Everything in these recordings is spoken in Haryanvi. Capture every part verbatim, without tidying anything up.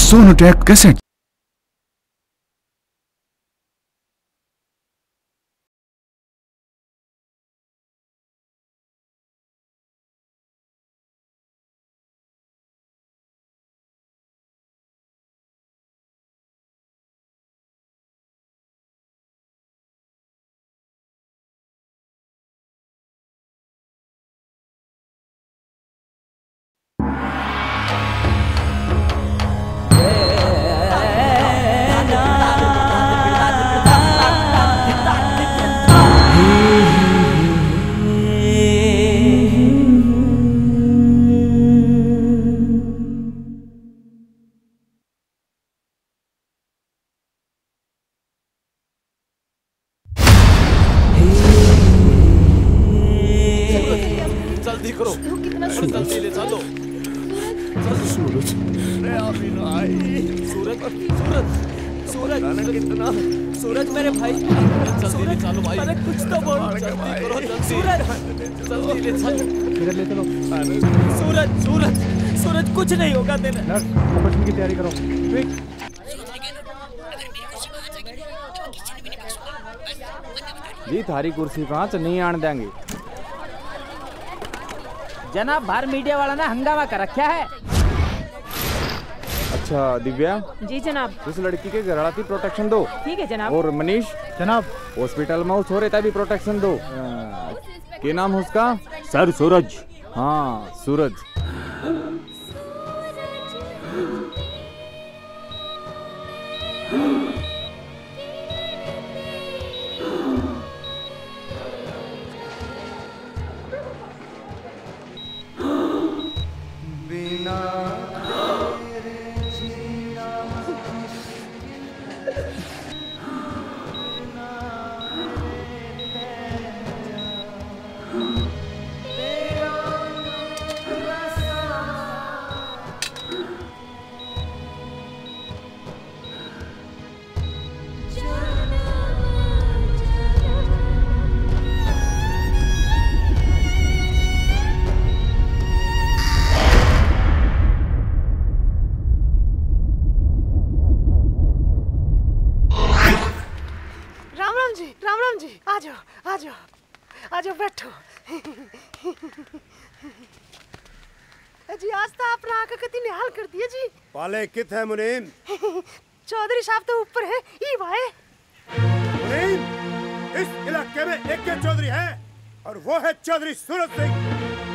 Sonotech cassette। जल्दी करो। कितना जल्दी ले चलो। सूरज। अरे अभी ना आई। सूरज, सूरज, सूरज। पता नहीं कितना। सूरज, मेरे भाई। जल्दी ले चलो भाई। अरे कुछ तो बोल। जल्दी करो, जल्दी। सूरज। जल्दी ले चलो। इधर ले चलो। सूरज, सूरज, सूरज, कुछ नहीं होगा तेरा। Nurse, operation की तैयारी करो। Quick। जी, थारी कुर्सी पे आँच नहीं आन देंगे। जनाब, बाहर मीडिया वाला ने हंगामा कर रखा है। अच्छा दिव्या। जी जनाब। उस लड़की के घर वाला की प्रोटेक्शन दो। ठीक है जनाब। और मनीष। जनाब। हॉस्पिटल में उस छोरे का भी प्रोटेक्शन दो। अ, के नाम है उसका? सर सूरज। हाँ, सूरज। राम राम जी, राम राम जी, आ जाओ, आ जाओ, आ जाओ, बैठो। जी, आज तो आपने आके कति निहाल कर दिया जी। पाले कित है मुनीम? चौधरी साहब तो ऊपर है, ई भाई। मुनीम, इस इलाके में एक ही चौधरी है और वो है चौधरी सूरज सिंह।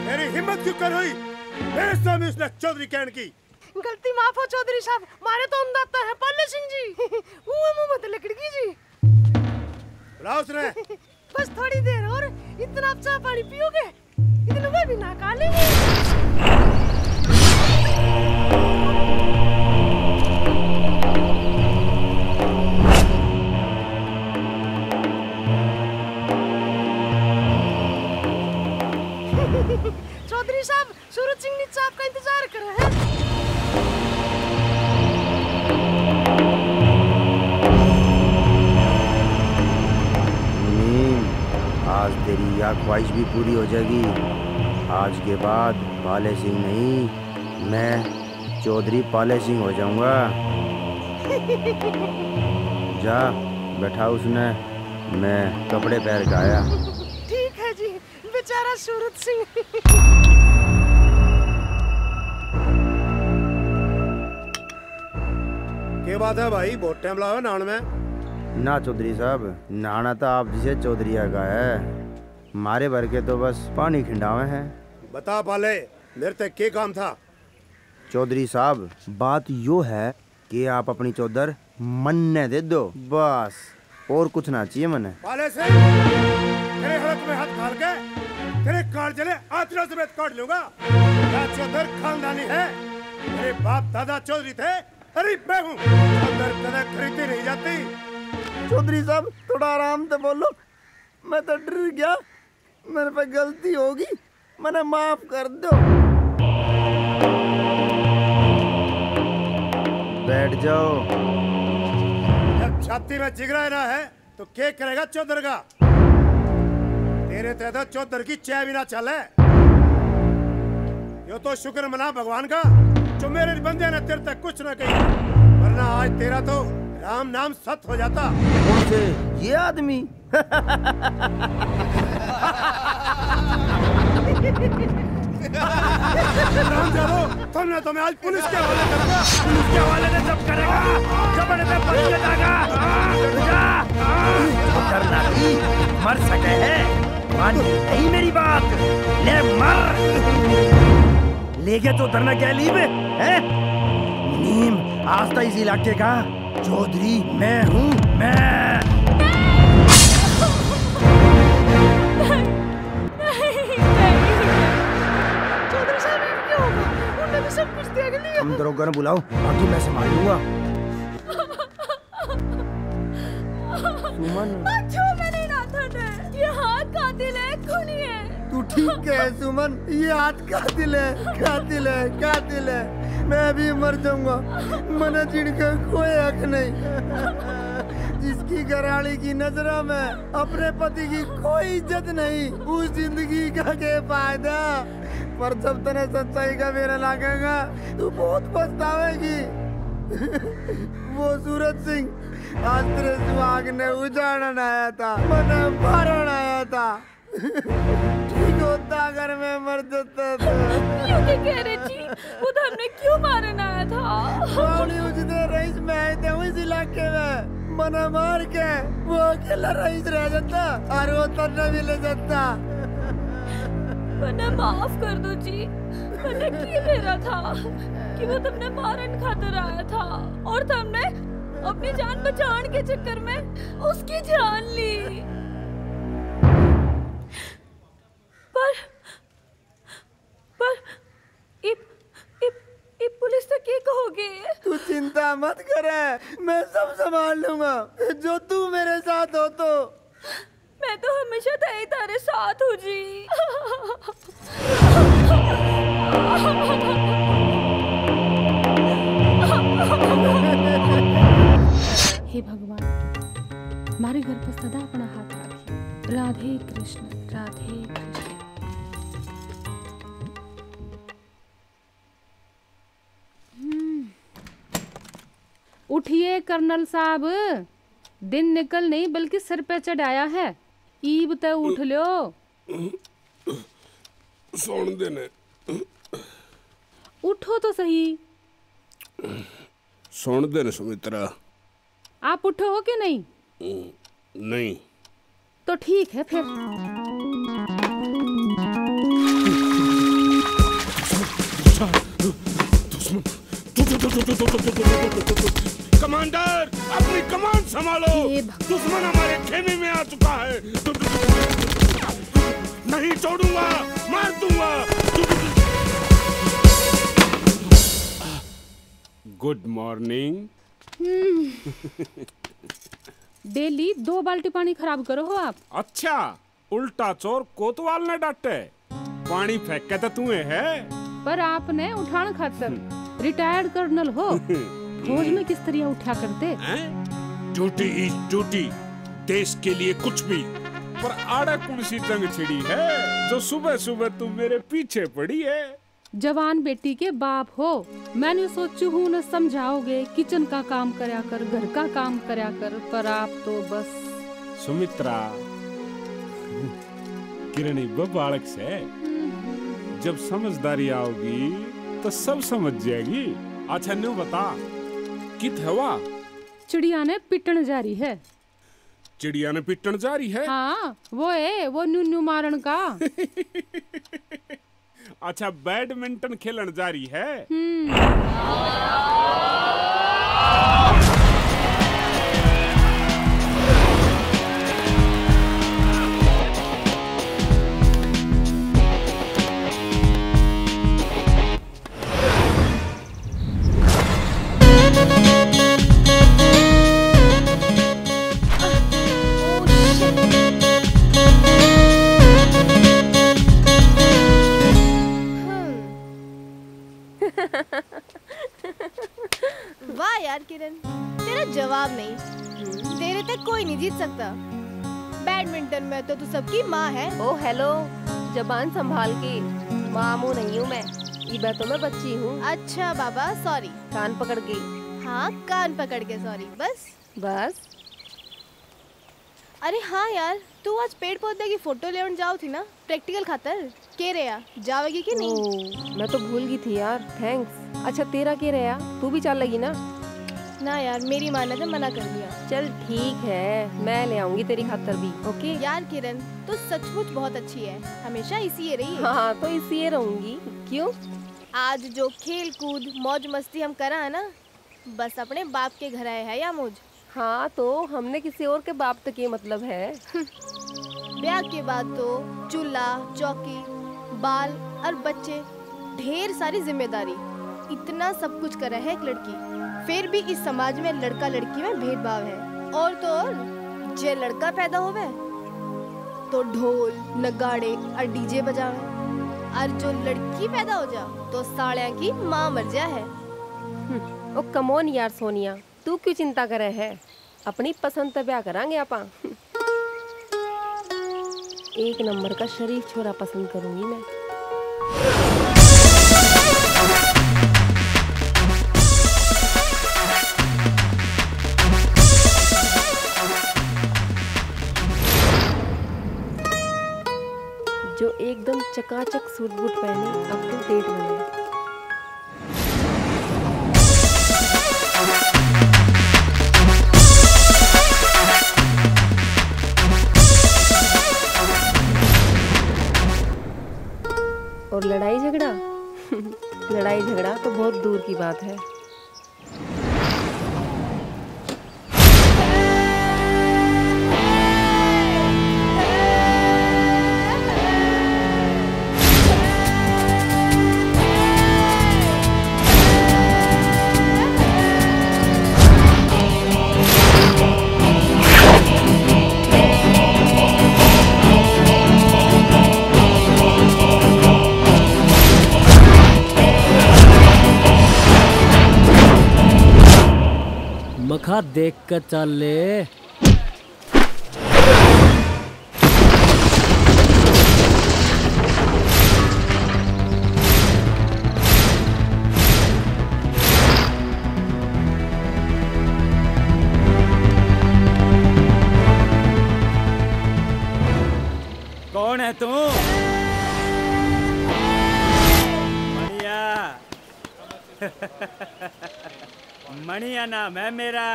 मेरी हिम्मत क्यों कर हुई मेरे सामने उसने चौधरी कहने की? गलती माफ हो चौधरी साहब, मारे तो अंदाता है पाले सिंह जी। वो मुंह मत लकड़गी जी। बुलाओ उसने। बस थोड़ी देर और, इतना आप चाय पानी पियोगे, इतने में भी नहा लेंगे। चौधरी साहब, सूरज सिंह नीचे आपका इंतजार कर रहे हैं। मुनीम, आज तेरी यह ख्वाहिश भी पूरी हो जाएगी। आज के बाद पाले सिंह नहीं, मैं चौधरी पाले सिंह हो जाऊंगा। जा, बैठा उसने, मैं कपड़े पहन के आया। ठीक है जी। बेचारा सूरज सिंह। के बात है भाई, बहुत टाइम लावे नहाण में? ना चौधरी साहब, नहाना तो आप जिसे चौधरी का है, मारे भर के तो बस पानी खिंडावे हैं। बता पाले, मेरे ते के काम था? चौधरी साहब, बात यो है कि आप अपनी चौधर मन्ने दे दो, बस, और कुछ ना चाहिए मन्ने। पाले सिंह, तेरे हलक में हाथ घाल के तेरे कालजे ने आतरा समेत काट लूंगा। या चौधर खानदानी है, मेरे बाप दादा चौधरी थे, अरे मैं हूँ। चौधर कदे खरीदी नहीं जाती। चौधरी साहब, थोड़ा आराम से बोलो, मैं तो डर गया। मेरे पे गलती होगी, मने माफ कर दो। बैठ जाओ। जब छाती में जिगरा ही ना है तो के करेगा चौधर का? तेरे ते तो चौधर की चाय भी ना चले। यो तो शुक्र मना भगवान का, जो मेरे बंदे ने तेरे तक कुछ ना कही, वरना आज तेरा तो राम नाम सत हो जाता। कौन से ये आदमी? हरामजादो, तुमने तो मैं आज पुलिस के हवाले करूंगा। पुलिस के हवाले में जब करेगा, जब बड़े पे बच के जाएगा। जा। डरना नहीं, मर सके है। मान नहीं मेरी बात, ले मर। ले गया तो डरना क्या लीव है? मुनीम, आज तो इस इलाके का चौधरी मैं हूँ, मैं। नहीं, नहीं। चौधरी साहब, ये क्या होगा? उन्होंने तो सब कुछ त्याग लिया। हम दरोगा ने बुलाओ, बाकी मैं संभाल लूंगा। सुमन। छू मैंने ना था ने। ये हाथ कातिल है, खूनी है। तू ठीक है सुमन, ये हाथ कातिल है, कातिल है, कातिल है। मैं भी मर जाऊंगा, मने जीण का कोई हक नहीं। जिसकी घरआली की नजरों में अपने पति की कोई इज्जत नहीं, उस जिंदगी का क्या फायदा? पर जब तने सच्चाई का बेरा लागेगा, तू बहुत पछतावेगी। वो सूरज सिंह आज तेरे सुहाग ने उजाड़न आया था, मने मारन आया था। ठीक होता अगर मैं मर जाता तो। क्यों के कह रहे जी? वो तो हमने क्यों मारन आया था? बावली उजदे रईस मैं आए थे इस इलाके में। मने मार के वो अकेला रईस रह जाता और वो तन्ने भी ले जाता। मने माफ कर दो जी। मने की बेरा था कि वो तुमने मारन खातर आया था और तुमने अपनी जान बचाने के चक्कर में उसकी जान ली। पर, पर इब, इब, इब पुलिस तो के कहोगे? तू चिंता मत करे, मैं सब संभाल लूंगा। जो तू मेरे साथ हो तो। मैं तो हमेशा तै ही तारे साथ हूँ जी। हे भगवान, म्हारे घर पर सदा अपना हाथ राखिए। राधे कृष्ण, राधे कृष्ण। हम्म। उठिए कर्नल साहब, दिन निकल नहीं बल्कि सिर पे चढ़ाया है। ईब तै उठ ल्यो। सुन दे ने। उठो तो सही। सुन दे ने सुमित्रा। आप उठो हो कि नहीं? हम्म, नहीं। तो ठीक है फिर। कमांडर, अपनी कमान संभालो। हे भगवान। दुश्मन हमारे खेमे में आ चुका है। नहीं छोड़ूंगा, मार दूंगा। Good morning. हम्म। डेली दो बाल्टी पानी खराब करो हो आप। अच्छा, उल्टा चोर कोतवाल ने डांटे। पानी फेंके तो तू है। पर आपने उठाण खातर हम्म। रिटायर्ड कर्नल हो। हम्म। फौज में किस तरह उठा करते? हैं? Duty is duty, देश के लिए कुछ भी। पर आड़े कौन सी जंग छिड़ी है जो सुबह सुबह तू मेरे पीछे पड़ी है? जवान बेटी के बाप हो, मैंने सोचू हूँ न समझाओगे, किचन का काम करया कर, घर का काम करया कर, पर आप तो बस। सुमित्रा, किरण इब बालक से, जब समझदारी आओगी तो सब समझ जाएगी। अच्छा न्यू बता, कित हवा? चिड़िया ने पिटन जा रही है। चिड़िया ने पिटन जा रही है? हाँ, वो है, वो न्यू न्यू मारण का। अच्छा, बैडमिंटन खेलन जा रही है? हम्म। वाह यार किरण, तेरा जवाब नहीं। तेरे तक कोई नहीं जीत सकता। बैडमिंटन में तो तू सबकी माँ है। ओ हेलो, जबान संभाल के, मामू नहीं हूँ मैं। इबे तो मैं बच्ची हूँ। अच्छा बाबा, सॉरी। कान पकड़ के। हाँ, कान पकड़ के सॉरी। बस। बस। अरे हाँ यार, तू आज पेड़ पौधे की फोटो लेवन जाओ थी ना, प्रैक्टिकल खातर। के रहा, जावेगी कि नहीं? ओ, मैं तो भूल गई थी यार, थैंक्स। अच्छा, तेरा के रहा, तू भी चलेगी ना? ना यार, मेरी माँ ने तो मना कर दिया। चल ठीक है, मैं ले आऊंगी तेरी खातर भी, ओके? यार किरण, तू सचमुच बहुत अच्छी है, हमेशा इसी ये रही है। हाँ, तो इसी ये रहूंगी। क्यों? आज जो खेल कूद, मौज मस्ती हम करा है ना, बस अपने बाप के घर आए है या मौज। हाँ, तो हमने किसी और के बाप तक ये मतलब है। ब्याह के बाद तो चूल्हा, चौकी, बाल और बच्चे, ढेर सारी जिम्मेदारी, इतना सब कुछ करे है एक लड़की। फिर भी इस समाज में लड़का लड़की में भेदभाव है। और तो और, जे लड़का पैदा होवे तो ढोल, नगाड़े और डीजे बजावे, और जो लड़की पैदा हो जा तो सालियां की माँ मर जा है। हम्म, ओ कम ऑन यार सोनिया, तू क्यों चिंता करे है? अपनी पसंद तै ब्याह करांगे आपां। एक नंबर का शरीफ छोरा पसंद करूंगी मैं। जो एकदम चकाचक सूट बूट पहने, अप टू डेट बने। और लड़ाई झगड़ा? लड़ाई झगड़ा तो बहुत दूर की बात है। मखा देख के चाले। कौन है तू? मणिया। मणिया नाम है मेरा।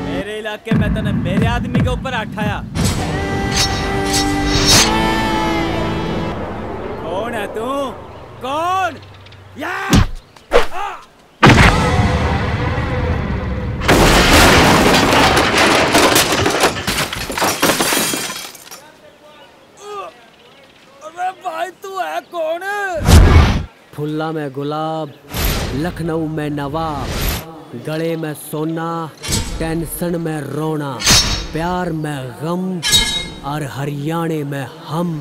मेरे इलाके में तने मेरे आदमी के ऊपर हाथ उठाया। कौन है तू? कौन? या! अरे भाई, तू है कौन? फुल्ला में गुलाब, लखनऊ में नवाब, गले में सोना, टेंशन में रोना, प्यार में गम और हरियाणे में हम।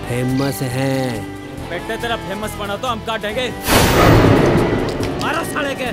फेमस हैं। बेटे, तेरा फेमस बना तो हम काटेंगे। मारो साले के।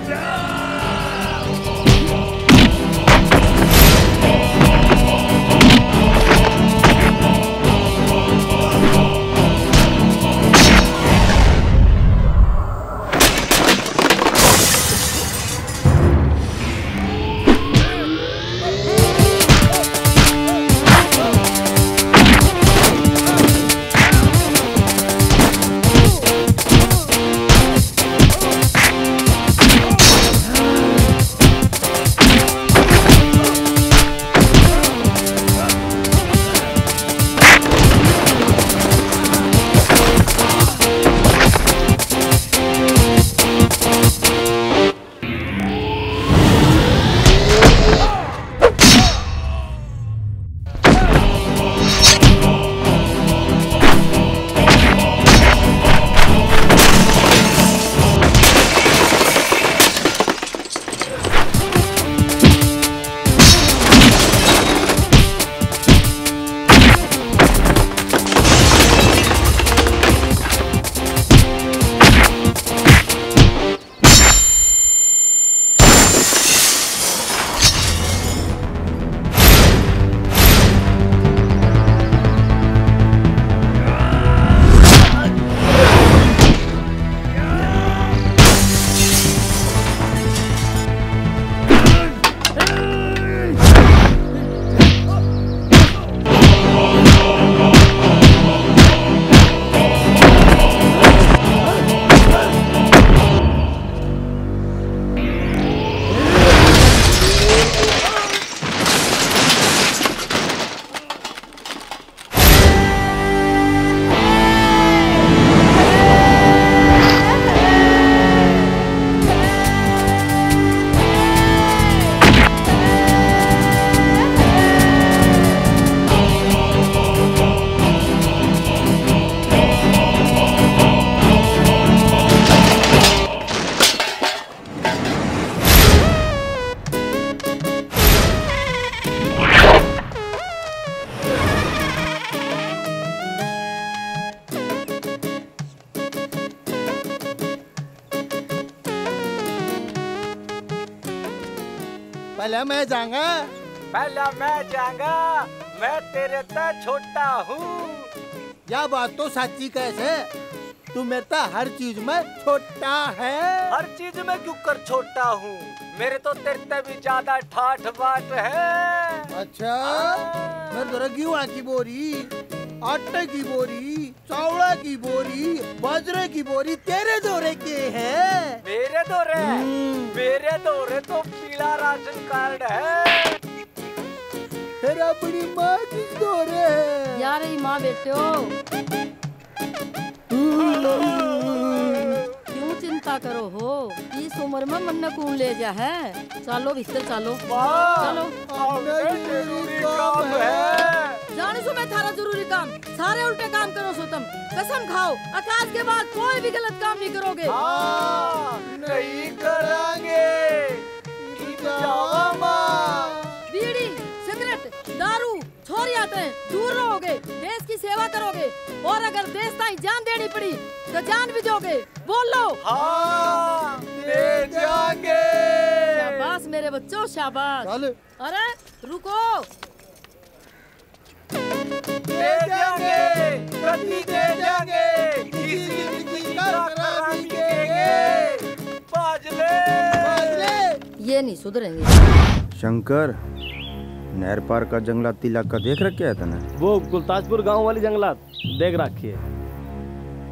पहला मैं जाऊंगा। पहला मैं जाऊंगा, मैं तेरे ते छोटा हूँ। या बात तो साची कह से, तू मेरे ते हर चीज में छोटा है। हर चीज में क्यों कर छोटा हूँ, मेरे तो तेरे ते भी ज्यादा ठाठ बाट है। अच्छा, हाँ। मेरे तो गेहूं की बोरी, आटे की बोरी, चावला की बोरी, बाजरे की बोरी तेरे धोरे के है? मेरे धोरे? हम्म। मेरे धोरे तो पीला राशन कार्ड है। फिर अपनी माँ किस धोरे है? यार, ये माँ बेटे हो। हम्म। क्यों चिंता करो हो? इस उम्र में मन्ने कौन ले जा है? चालो भीतर चालो। माँ, चालो। हमने जरूरी काम है। जाने सो मैं थारा जरूरी काम। सारे उल्टे काम करो सो तुम। कसम खाओ, अक आज के बाद कोई भी गलत काम नहीं करोगे। हाँ, नहीं करांगे। इब जावा माँ। बीड़ी, सिगरेट, दारू, छोरियां ते दूर रहोगे, देश की सेवा करोगे, और अगर देश ताई जान देनी पड़ी तो जान भी दोगे। बोलो। हाँ, दे जाएंगे। शाबाश मेरे बच्चों, शाबाश। चल। अरे रुको। दे जाएंगे, कभी दे जाएंगे, किसी भी चीज का खराबी देंगे। बाजले। बाजले। ये नहीं सुधरेंगे। शंकर, नहर पार का जंगलाती इलाका देख रखे है तने? वो गुलताजपुर गांव वाली जंगलात देख रखी है।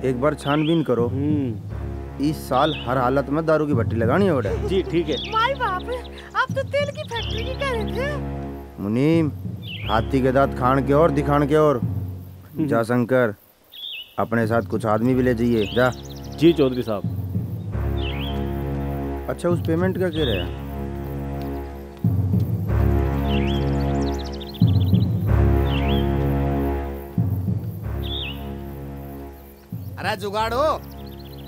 एक बार छानबीन करो। हम्म। इस साल हर हालत में दारू की भट्टी लगानी है बेटा। जी, ठीक है। माई बाप, आप तो तेल की फैक्ट्री की कह रहे थे। मुनीम, हाथी के दांत खान के और दिखान के और। हम्म। जा शंकर, अपने साथ कुछ आदमी भी ले जाइए, जा। जी चौधरी साहब। अच्छा, उस पेमेंट का क्या रहा? अरे जुगाड़ हो,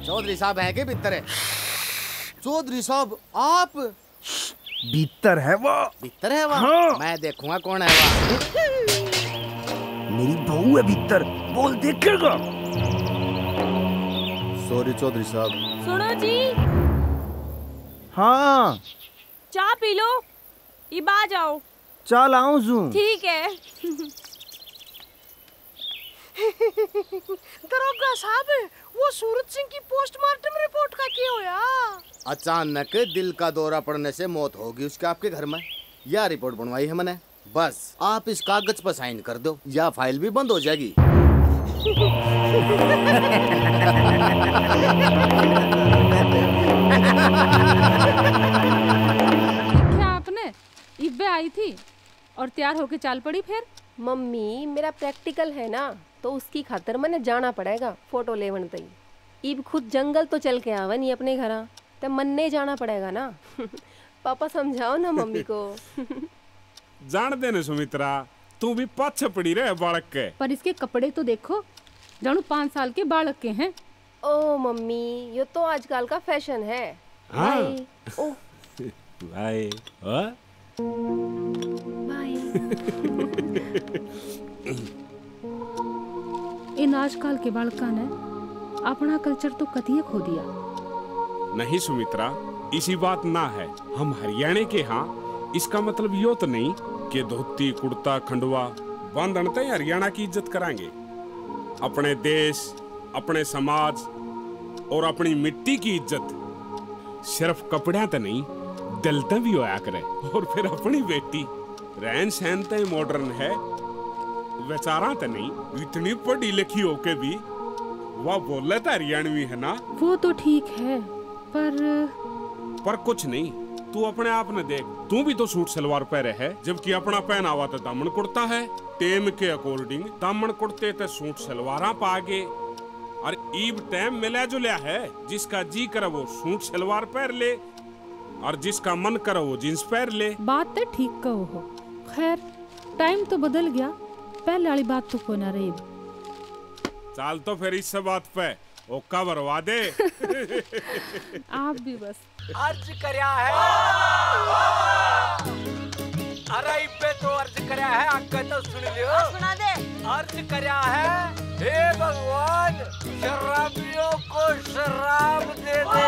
चौधरी साहब हैं के भीतर है? चौधरी साहब, आप? भीतर है वो। भीतर है वो? हाँ। मैं देखूंगा कौन है वो। मेरी बहू है भीतर, बोल देखेगा। सॉरी चौधरी साहब। सुनो जी। हाँ। चाय पी लो, इब आ जाओ। चाय लाऊं सूं। ठीक है। दरोगा साहब, वो सूरज सिंह की पोस्टमार्टम रिपोर्ट का क्या होया? अचानक दिल का दौरा पड़ने से मौत होगी उसके आपके घर में। या रिपोर्ट बनवाई है मैंने। बस आप इस कागज पर साइन कर दो, या फाइल भी बंद हो जाएगी। देखा आपने, इब्बे आई थी और तैयार होके चाल पड़ी फिर। मम्मी, मेरा प्रैक्टिकल है ना, तो उसकी खातर मैंने जाना पड़ेगा फोटो लेवन तई। इब खुद जंगल तो चल के आवन ही अपने घरा, ते मन्ने जाना पड़ेगा ना। पापा, समझाओ ना मम्मी को। जान दे ने सुमित्रा, तू भी पाछे पड़ी रहे बालक के। पर इसके कपड़े तो देखो, जानू पाँच साल के बालक के हैं। ओ मम्मी, यो तो आजकल का फैशन है। हाँ। बाय। ओ। बाय। हाँ? बाय। इन आजकल के बालकां ने अपना कल्चर तो कतिए खो दिया। नहीं सुमित्रा, इसी बात ना है। हम हरियाणे के हाँ, इसका मतलब यो तो नहीं कि धोती, कुर्ता, खंडवा बांधण तै हरियाणा की इज्जत करांगे। अपने देश, अपने समाज और अपनी मिट्टी की इज्जत सिर्फ कपड़ियां तै नहीं, दिल तै भी होया करे। और फिर अपनी बेटी रहन सहन तै मॉडर्न है, विचारां तै नहीं। इतनी पढ़ी लिखी होके भी वह बोले तो हरियाणवी है ना। वो तो ठीक है, पर पर कुछ नहीं, तू अपने आप ने देख, तू भी तो सूट सलवार पहरे है, जबकि अपना पहनावा तो दामन कुर्ता है। टेम के अकॉर्डिंग दामन कुर्ते ते सूट सलवारां पा गए। और ईब टाइम मिला जुलिया है, जिसका जी करे वो सूट सलवार पहर ले और जिसका मन करे वो जींस पहर ले। बात तो ठीक कहो हो। खैर, टाइम तो बदल गया, पहले वाली बात तो कोना रही। चाल तो फिर इस बात पे ओका भरवा दे। आप भी बस। अर्ज करया है। अरे इब्बे तो अर्ज करया है, आगे तो सुन लियो। हाँ, सुना दे। अर्ज करया है, हे भगवान, शराबियों को शराब दे दे।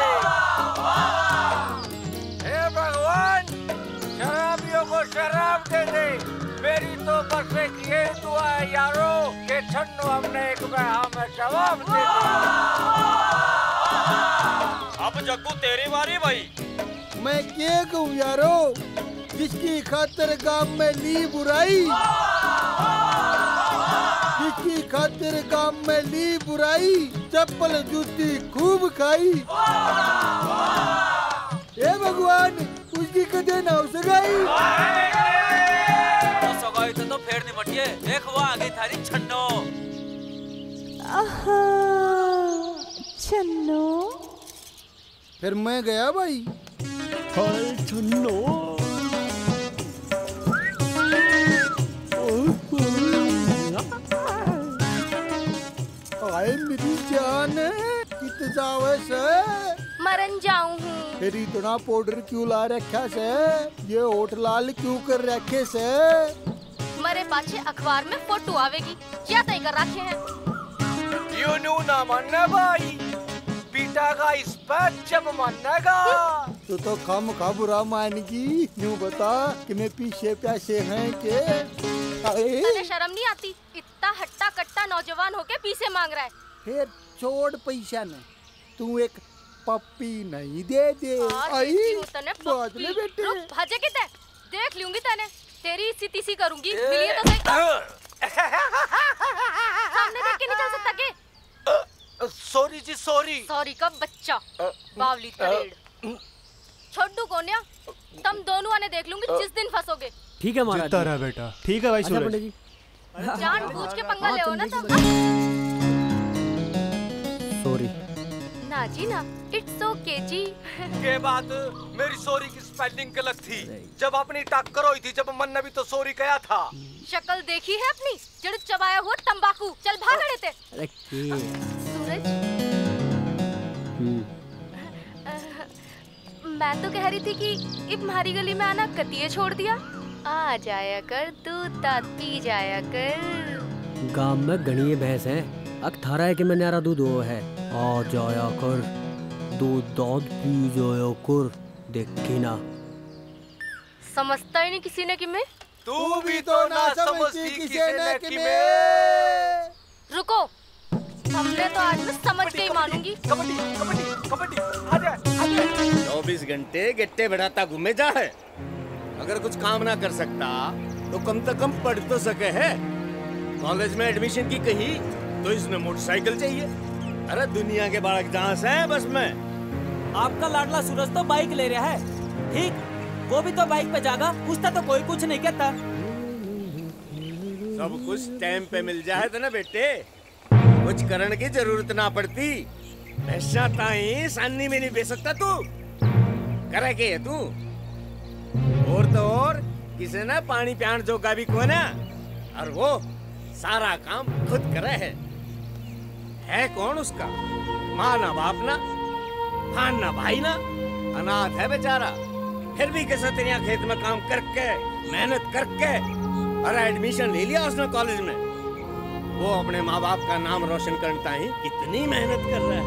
हे भगवान, शराबियों को शराब दे दे। मेरी तो बस एक ये दुआ है यारो, कि छन्नो हमने एक बहा में जवाब दे दिया। अब जग्गू तेरी बारी भाई। मैं के कहूँ यारो, जिसकी खातर गाम में ली बुराई, जिसकी खातर गाम में ली बुराई, चप्पल जूती खूब खाई। हे भगवान, उसकी कदे ना हो सगाई। तो सगाई तो, तो फेर नहीं मटिए। देख, वो आ गई थारी छन्नो। आहा, छन्नो। फिर मैं गया भाई। हाय छन्नो। हाय मेरी जान, कित जावे से? मरन जाऊं हूँ। फिर इतना पाउडर क्यों ला रखा से? ये होठ लाल क्यों कर रखे से? मरे पाछे अखबार में फोटो आवेगी, या तय कर रखे हैं। यू न्यू ना मानना भाई, पीटा का इस पर जब मानेगा। तू तो खाम खा बुरा मानगी। न्यू बता कि मैं पीछे प्यासे हैं के? आए? तने शर्म नहीं आती? इतना हट्टा कट्टा नौजवान होके पीसे मांग रहा है। फिर छोड़ पैसा ने, तू एक पप्पी नहीं दे दे। हाँ, आई, देती हूँ तने बादले पप्पी। बेटे। रुक, भाजे किते? देख लूंगी तने, तेरी इसी तीसी करूंगी। ए, मिलिए तो सही। सामने देख के नहीं चल सकता के? सॉरी जी, सॉरी। सॉरी का बच्चा, अ, बावली अ, तरेड़। छोड़ू कोन्या, तुम दोनों आने देख लूंगी अ, जिस दिन फंसोगे। ठीक है महाराज जीता जी। रहा बेटा। ठीक है भाई अच्छा सूरज। पंडित जी। जान बूझ के पंगा हाँ, ले ना तुम। सॉरी। ना जी ना, इट्स ओके जी। के बात, मेरी सॉरी की स्पेलिंग गलत थी। जब अपनी टक्कर हुई थी, जब मन ने भी तो सॉरी कहा था। शक्ल देखी है अपनी, जड़ चबाया हुआ तंबाकू। चल भाग अड़े ते। अरे के? सूरज। हम्म। मैं तो कह रही थी कि इब म्हारी गली में आना कतिए छोड़ दिया। आ जाया कर, दूध दाद पी जाया कर। गांव में घणी भैंस है, अक थारा है कि मैं न्यारा दूध हो है। आ जाया कर, दूध दाद पी जाया कर, देखी ना। समझता ही नहीं किसी ने कि मैं। तू भी तो ना समझती किसी ने कि मैं। रुको, हमने तो आज मैं समझ के ही मानूंगी। कबड्डी, कबड्डी, कबड्डी, आजा, आजा। चौबीस घंटे गट्टे बढ़ाता घूमे जा है। अगर कुछ काम ना कर सकता, तो कम से कम पढ़ तो सके है। कॉलेज में एडमिशन की कही, तो इसने मोटरसाइकिल चाहिए। अरे, दुनिया के बालक जहाँ से हैं, बस में। आपका लाडला सूरज तो बाइक ले रहा है, ठीक, वो भी तो बाइक पे जागा, उसका तो कोई कुछ नहीं कहता। सब कुछ टाइम पे मिल जाए तो ना बेटे, कुछ करण की जरूरत ना पड़ती। भैंसा ताई सानी में नहीं बेच सकता तू। करे के है तू? और तो और किसी ने पानी प्याण जोगा भी कोना, और वो सारा काम खुद करे है। है कौन उसका? माँ ना बाप ना, भान ना भाई ना, अनाथ है बेचारा। फिर भी कैसे तेरे यहाँ खेत में काम करके, मेहनत करके, और एडमिशन ले लिया उसने कॉलेज में। वो अपने माँ बाप का नाम रोशन करने ताहीं कितनी मेहनत कर रहा है।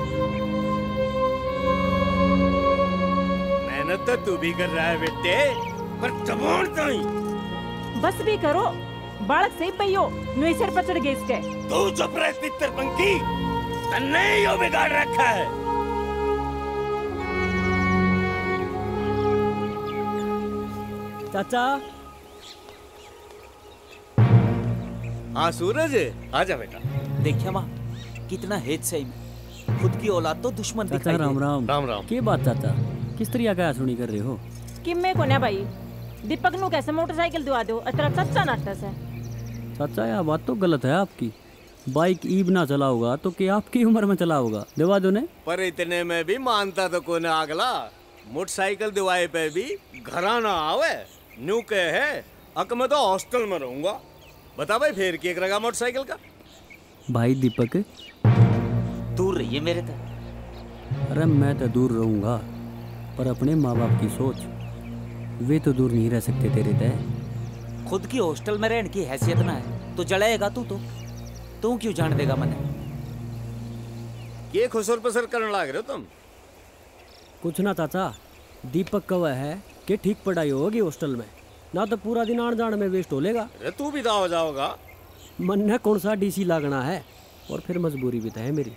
मेहनत तो तू भी कर रहा है बेटे, पर जबान ताहीं। बस भी करो, बालक सही पइयो, नुई सिर पर चढ़ गए इसके। तू चुप रह, तितर पंखी, तन्ने ही यो बिगाड़ रखा है। चाचा। हाँ सूरज, आजा बेटा। देखिया माँ, कितना हेत सही में। खुद की औलाद तो दुश्मन चाचा, दिखाई दे। राम राम। राम राम। के बात चाचा, किस तरिया का सुनी कर रहे हो? किम्मे कोन्या भाई, दीपक नु कैसे मोटरसाइकिल दिवा दो, अतरा चाचा नाटा से। चाचा, यह बात तो गलत है आपकी। बाइक ईब ना चलाओगा तो के आपकी उम्र में चलाओगा? दिवा दो ने। पर इतने में भी मानता तो कोने अगला। मोटरसाइकिल दिवाए पे भी घरा ना आवे, न्यू कहे है, अक मैं तो हॉस्टल में रहूंगा। बता भाई, फेर के करेगा मोटरसाइकिल का? भाई दीपक, दूर रहिए मेरे तक। अरे मैं तो दूर रहूंगा, पर अपने माँ बाप की सोच, वे तो दूर नहीं रह सकते तेरे तय। खुद की हॉस्टल में रहने की हैसियत ना है तो जलाएगा तू तो। तू क्यों जान देगा मने? के खुसर पसर करने लाग रहे हो तुम? कुछ ना चाचा, दीपक कहवे है के ठीक पढ़ाई होगी हॉस्टल में, ना तो पूरा दिन आण जाण में वेस्ट हो लेगा। अरे तू भी दाव जाओगा। मन्ने कौन सा डीसी लागना है, और फिर मजबूरी भी तो है मेरी,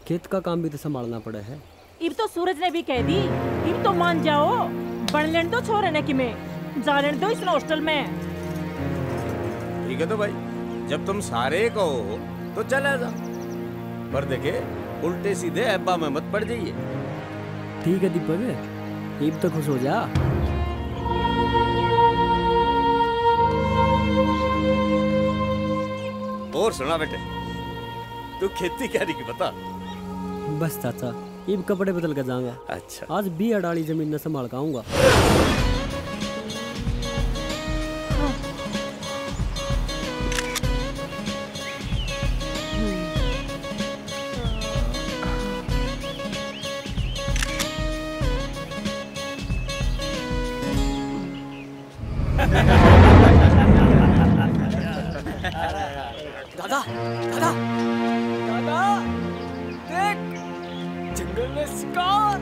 खेत का काम भी तो संभालना पड़े है। इब तो सूरज ने भी कह दी, इब तो मान जाओ, बन लेन दो छोरे ने किमे, जा लेन दो इस हॉस्टल में। ठीक है तो भाई, जब तुम सारे कहो तो चला जा, पर देखे उल्टे सीधे ऐबा में मत पड़ जाइए। ठीक है दीपक, इब तो खुश हो जा। और सुना बेटे, तू खेती क्या की बता। बस चाचा, इब कपड़े बदल के जाऊंगा। अच्छा। आज बीस अड़ाली जमीन ने संभाल के आऊंगा। दादा, दादा, दादा, देख, जंगल में शिकार।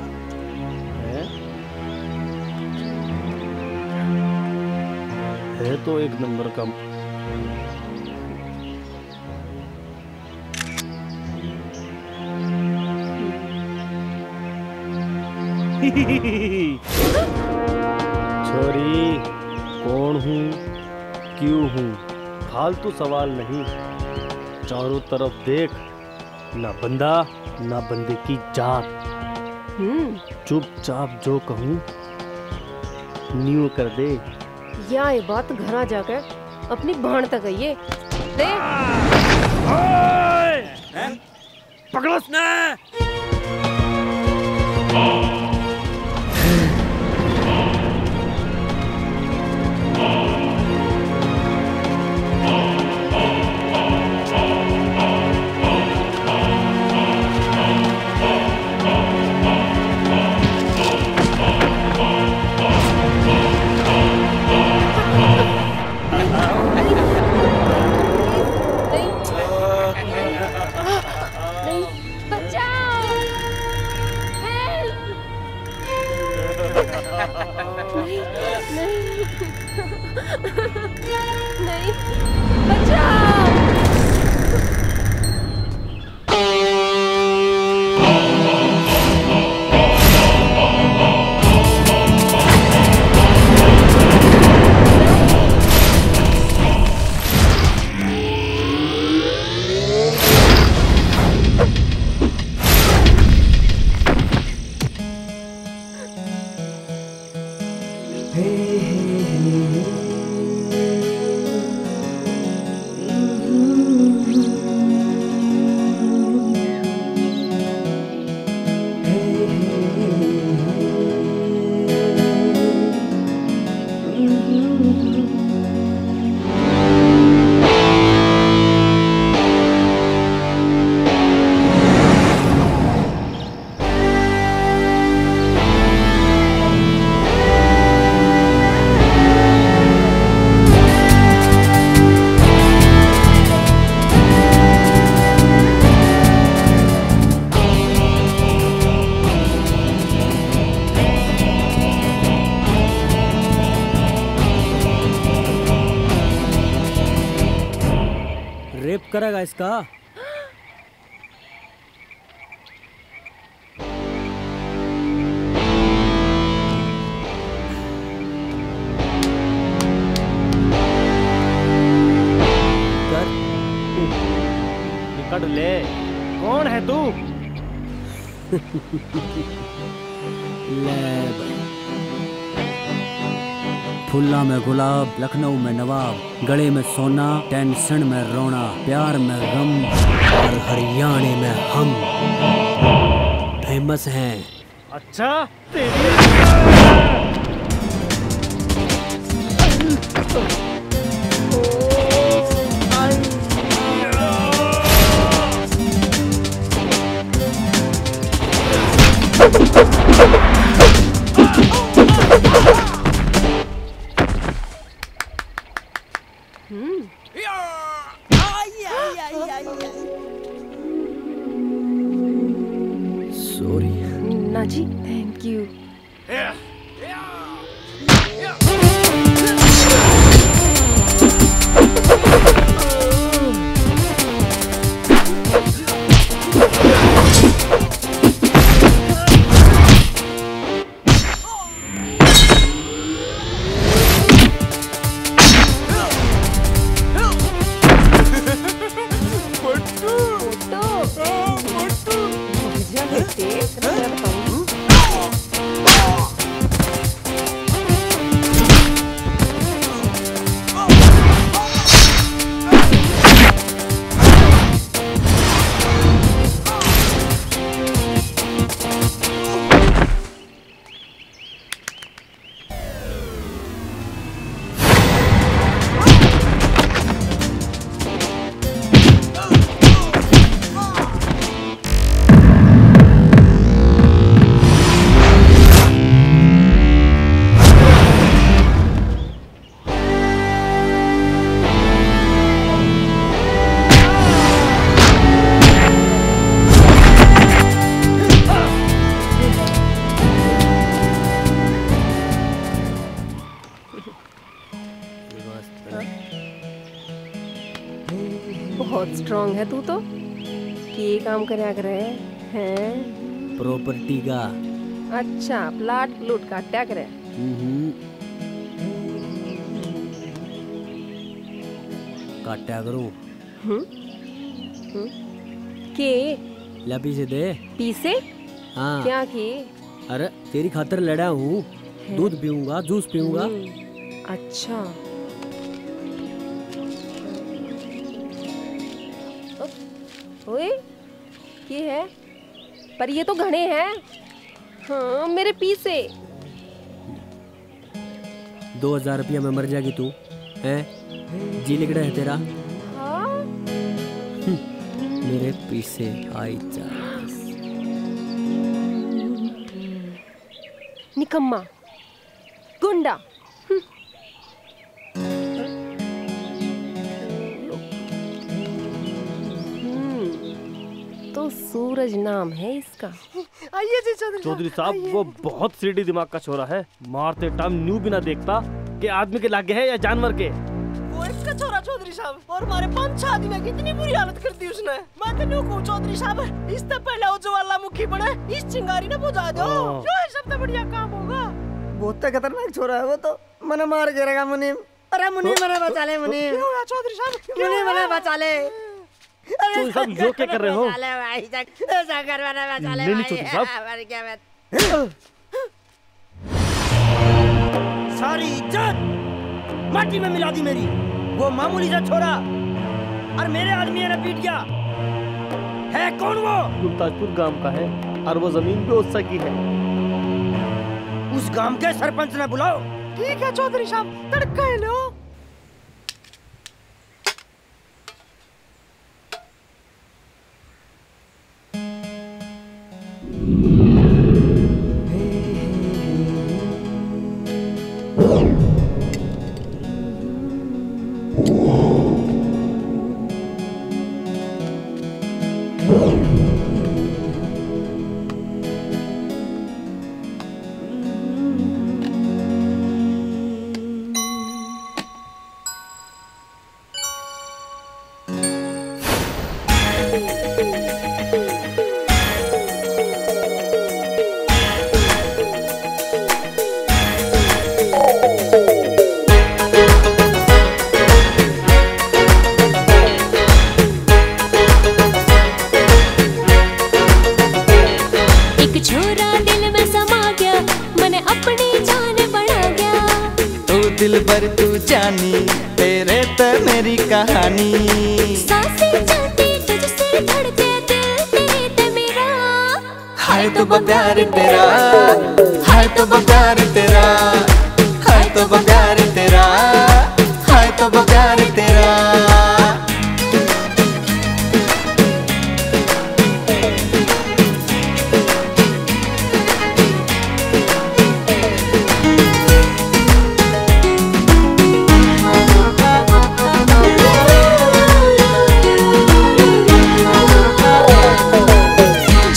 हैं? है तो एक नंबर का। छोरी, कौन हूँ, क्यों हूँ, फालतू सवाल नहीं। चारों तरफ देख, ना बंदा, ना बंदे की जात। हम्म। चुपचाप जो कहूँ, न्यू कर दे। या ये बात घर आ जाकर अपनी भाण तक कहिए। ले। ओए! पकड़ो उसने। नहीं, बचाओ! हेल्प! नहीं, नहीं, नहीं, बचाओ! रेप करेगा इसका। कर। निकल ले, कौन है तू? ले भाई। फुल्ला में गुलाब, लखनऊ में नवाब, गले में सोना, टेंशन में रोना, प्यार में गम और हरियाणे में हम फेमस हैं। अच्छा, तेरी हम्म। सॉरी। ना जी, थैंक यू। बहुत स्ट्रांग है तू तो। के काम करया करे हैं? प्रॉपर्टी का। अच्छा, प्लाट प्लूट काट्या करे। हम्म। काट्या करूं। हम्म। हम्म। के? ला पीसे दे। पीसे? हाँ। क्या के? अरे, तेरी खातर लड़ा हूँ। हैं? दूध पीऊंगा, जूस पीऊंगा। हम्म। अच्छा। ओ-, ओए, के है? पर ये तो घणे हैं। हाँ, मेरे पीसे। दो हजार रुपया में मर जाएगी तू, हैं? जी लिकड़ा है तेरा। हाँ? हम्म, मेरे पीसे आई जा। निकम्मा, गुंडा। हम्म। हम्म, तो सूरज नाम है इसका। आइए जी चौधरी साहब, चौधरी साहब, आइए। वो बहुत सीढ़ी दिमाग का छोरा है। मारते टाइम न्यू भी ना देखता कि आदमी के लागे है या जानवर के। वो इसका छोरा चौधरी साहब, और हमारे पांच छह आदमी की इतनी बुरी हालत कर दी उसने। मैं तो न्यू कहूँ चौधरी साहब, इससे पहले वो ज्वालामुखी बने, इस चिंगारी ने बुझा दो। हाँ। यो है सबसे बढ़िया काम होगा। बहुत खतरनाक छोरा है वो तो, मने मार गिरेगा मुनीम। अरे मुनीम, मने बचा ले मुनीम। क्यों है चौधरी साहब? क्यों मुनीम, मने है? बचा ले। अरे चौधरी साहब, शंकर, यो क्या कर रहे हो? बचा ले भाई, शंकर, मने बचा ले नहीं, नहीं, भाई। चौधरी साहब। मर गया मैं। सारी इज्जत माटी में मिला दी मेरी। वो मामूली सा छोरा और मेरे आदमी ने पीट गया। है कौन वो? गुलताजपुर गांव का है और वो जमीन भी उसी की है। उस गांव के सरपंच ने बुलाओ। ठीक है चौधरी साहब, तड़का ही लो। एक छोरा दिल में समा गया, मने अपनी जान बना गया। तू दिलबर तू जानी, तेरे ते मेरी कहानी। सांसें चलती तुझसे, धड़के दिल तेरे ते मेरा। हाय तौबा प्यार तेरा, हाय तौबा प्यार तेरा, हाय तौबा प्यार तेरा, हाय तौबा प्यार तेरा।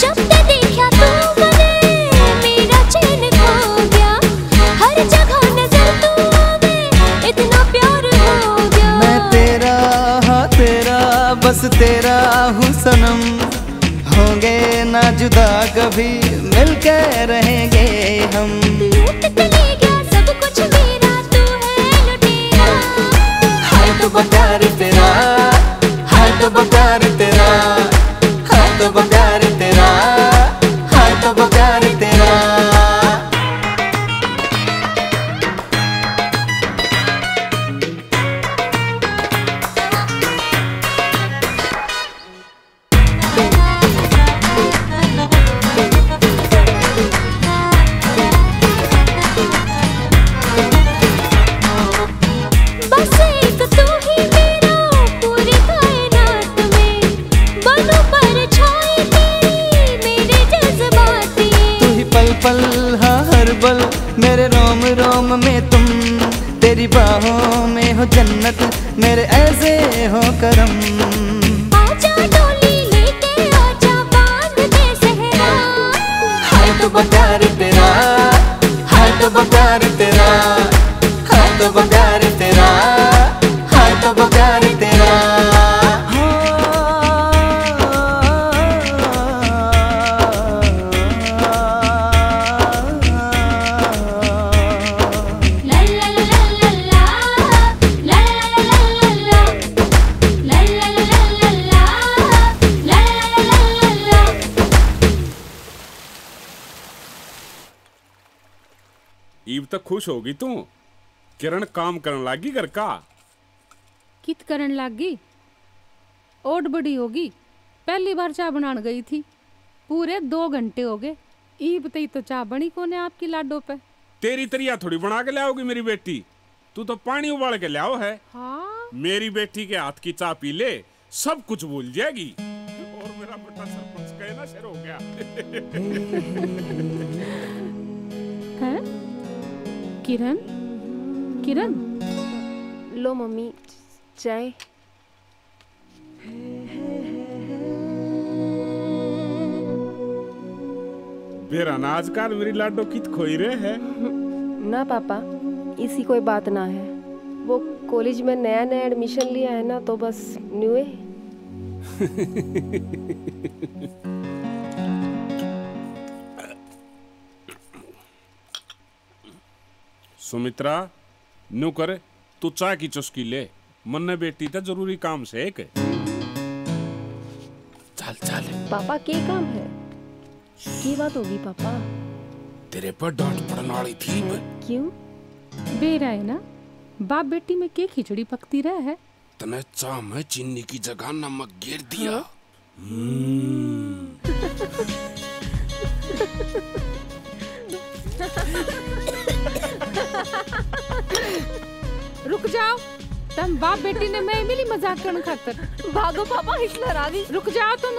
जब ते देखा तू मने, मेरा चैन खो गया। हर जगह नजर तू आवे, इतना प्यार हो गया। मैं तेरा, हाँ तेरा, बस तेरा हूँ सनम। होंगे ना जुदा कभी, मिलके रहेंगे हम। लूट के ले गया सब कुछ मेरा, तू है लुटेरा। हाय तौबा प्यार तेरा, हाय तौबा प्यार तेरा, हाय तौबा प्यार तेरा, हाय तौबा प्यार तेरा। बस एक तू ही मेरा पूरी कायनात में, बनूं परछाई तेरी मेरे जज्बात में। तू ही पल पल, हाँ हर पल, मेरे रोम रोम में तुम। तेरी बाहों में हो जन्नत, मेरे ऐसे हो करम। आजा डोली लेके आजा, बांध दे सेहरा। हाय तौबा प्यार तेरा, हाय तौबा प्यार तेरा, हाय तौबा प्यार तेरा, हाय तौबा प्यार तेरा। हाँ। इब तक खुश होगी तू। किरण काम करन लागी घर का। कित करन लागी? ओड बड़ी होगी, पहली बार चाय बनान गई थी, पूरे दो घंटे हो गए, ईब तई तो चाय बनी कोने आपकी लाडो पे। तेरी तरिया थोड़ी बना के लाओगी मेरी बेटी, तू तो पानी उबाल के लाओ है। हाँ। मेरी बेटी के हाथ की चाय पी ले, सब कुछ भूल जाएगी। और मेरा बेटा सरपंच का ना सिर हो गया। हैं? किरण, किरण। लो मम्मी, चाय। बेरा ना आजकल मेरी लाडो कित खोई रहे है। ना पापा, इसी कोई बात ना है। वो कॉलेज में नया नया एडमिशन लिया है ना, तो बस न्यू है। सुमित्रा, न्यू कर, तू चाय की चुस्की ले, मन्ने बेटी ते जरूरी काम से एक। चल, चल। पापा, के काम है? की बात होगी पापा? तेरे पर डांट पड़ने वाली थी। क्यों? बेरा है ना, बाप बेटी में के खिचड़ी पकती रह है? तने चाह में चीनी की जगह नमक गिर दिया। हाँ? हम्म। रुक जाओ, तम बाप बेटी ने मैं मिली मजाक करने खातर। भागो पापा, हिटलर आ गई। रुक जाओ तुम।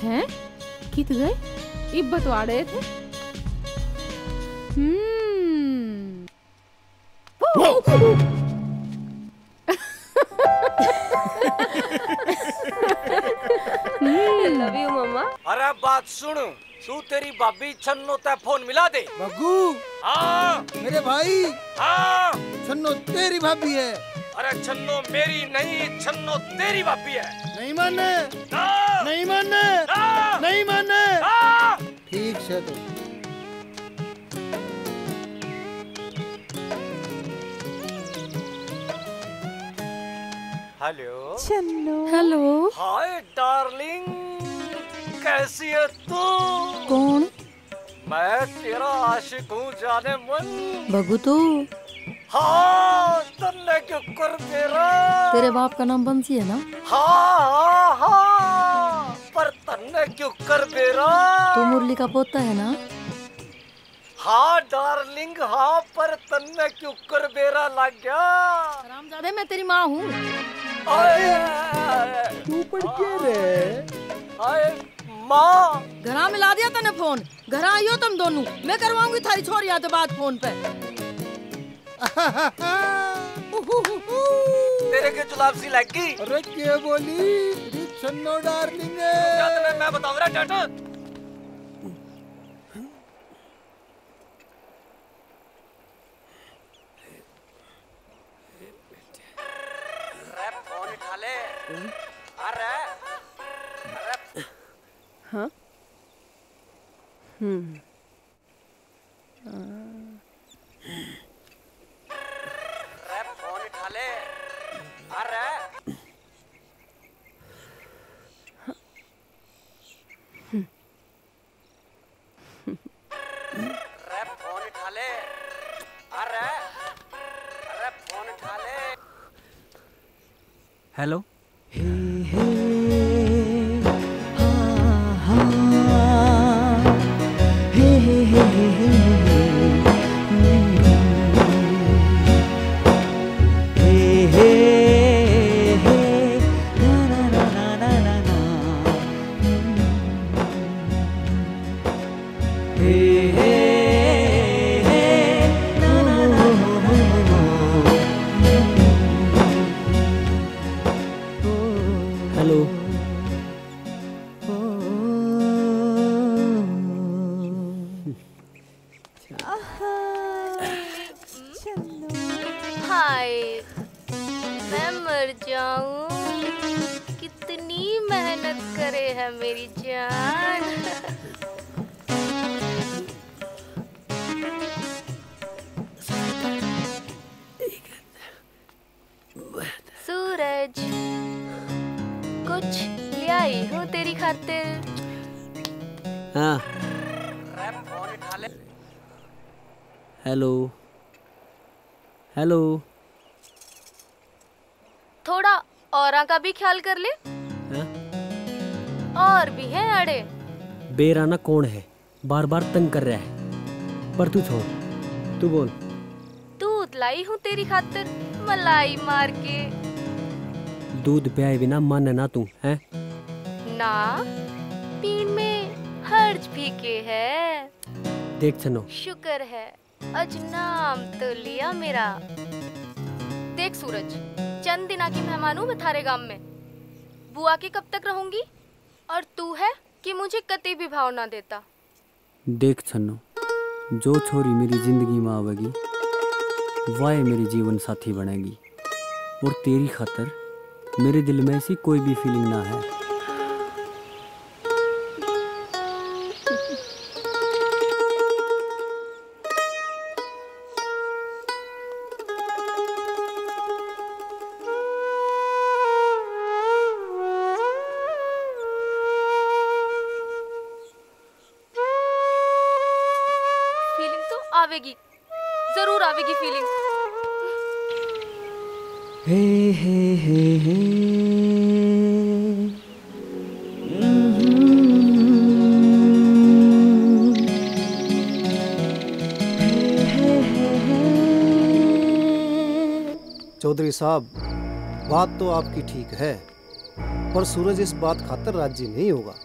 हैं? कित गए? इब तो आ रहे थे। हम्म। Love you, मम्मा। अरे बात सुन, तू तेरी भाभी छन्नो तै फोन मिला दे। भग्गू। हाँ। मेरे भाई। हाँ। छन्नो तेरी भाभी है। अरे छन्नो मेरी नहीं, छन्नो तेरी भाभी है। नहीं माने। ना। नहीं माने। ना। नहीं माने। ना। ठीक से तो। हेलो। छन्नो। हेलो। हाय डार्लिंग, कैसी है तू? कौन? मैं तेरा आशिक हूँ जाने मन। भगू तू। हाँ, तन्ने क्यों कर बेरा? तेरे बाप का नाम बंसी है ना? हाँ, हाँ, हाँ, पर तन्ने क्यों कर बेरा? तू मुरली का पोता है ना? हाँ डार्लिंग, हाँ, पर तन्ने क्यों कर बेरा लग गया? हरामजादे, मैं तेरी माँ हूँ। आए, तू पढ़ के रे? आए, माँ। घरा मिला दिया तन्ने फोन। घरा आइयो तुम दोनों, मैं करवाऊंगी थारी छोरियां ते बात फोन पे। तेरे के जुलाब सी लग गई। अरे के बोली? री छन्नो डार्लिंग। रुक जा, तन्ने मैं बताऊं रे डट। अरे फोन उठा ले। अरे, अरे। हाँ? हम्म। अरे फोन उठा ले। अरे। अरे फोन उठा ले। अरे, अरे फोन उठा ले। हेलो। हेलो। हाय, मैं मर जाऊं। कितनी मेहनत करे है मेरी जान। सूरज, कुछ ले आई हूँ तेरी खातिर। हाँ। Hello, hello. थोड़ा औरां का भी ख्याल कर ले। हैं? और भी हैं आड़े। बेरा ना कौन है, बार बार तंग कर रहा है, पर तू छोड़, तू बोल। दूध लाई हूँ तेरी खातर मलाई मार के। दूध ब्याए बिना माने ना तू, हैं? ना, पीण में हर्ज भी के है। देख छनो। शुक्र है, आज नाम तो लिया मेरा। देख सूरज, चंद दिना की मेहमान हूँ मैं थारे गांव में। बुआ के कब तक रहूंगी? और तू है कि मुझे कती भी भाव ना देता। देख छन्नू, जो छोरी मेरी जिंदगी में आवेगी, वाए मेरी जीवन साथी बनेगी। और तेरी खातर मेरे दिल में ऐसी कोई भी फीलिंग ना है। फीलिंग तो आवेगी, जरूर आवेगी फीलिंग। हे, हे, हे, हे। चौधरी साहब, बात तो आपकी ठीक है, पर सूरज इस बात खातर राजी नहीं होगा।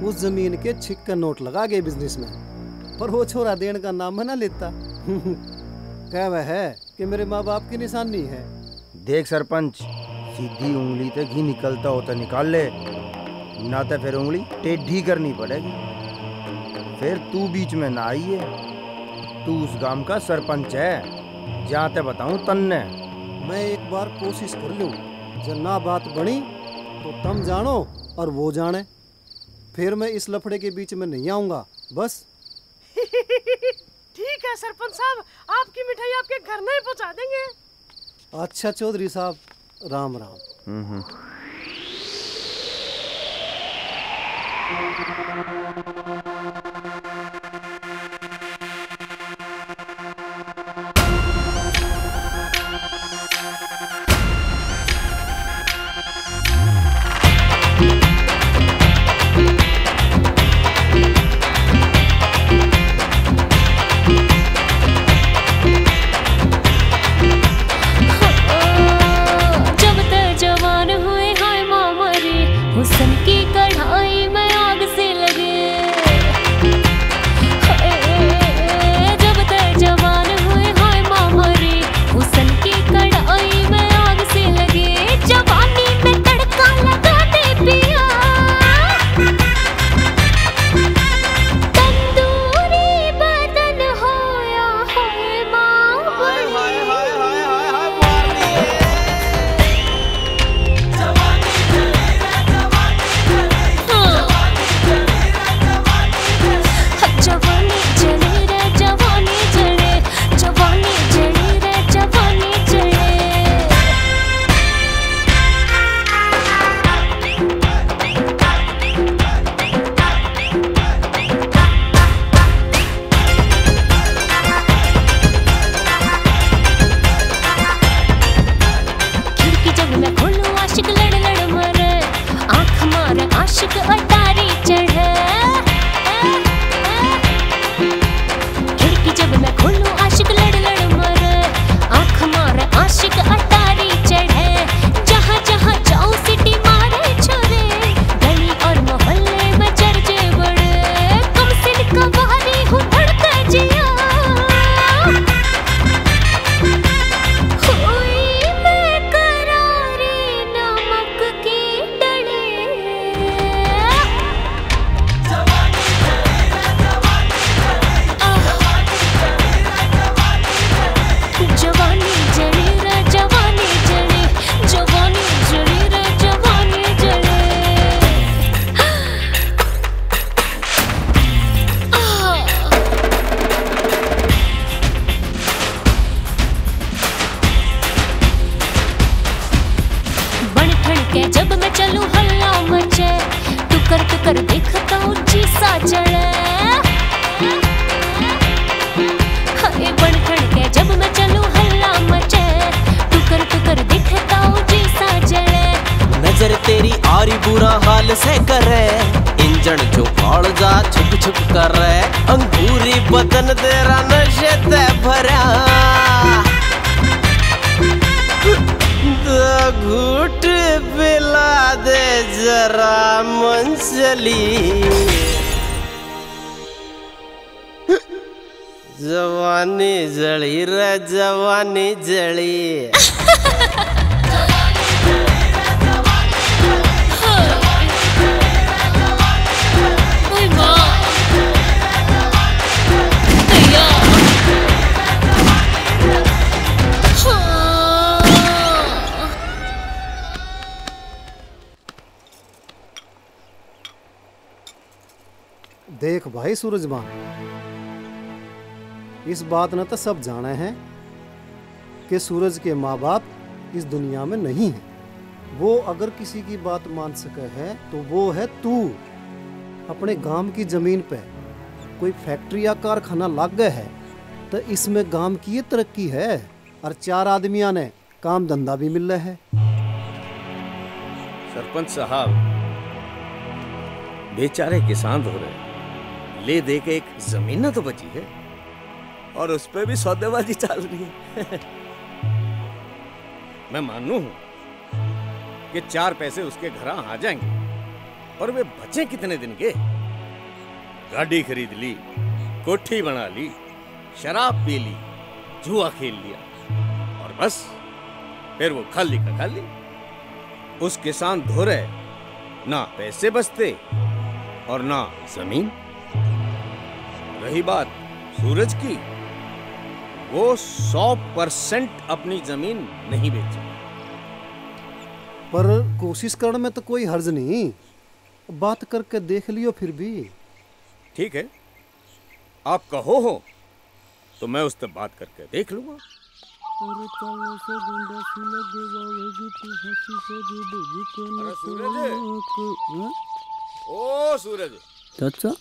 उस जमीन के छिक्के नोट लगा गए बिजनेसमैन, पर वो छोरा देने का नाम है ना लेता। कहवे है कि मेरे माँ बाप की निशानी है। देख सरपंच, सीधी उंगली ते घी निकलता हो तो निकाल ले, ना तो फिर उंगली टेढ़ी करनी पड़ेगी। फिर तू बीच में ना आइए, तू उस गांव का सरपंच है, जा ते बताऊं तन्ने। मैं एक बार कोशिश कर लूं, जब ना बात बनी तो तम जानो और वो जाने। फिर मैं इस लफड़े के बीच में नहीं आऊंगा, बस। ठीक है सरपंच साहब, आपकी मिठाई आपके घर नहीं पहुंचा देंगे। अच्छा चौधरी साहब, राम राम। हम्म, हम्म। जब तक जवान हुए हाय मामा रे, हुस्न की कढ़ाई में आग से लगे। हाय, जब तक जवान हुए हाय मामा रे, हुस्न की कढ़ाई में आग से लगे। जवानी में तड़का लगा दे पिया। तंदूरी बदन होया हाय माँ। हाय, हाय, हाय, हाय, हाय, हाय, मार दिए। हाँ। जवानी जले रे, जवानी जले। हाँ, जवानी जले रे, जवानी जले। जवानी जले रे, जवानी जले। खिड़की जब मैं खोलूं आशिक लड़ लड़ मरे, आंख मार आशिक अटारी चढ़े। खिड़की जब मैं खोलूं आशिक लड़ लड़ मरे, आंख मार आशिक अटारी चढ़े। जहां जहां जाऊं सीटी मारे छोरे, गली और मोहल्ले में चर्चे बड़े। कम सिन का बारी हूं धड़के जिया। हुई मैं करारी नमक की डले। जवानी जली रे जवानी जली, जवानी जली रे जवानी जली। बन ठन के जब मैं चलूं हल्ला मचे, टुकर टुकर देखता हूँ जी सा जले। हाँ, मचे, टुकर टुकर दिखता हूँ जी सा जले। नजर तेरी आरी बुरा हाल से करे, इंजन जो कालजा छुक छुक करे, अंगूरी बदन तेरा नशे ते भरा। दो घूट पिला दे जरा मंजली। जवानी जली रे, जवानी जली। ओए माँ। भैया। हाँ। देख भाई सूरजमान, इस बात ने तो सब जाने हैं कि सूरज के माँ बाप इस दुनिया में नहीं हैं। वो अगर किसी की बात मान सके है तो वो है तू। अपने गांव की जमीन पे कोई फैक्ट्री या कारखाना लाग गया है तो इसमें गांव की ये तरक्की है और चार आदमियां ने काम धंधा भी मिल रहा है। सरपंच साहब, बेचारे किसान हो रहे, ले दे के एक जमीन ना तो बची है और उस पे भी सौदेबाजी चल रही है। मैं मानू हूं कि चार पैसे उसके घर आ जाएंगे, पर वे बचे कितने दिन के? गाड़ी खरीद ली, कोठी बना ली, शराब पी ली, जुआ खेल लिया और बस, फिर वो खाली का खाली। उस किसान धोरे ना पैसे बचते और ना जमीन। रही बात सूरज की, वो सौ परसेंट अपनी जमीन नहीं बेचेगा। पर कोशिश करण में तो कोई हर्ज नहीं, बात करके देख लियो फिर भी। ठीक है, आप कहो हो तो मैं उससे बात करके देख लूंगा। अरे चलने से गुंडा सी लगे बाबूजी, तू हंसी से भी भेजी को अरे सूरज। नखरनाक। हाँ? ओ सूरज। चाचा।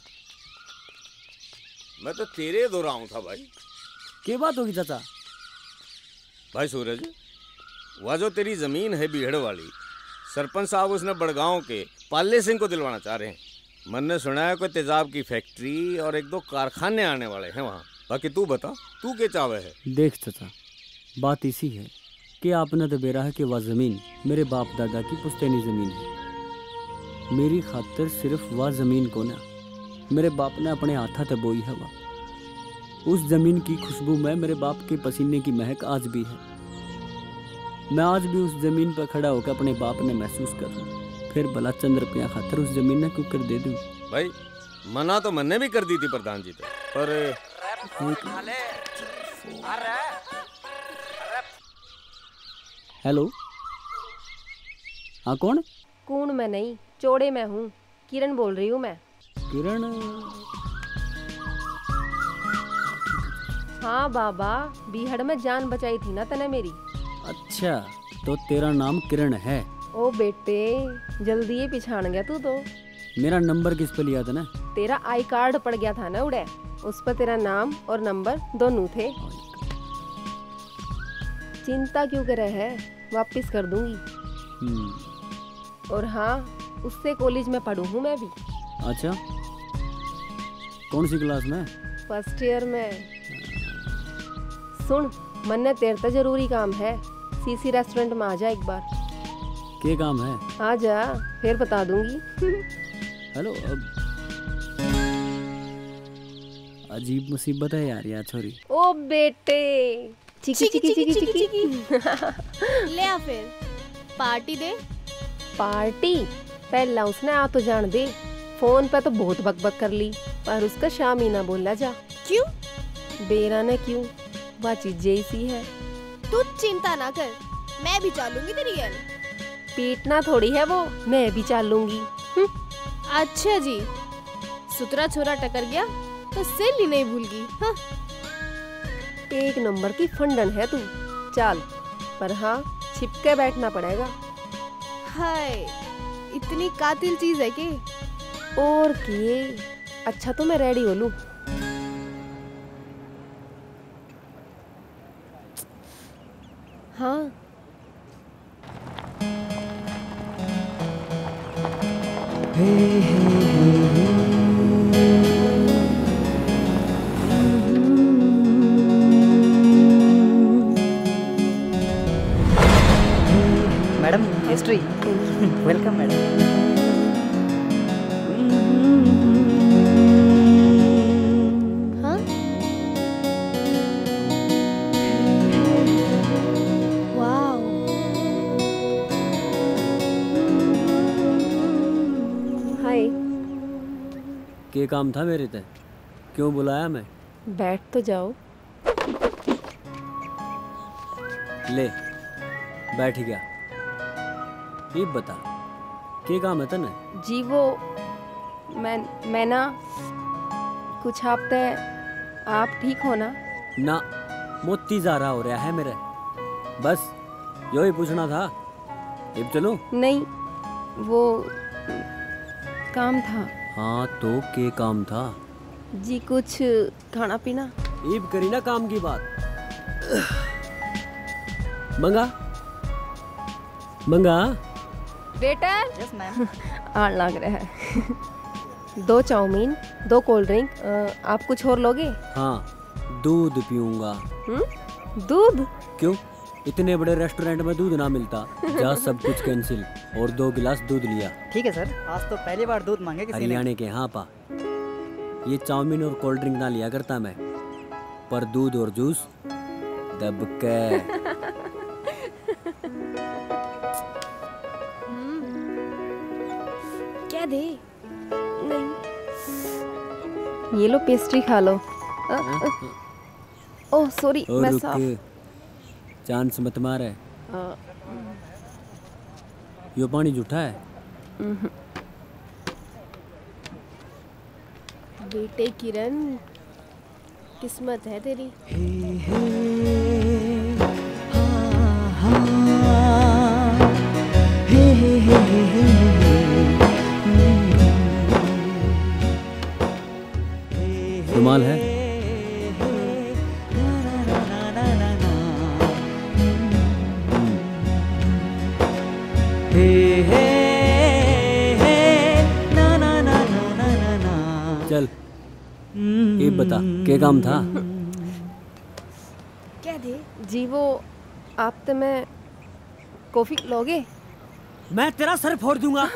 मैं तो तेरे दोराऊं था भाई। के बात होगी चाचा? भाई सूरज, वह जो तेरी जमीन है बीहड़ वाली, सरपंच साहब उसने बड़गांव के पाले सिंह को दिलवाना चाह रहे हैं। मन्ने सुना है कोई तेजाब की फैक्ट्री और एक दो कारखाने आने वाले हैं वहाँ। बाकी तू बता, तू के चाहवे है? देख चाचा, बात इसी है कि आपने तो बेरा है कि वह जमीन मेरे बाप दादा की पुश्तैनी जमीन है। मेरी खातर सिर्फ वह जमीन को ना, मेरे बाप ने अपने हाथा ते बोई है वह। उस जमीन की खुशबू में मेरे बाप के पसीने की महक आज भी है। मैं आज भी उस जमीन पर खड़ा होकर अपने बाप ने महसूस कर रहा हूँ। फिर भला चंद रुपया खातर उस जमीन ने क्यों कर दे दूँ? भाई, मना तो मन्ने भी कर दी थी प्रधान जी तो, पर हेलो, हाँ, कौन? कौन मैं नहीं, चौड़े मैं हूँ, किरण बोल रही हूँ मैं। किरण? हाँ बाबा, बीहड़ में जान बचाई थी ना तने मेरी। अच्छा, तो तेरा नाम किरण है? ओ बेटे, जल्दी ये पिछाण गया तू तो। मेरा नंबर किस पे लिया था ना? तेरा आई कार्ड पड़ गया था ना उड़े, उस पर तेरा नाम और नंबर दोनों थे। चिंता क्यों करे है, वापस कर दूंगी। हम्म। और हाँ, उससे कॉलेज में पढ़ू हूँ मैं भी। अच्छा, कौन सी क्लास में? फर्स्ट ईयर में। सुन, मन्ने तेरे ते जरूरी काम है, सीसी रेस्टोरेंट में आ जा एक बार। के काम है? आ जा, फिर बता दूंगी। हेलो, अब अजीब मुसीबत है यार, या छोरी। ओ बेटे, चिकी, चिकी, चिकी, चिकी, चिकी। ले आ फिर, पार्टी दे। पार्टी? पहला उसने आ तो जान दे। फोन पे तो बहुत बकबक कर ली, पर उसका शामी ना बोला जा। क्यों? बेरा ने क्यों, वह चीजें इसी है। तू चिंता ना कर, मैं भी चालूंगी तेरी गैल। पीटना थोड़ी है वो, मैं भी चालूंगी। हम्म। अच्छा जी, सुतरा छोरा टकर गया तो सेली नहीं भूल गई। हाँ। एक नंबर की फंडन है तू। चाल, पर हाँ, छिपके बैठना पड़ेगा। हाय, इतनी कातिल चीज है के? और के? अच्छा, तो मैं रेडी हो लूं। हाँ। Madam, pastry. Welcome madam. हाँ? वाओ। हाय। के काम था मेरे ते? क्यों बुलाया मैं? बैठ तो जाओ। ले, बैठ गया। ये बता, के काम है तने? जी, वो मैं, मैं ना कुछ हफ्ते, आप ठीक हो ना? ना, मोती जारा हो रहा है मेरे। बस, यो ही पूछना था। इब चलूं? नहीं, वो काम था। हाँ, तो के काम था? जी, कुछ खाना पीना। ईब करी ना काम की बात। मंगा, मंगा। वेटर। Yes ma'am. आन लग रहा है। दो चाउमीन, दो कोल्ड ड्रिंक। अ, आप कुछ और लोगे? हाँ, दूध पीऊंगा। हम्म, दूध? क्यों, इतने बड़े रेस्टोरेंट में दूध ना मिलता? जा, सब कुछ कैंसिल। और दो गिलास दूध लिया। ठीक है सर, आज तो पहली बार दूध मांगे किसी ने। हरियाणा के हाँ पा। ये चाउमीन और कोल्ड ड्रिंक ना लिया करता मैं, पर दूध और जूस दबके। हम्म। क्या दे? नहीं। ये लो, पेस्ट्री खा लो। अ, अ, ओह, सॉरी, और मैं रुक, साफ चांस मत मार। अ, यो पानी झूठा है। हम्म। बेटे किरण, किस्मत है तेरी। रुमाल है? चल, ये बता, के काम था? क्या दे? जी, वो आप तो मैं कॉफी लोगे? मैं तेरा सर फोड़ दूंगा।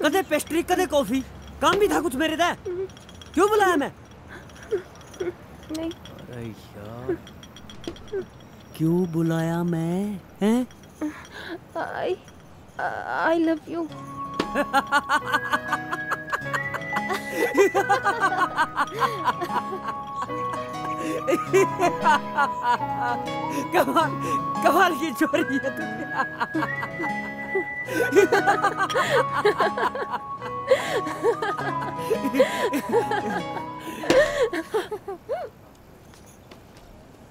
कदे पेस्ट्री, कदे कॉफी। काम भी था कुछ मेरे ते। क्यों बुलाया मैं? नहीं। अरे यार, क्यों बुलाया मैं? हैं? आई, आई लव यू। कमाल, कमाल की छोरी है तू।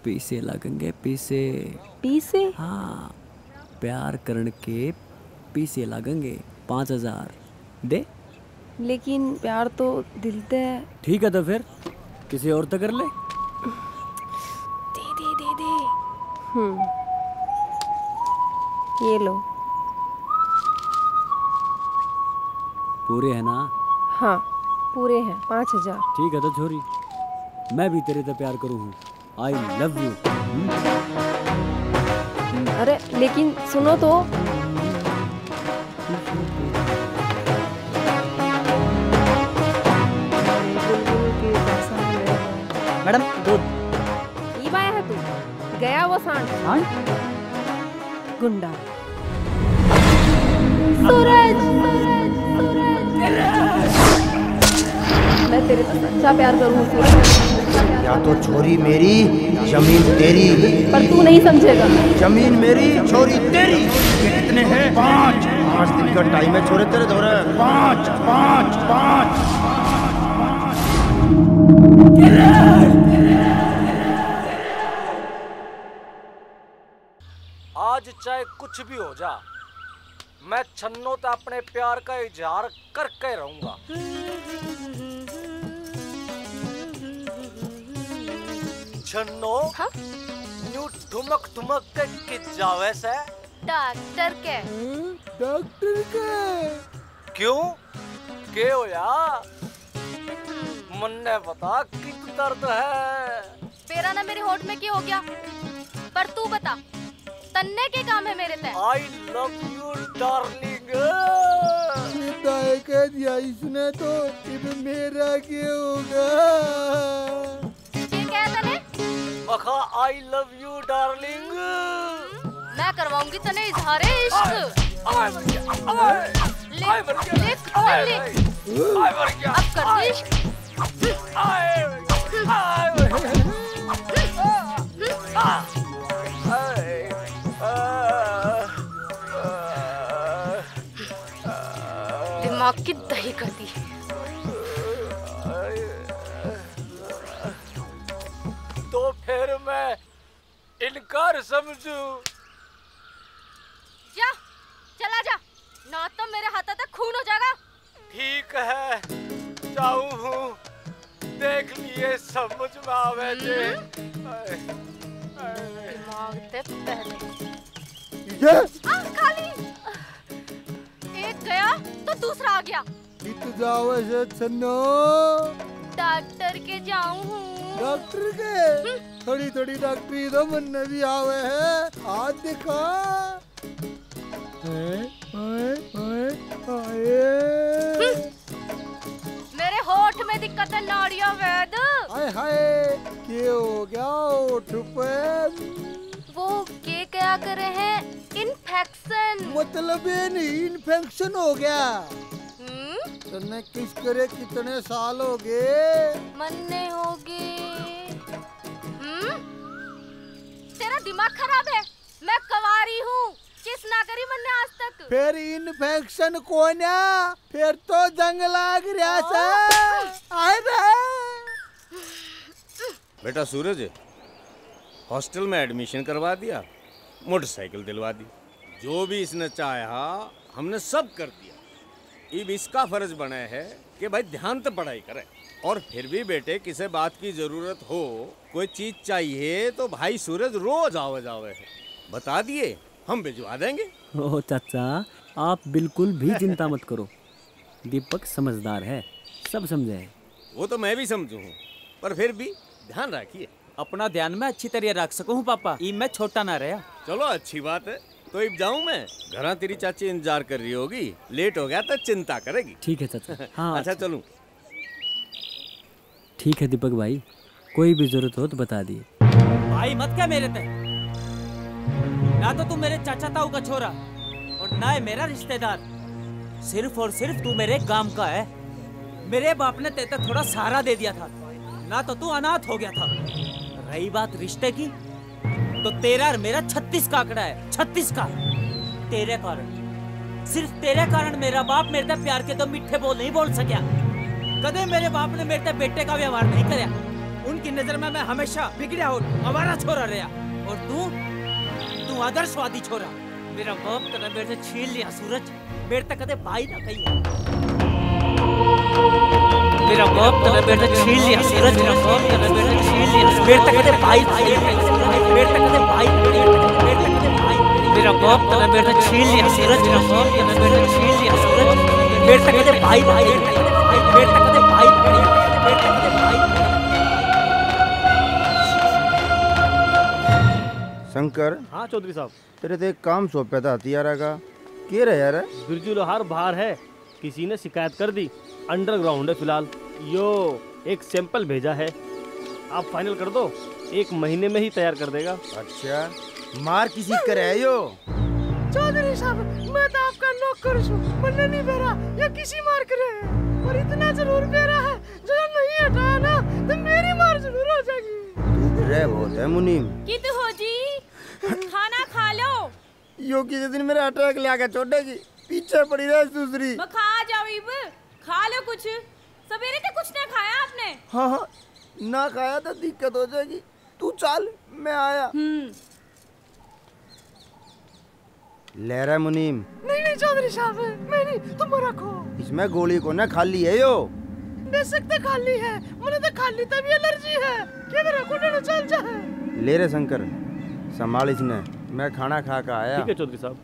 पीसे लगेंगे, पीसे। पीसे? हाँ, प्यार करण के पीसे लगेंगे, पाँच हजार। दे। लेकिन प्यार तो दिल ते है। ठीक है, तो फिर किसी और तो कर ले। दे, दे, दे, दे। हम्म, ये लो। पूरे है ना? हाँ, पूरे हैं, पाँच हजार। ठीक है, तो छोरी, मैं भी तेरे ते प्यार करूँ हूँ। I love you। अरे, लेकिन सुनो तो। मैडम, दूध। इब आया है तू, गया वो सांड। सांड? गुंडा। सूरज, सूरज, सूरज। मैं तेरे से सच्चा प्यार करूँ, सूरज। या तो छोरी मेरी, जमीन तेरी। पर तू नहीं समझेगा। जमीन मेरी, छोरी तेरी। कितने हैं? पाँच। पाँच दिन का टाइम है छोरे तेरे धोरे। पाँच, पाँच, पाँच। आज चाहे कुछ भी हो जा, मैं छन्नो ते अपने प्यार का इजहार करके रहूंगा। छन्नो, हाँ? न्यू ठुमक ठुमक के कित जावे से? डॉक्टर के। हम्म, डॉक्टर के। क्यों, के होया? मन्ने बता, कित दर्द है? बेरा ना मेरे होठ में की हो गया, पर तू बता, तन्ने के काम है मेरे ते? I love you darling। सीधा कह दिया इसने तो, इब मेरा के होगा? ये क्या है तने? मखा I love you darling। मैं करवाऊंगी तने इजहारे इश्क। आए मर गया, आए। लिख, आए मर गया, लिख, आए, लिख। आए मर गया, अब कर दे आए। इश्क। आए, आए, आए, आए, आए। दिमाग की दही कर दी। तो फिर मैं इनकार समझूं? जा, चला जा, ना तो मेरे हाथों तक खून हो जाएगा। ठीक है, जाऊं हूँ, देख लिए समझ में आवे जे। हम्म। आए, आए। दिमाग ते पहले। ये? आ, खाली। एक गया तो दूसरा आ गया। कित जावे से छन्नो? डॉक्टर के जाऊं हूँ। डॉक्टर के? हम्म। थोड़ी थोड़ी डॉक्टरी तो मन्ने भी आवे है। हाथ दिखा। ओए, ओए, ओए, ओए। हम्म। मेरे होठ में दिक्कत है, नाड़िया वैद। हाय हाय, के हो गया होठ पे? वो के क्या करे हैं? इन्फेक्शन। मतलब ये नहीं, इन्फेक्शन हो गया। हम्म? तन्ने किस करे कितने साल हो गए? मन्ने हो गए। हम्म? तेरा दिमाग खराब है, मैं कुंवारी हूँ, किस ना करी मन्ने आज तक। फिर इन्फेक्शन कोन्या, फिर तो जंग लाग रहा सा। आए रे। बेटा सूरज, हॉस्टल में एडमिशन करवा दिया, मोटरसाइकिल दिलवा दी, जो भी इसने चाहा हमने सब कर दिया। इब इसका फर्ज बने है कि भाई ध्यान से पढ़ाई करे। और फिर भी बेटे, किसी बात की जरूरत हो, कोई चीज चाहिए तो भाई सूरज रोज आवे जावे है, बता दिए, हम भिजवा देंगे। ओ चाचा, आप बिल्कुल भी चिंता मत करो, दीपक समझदार है, सब समझे है। वो तो मैं भी समझू हूँ, पर फिर भी ध्यान रखिए। अपना ध्यान मैं अच्छी तरह रख सकूँ हूँ पापा, इब मैं छोटा ना रहा। चलो अच्छी बात है, तो इब जाऊँ मैं, घरा तेरी चाची इंतजार कर रही होगी, लेट हो गया तो चिंता करेगी। ठीक है चाचा। हाँ, अच्छा, अच्छा। चलूँ। ठीक है दीपक भाई, कोई भी जरूरत हो तो बता दिए। भाई मत कह मेरे ते, ना तो तू मेरे चाचा ताऊ का छोरा और ना है मेरा रिश्तेदार। सिर्फ और सिर्फ तू मेरे गांव का है। मेरे बाप ने तेरे ते थोड़ा सहारा दे दिया था, ना तो तू अनाथ हो गया था। रही बात रिश्ते की, तो तेरा और मेरा छत्तीस का आंकड़ा है, छत्तीस का। तेरे कारण, सिर्फ तेरे कारण मेरा बाप मेरे ते प्यार के दो मीठे बोल नहीं बोल सका। कदे मेरे बाप ने मेरे ते बेटे का व्यवहार नहीं करया। उनकी नजर में मैं हमेशा बिगड़या और आवारा छोरा रहा। और तू, तू आदर्शवादी छोरा। मेरा बाप तने मेरे से छीन लिया सूरज। मेरे तक कदे भाई ना कही। मेरा बाप तने मेरे से छीन लिया सूरज, मेरा बाप तने मेरे से छीन लिया। मेरे तक कदे भाई, मेरे तक कदे भाई, मेरे तक कदे भाई। मेरा बाप तने मेरे से छीन लिया सूरज, मेरा बाप तने मेरे से छीन लिया सूरज। मेरे तक कदे भाई, भाई, मेरे तक कदे भाई, मेरे तक कदे भाई। शंकर। हाँ चौधरी साहब। तेरे ते एक काम सौंपया था हथियारा का, के रहा यार? बिरजू लोहार बाहर है, किसी ने शिकायत कर दी, अंडरग्राउंड है फिलहाल। यो एक सैंपल भेजा है, आप फाइनल कर दो, एक महीने में ही तैयार कर देगा। अच्छा, मार किसी करे है यो? चौधरी साहब, मैं तो आपका नौकर हूँ, मन्ने नहीं बेरा, ये किसी मार करे है, पर इतना जरूर बेरा है, जो नहीं हटाया ना, तो मेरी मार जरूर हो जाएगी। तू डरे बहुत है मुनीम। कित हो जी? खाना खा लो। यो किसी दिन मेरा ट्रक ले आके छोड़ेगी, पीछे पड़ी रहे दूसरी। मैं खा जाओ इब, खा लो कुछ। सवेरे तो कुछ ना खाया आपने। हाँ, हाँ, ना खाया तो दिक्कत हो जाएगी। तू चल, मैं आया। हम्म। ले रहा मुनीम। नहीं, नहीं चौधरी साहब, मैं नहीं, तुम रखो। इसमें गोली को ना खाली है यो। बेशक तो खाली है, मैंने तो खाली तभी एलर्जी है। के मेरा कोने चल जा है। ले रे शंकर, संभाल इसने, मैं खाना खा के आया। ठीक है चौधरी साहब।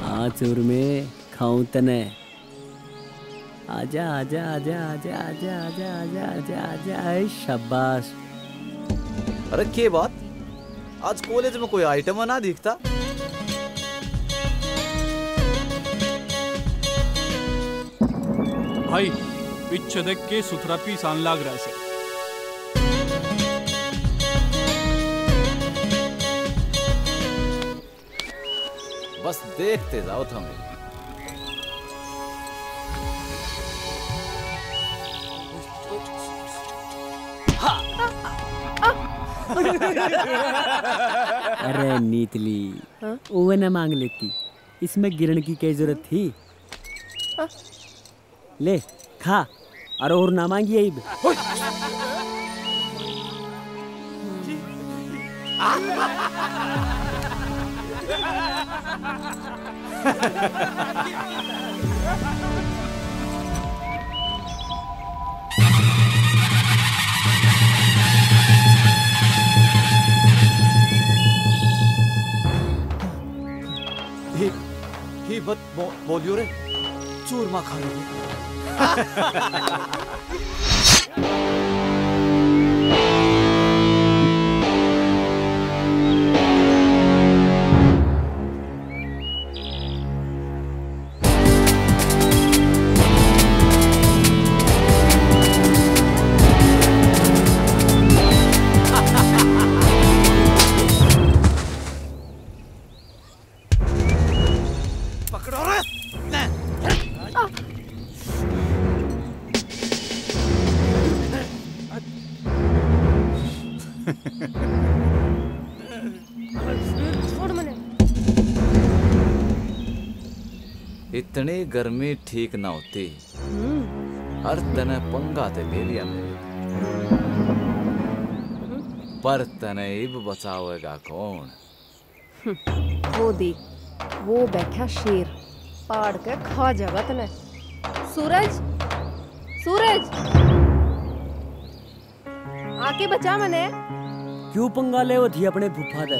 आ चूरमे, खाऊं तने। आजा, आजा, आजा। ए, शाबाश। अरे, के बात? आज कॉलेज में कोई आइटम ना दिखता। भाई, पीछे देख के सुथरा पीसान लाग रहा है। बस देखते जाओ थम। अरे नीतली, हाँ? ओवे ना मांग लेती, इसमें गिरण की क्या जरूरत थी? हाँ? ले, खा, और, और ना मांगिए इब। ही, ही बत बो-, बोलियो रे, चूरमा खा लो। पकड़ो रे। छोड़ मने। इतनी गर्मी ठीक ना होती। हम्म। हर तने पंगा ते ले लिया मेरे। हम्म। पर तने इब बचावेगा कौन? हम्म, वो देख, वो बैठा शेर, पाड़ के खा जागा तने। सूरज, सूरज, आके बचा मने। क्यों पंगा ले थी अपने फूफा दे?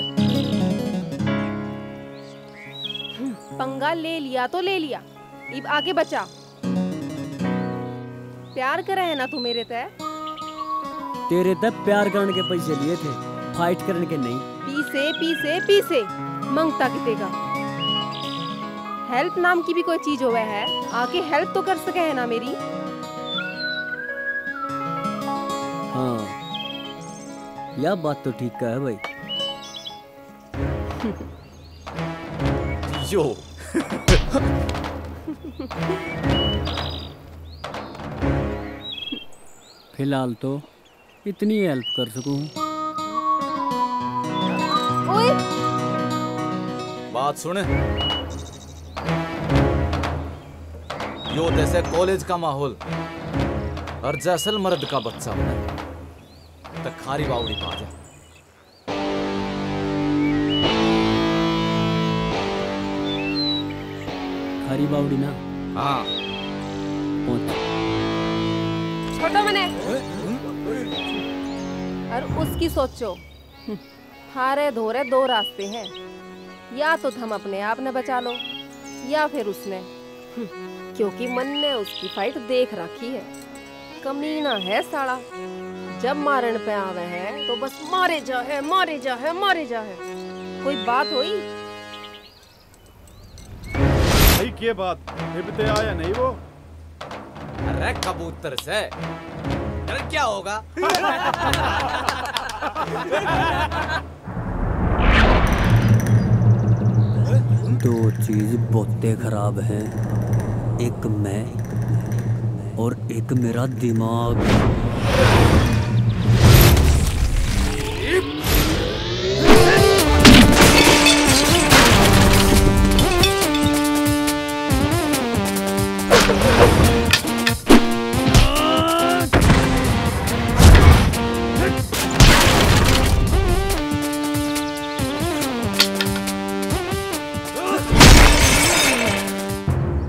हम्म, पंगा ले लिया तो ले लिया, इब आके बचा। प्यार करे है ना तू मेरे ते? तेरे ते प्यार करने के पैसे लिए थे, फाइट करने के नहीं। पीसे, पीसे, पीसे, मंगता कितेगा। हेल्प नाम की भी कोई चीज होवे है, आके हेल्प तो कर सके है ना मेरी। हाँ, यह बात तो ठीक है भाई। यो। फिलहाल तो इतनी हेल्प कर सकूं। ओए। बात सुन। यो जैसे कॉलेज का माहौल और जैसलमेर का बच्चा होना, तो खारी बावड़ी पा जा। खारी बावड़ी ना। हाँ। पहुंच। छोड़ो मने। और उसकी सोचो। थारे धोरे दो रास्ते हैं, या तो थम अपने आप ने बचा लो, या फिर उसने। हम्म, क्योंकि मन ने उसकी फाइट देख रखी है। कमीना है साला, जब मारण पे आवे है तो बस मारे जा है, मारे जा है, मारे जा है। कोई बात होई? भाई, के बात? इब ते आया नहीं वो? अरे कबूतर से डर क्या होगा? दो चीज बहुते खराब हैं, एक मैं और एक मेरा दिमाग।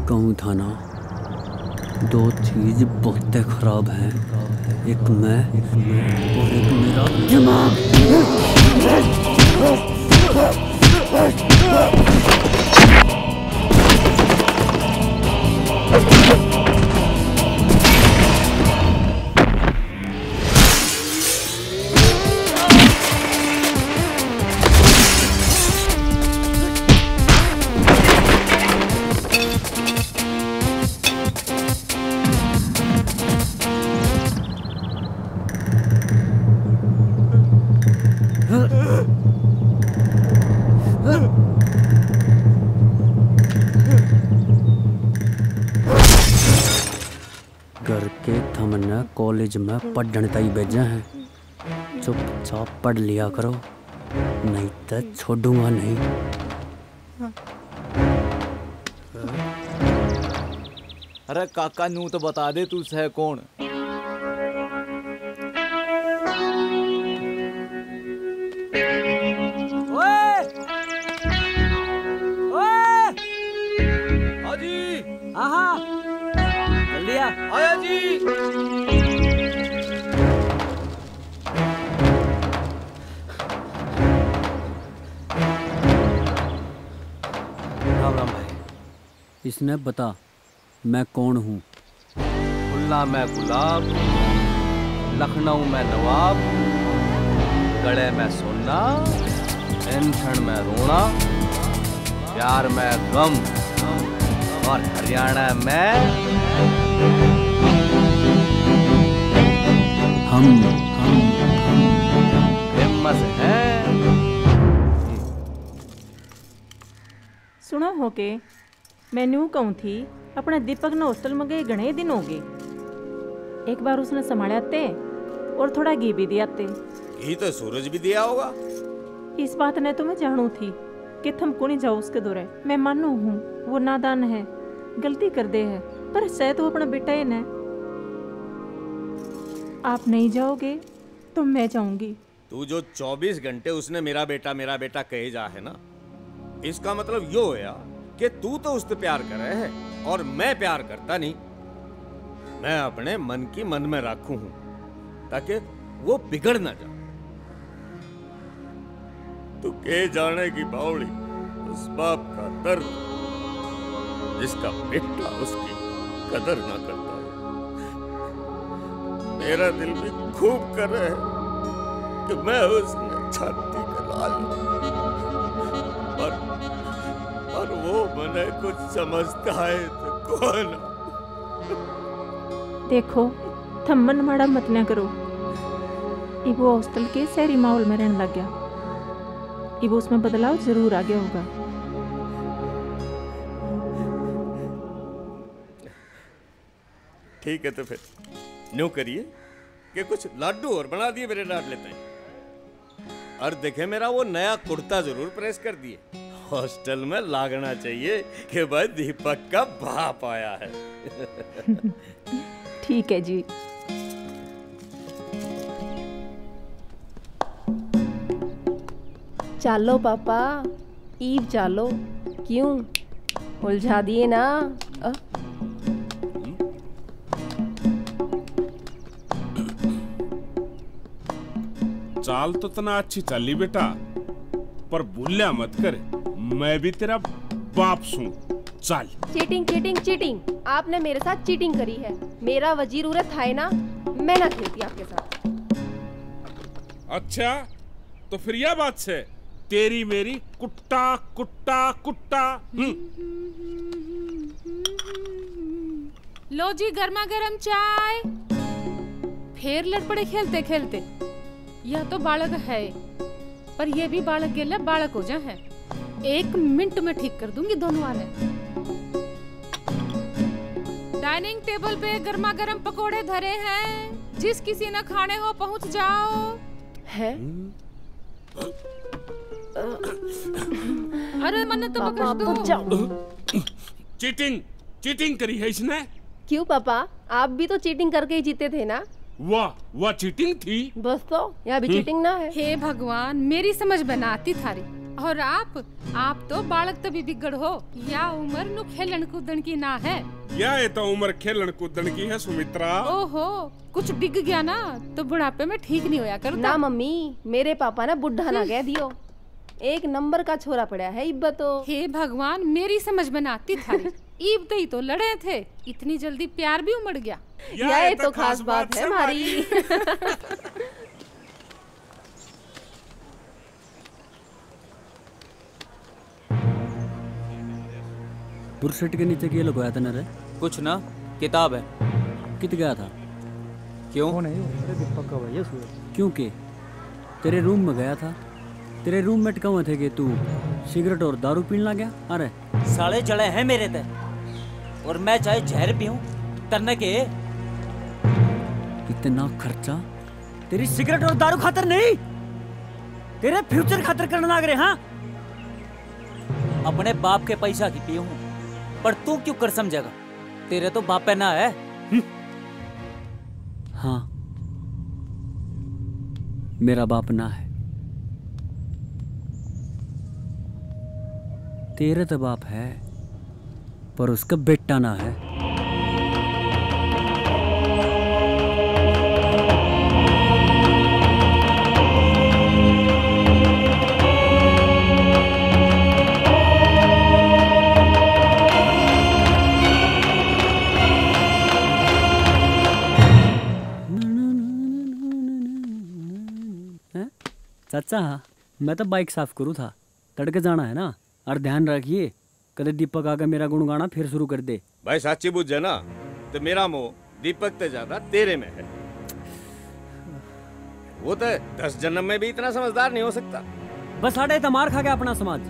कहूँ था ना, दो चीज बहुत खराब हैं, एक मैं और एक मेरा दिमाग। घर के थमने कॉलेज में पढ़ने ताई भेजे हैं, चुपचाप पढ़ लिया करो, नहीं तो छोड़ूंगा नहीं। अरे काका, नू तो बता दे, तू सै कौन? ओए! ओए! हाँ जी। हाँ, हाँ। जल्दी आ। आया जी। राम राम भाई। इसने बता, मैं कौन हूँ? फुल्ला में गुलाब, लखनऊ में नवाब, गले में सोना, टेंशन में रोना, प्यार में गम और हरियाणा में हम, हम, हम फेमस हैं। सुनो हो के, मैं न्यू कहूँ थी, अपने दीपक ने हॉस्टल में गए घणे दिन हो गए। एक बार उसने संभाले आते और थोड़ा घी भी दिया आते। घी तो सूरज भी दिया होगा। इस बात ने तो मैं जानू थी कि थम कोनी जाओ उसके धोरे। मैं मानू हूँ, वो नादान है, गलती कर दे है, पर सै तो अपना बेटा ही न। आप नहीं जाओगे तो मैं जाऊंगी। तू जो चौबीस घंटे उसने मेरा बेटा, मेरा बेटा कहे जा है ना, इसका मतलब यो होया कि तू तो उससे प्यार करे है और मैं प्यार करता नहीं। मैं अपने मन की मन में रखूं हूं, ताकि वो बिगड़ ना जाए। तू के जाने की बावली उस बाप का दर्द, जिसका बेटा उसकी कदर ना करता हो। मेरा दिल भी खूब कर रहा है कि मैं उसने छाती पे ला लूं, पर, पर वो मने कुछ समझता है तो कौन? देखो, थम मन माड़ा मत ना करो। इब वो हॉस्टल के शहरी माहौल में रहने लग गया। इब उसमें बदलाव जरूर आ गया होगा। ठीक है, तो फिर न्यू करिए कि कुछ लाडू और बना दिए मेरे लाडले ताई। और देखे, मेरा वो नया कुर्ता जरूर प्रेस कर दिए। हॉस्टल में लागना चाहिए कि भाई दीपक का बाप आया है। ठीक है जी। चालो पापा, ईब चालो। क्यों, उलझा दिए ना? अ? चाल तो तना अच्छी चाली बेटा, पर भूल्या मत कर, मैं भी तेरा बाप सूं। चाल। Cheating, cheating, cheating. आपने मेरे साथ चीटिंग करी है। मेरा वजीर उरे था ना, मैं ना खेलती आपके साथ। अच्छा, तो फिर यह बात है, तेरी मेरी कुट्टा, कुट्टा, कुट्टा। हम्म। लो जी, गर्मा गर्म चाय। फिर लड़ पड़े खेलते खेलते। यह तो बालक है, पर यह भी बालक गेले बालक हो जा है। एक मिनट में ठीक कर दूंगी दोनों आने। डाइनिंग टेबल पे गर्मा गर्म पकोड़े धरे हैं, जिस किसी ने खाने हो पहुंच जाओ। है? अरे मन्ने तो पापा, बख्श दो। आप तो जाओ। चीटिंग, चीटिंग करी है इसने। क्यों पापा, आप भी तो चीटिंग करके ही जीते थे ना? वाह, वाह चीटिंग थी। बस तो, यहाँ भी हम्म। चीटिंग ना है। हे भगवान, मेरी समझ में ना आती थारी। और आप, आप तो बालक तभी बिगड़ हो। या उम्र नु खेलन कूदन की ना है। या ये तो उम्र खेलन कूदन की है, सुमित्रा। ओहो, कुछ बिग गया ना, तो बुढ़ापे में ठीक नहीं होया करूँ ना। मम्मी, मेरे पापा ने बुढ़ा ना कह दियो। एक नंबर का छोरा पड़ा है इब्बा तो। हे भगवान, मेरी समझ में ना आती थारी। ईब तई तो लड़े थे, इतनी जल्दी प्यार भी उमड़ गया। या ये तो खास बात है हमारी। बुरसट के नीचे के लुकाया तने रे? कुछ ना, किताब है। कित गया था? क्यों? कौन है ये? अरे दीपक का भाई है सूरज। क्यों के? तेरे रूम में गया था, तेरे रूममेट कहे थे कि तू सिगरेट और दारू पीने लग गया। अरे साले जले हैं मेरे ते, और मैं चाहे जहर पीऊं, तन्ने के? इतना खर्चा तेरी सिगरेट और दारू खातर नहीं, तेरे फ्यूचर खातर करने लाग रहे, हाँ? अपने बाप के पैसा की पी हूँ, पर तू क्यों कर समझेगा? तेरे तो बापे ना है। हम्म। हाँ, मेरा बाप ना है। तेरे तो बाप है, पर उसका बेटा ना है। हैं? चाचा, हाँ, मैं तो बाइक साफ करूँ था, तड़के जाना है ना, और ध्यान रखिए, कदे दीपक आके मेरा गुण गाना फिर शुरू कर दे। भाई, साची बुझे ना, तो मेरा मोह दीपक ते ज्यादा तेरे में है। वो तो दस जन्म में भी इतना समझदार नहीं हो सकता। बस आड़े तो मार खा गया अपना समाज।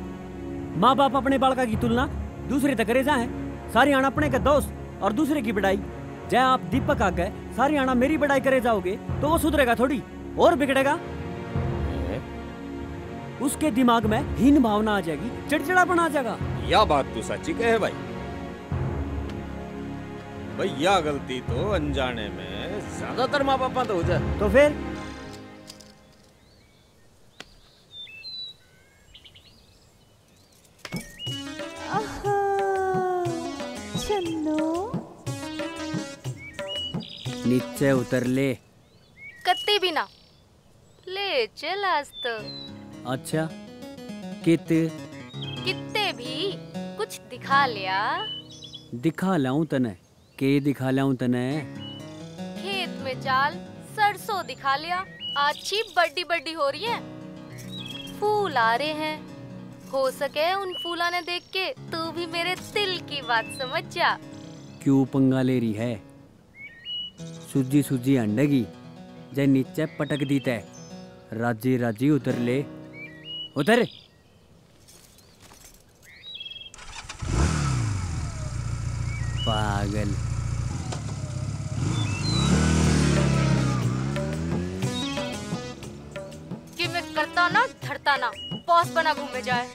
माँ बाप अपने बालका की तुलना दूसरे तक करे जा है। सारी आण अपने के दोस्त और दूसरे की बड़ाई। जै आप दीपक आगे सारी आना मेरी बड़ाई करे जाओगे तो वो सुधरेगा थोड़ी, और बिगड़ेगा। हैं? उसके दिमाग में हीन भावना आ जाएगी, चिड़चिड़ापन आ जाएगा। या बात तू सच्ची कहे भाई। भाई, या गलती तो अनजाने में ज्यादातर माँ बापां तो हो जाए। तो फिर? आहा, छन्नू। नीचे उतर ले। कत्ते भी ना। ले चल आज तो। अच्छा, कित? कित्ते भी, कुछ दिखा लिया। दिखा लाऊं तने? के दिखा ल्याऊं तने? खेत में चाल, सरसों दिखा लिया, अच्छी बड़ी बड़ी हो रही है, फूल आ रहे हैं। हो सके उन फूलों ने देख के तू भी मेरे दिल की बात समझ जा। क्यों पंगा ले रही है? सूजी सूजी हंडेगी, जै नीचे पटक दी तै। राजी राजी उतर ले, उतर। पागल। कि मैं करता ना धरता ना, बॉस बना घूमे जाए।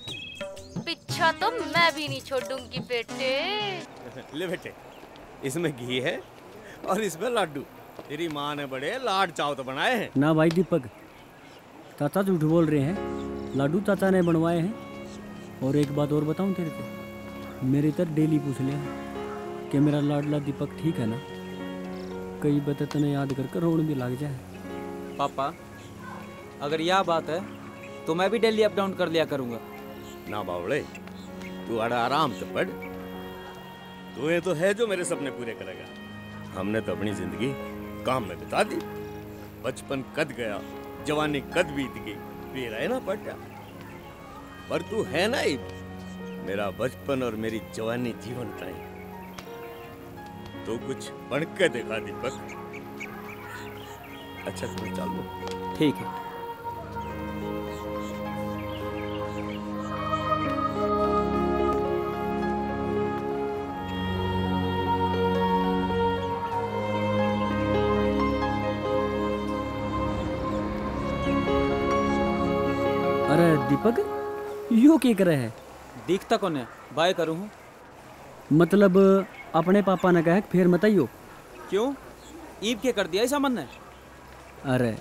पीछा तो मैं भी नहीं छोड़ूंगी बेटे। ले बेटे, इसमें घी है और इसमें लाडू। तेरी माँ ने बड़े लाड चाव तो बनाए हैं। ना भाई दीपक, चाचा झूठ बोल रहे हैं, लाडू चाचा ने बनवाए हैं। और एक बात और बताऊं तेरे को, मेरी तर डेली पूछ ले कि मेरा लाडला दीपक ठीक है ना। कई बते तने याद करके रोन भी लग जाए। पापा, अगर यह बात है तो मैं भी डेली अप डाउन कर लिया करूंगा। ना बावड़े, तू आड़ा आराम से पढ़। तू ये तो है जो मेरे सपने पूरे करेगा। हमने तो अपनी जिंदगी काम में बिता दी। बचपन कद गया, जवानी कद बीत गई, फिर है ना पटा। पर तू है ना इब मेरा बचपन और मेरी जवानी जीवन टाइम। तू कुछ बन के दिखा दीपक। अच्छा, तो मैं चलूं? ठीक है। अरे दीपक, यो के करे है? दिखता कोने, बाय करूँ हूँ। मतलब अपने पापा ने कहे फेर मत आइयो। क्यों? ईब के कर दिया इस अमन ने? अरे,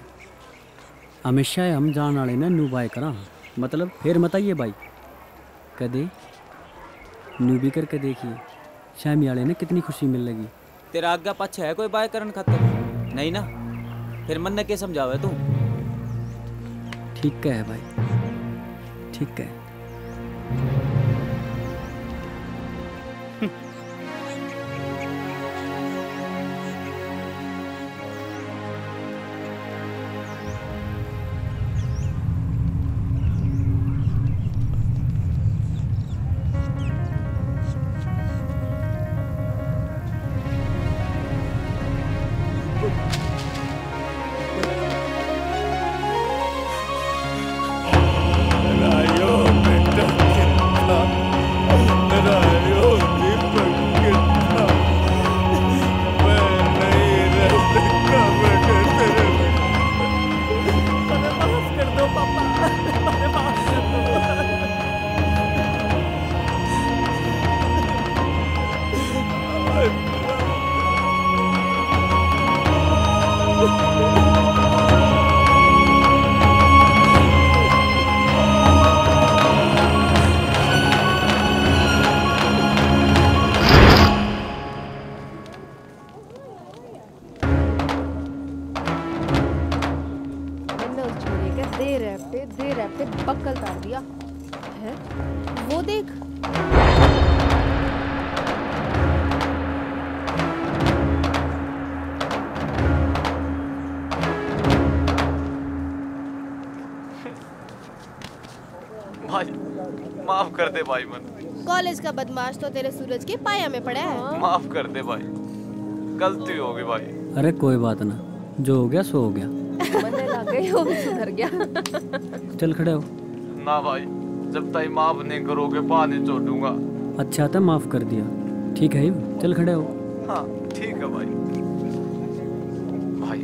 हमेशा हम जान आले ने न्यू बाय करा। मतलब, फिर मत आइए भाई। कदे न्यू भी करके देखिए, शामी वाले ने कितनी खुशी मिल लगी। तेरा आगे पाछे है कोई बाय करण खातर? नहीं ना? फिर मन ने के समझावे तू? ठीक है भाई, ठीक है। मैंने उस छोरे के दे रैपटे, दे रैपटे बक्कल तार दिया। हैं? वो देख। भाई, माफ कर दे भाई मन। कॉलेज का बदमाश तो तेरे सूरज के पाया में पड़ा है। माफ कर दे भाई, गलती हो गई भाई। अरे कोई बात ना, जो हो गया सो हो गया। मन्ने लागे वो भी सुधर गया। चल खड़े हो। ना भाई, जब ताई माफ नहीं करोगे, पा नहीं छोड़ूंगा। अच्छा, तो माफ कर दिया, ठीक है? चल खड़े हो। हाँ, ठीक है भाई। भाई,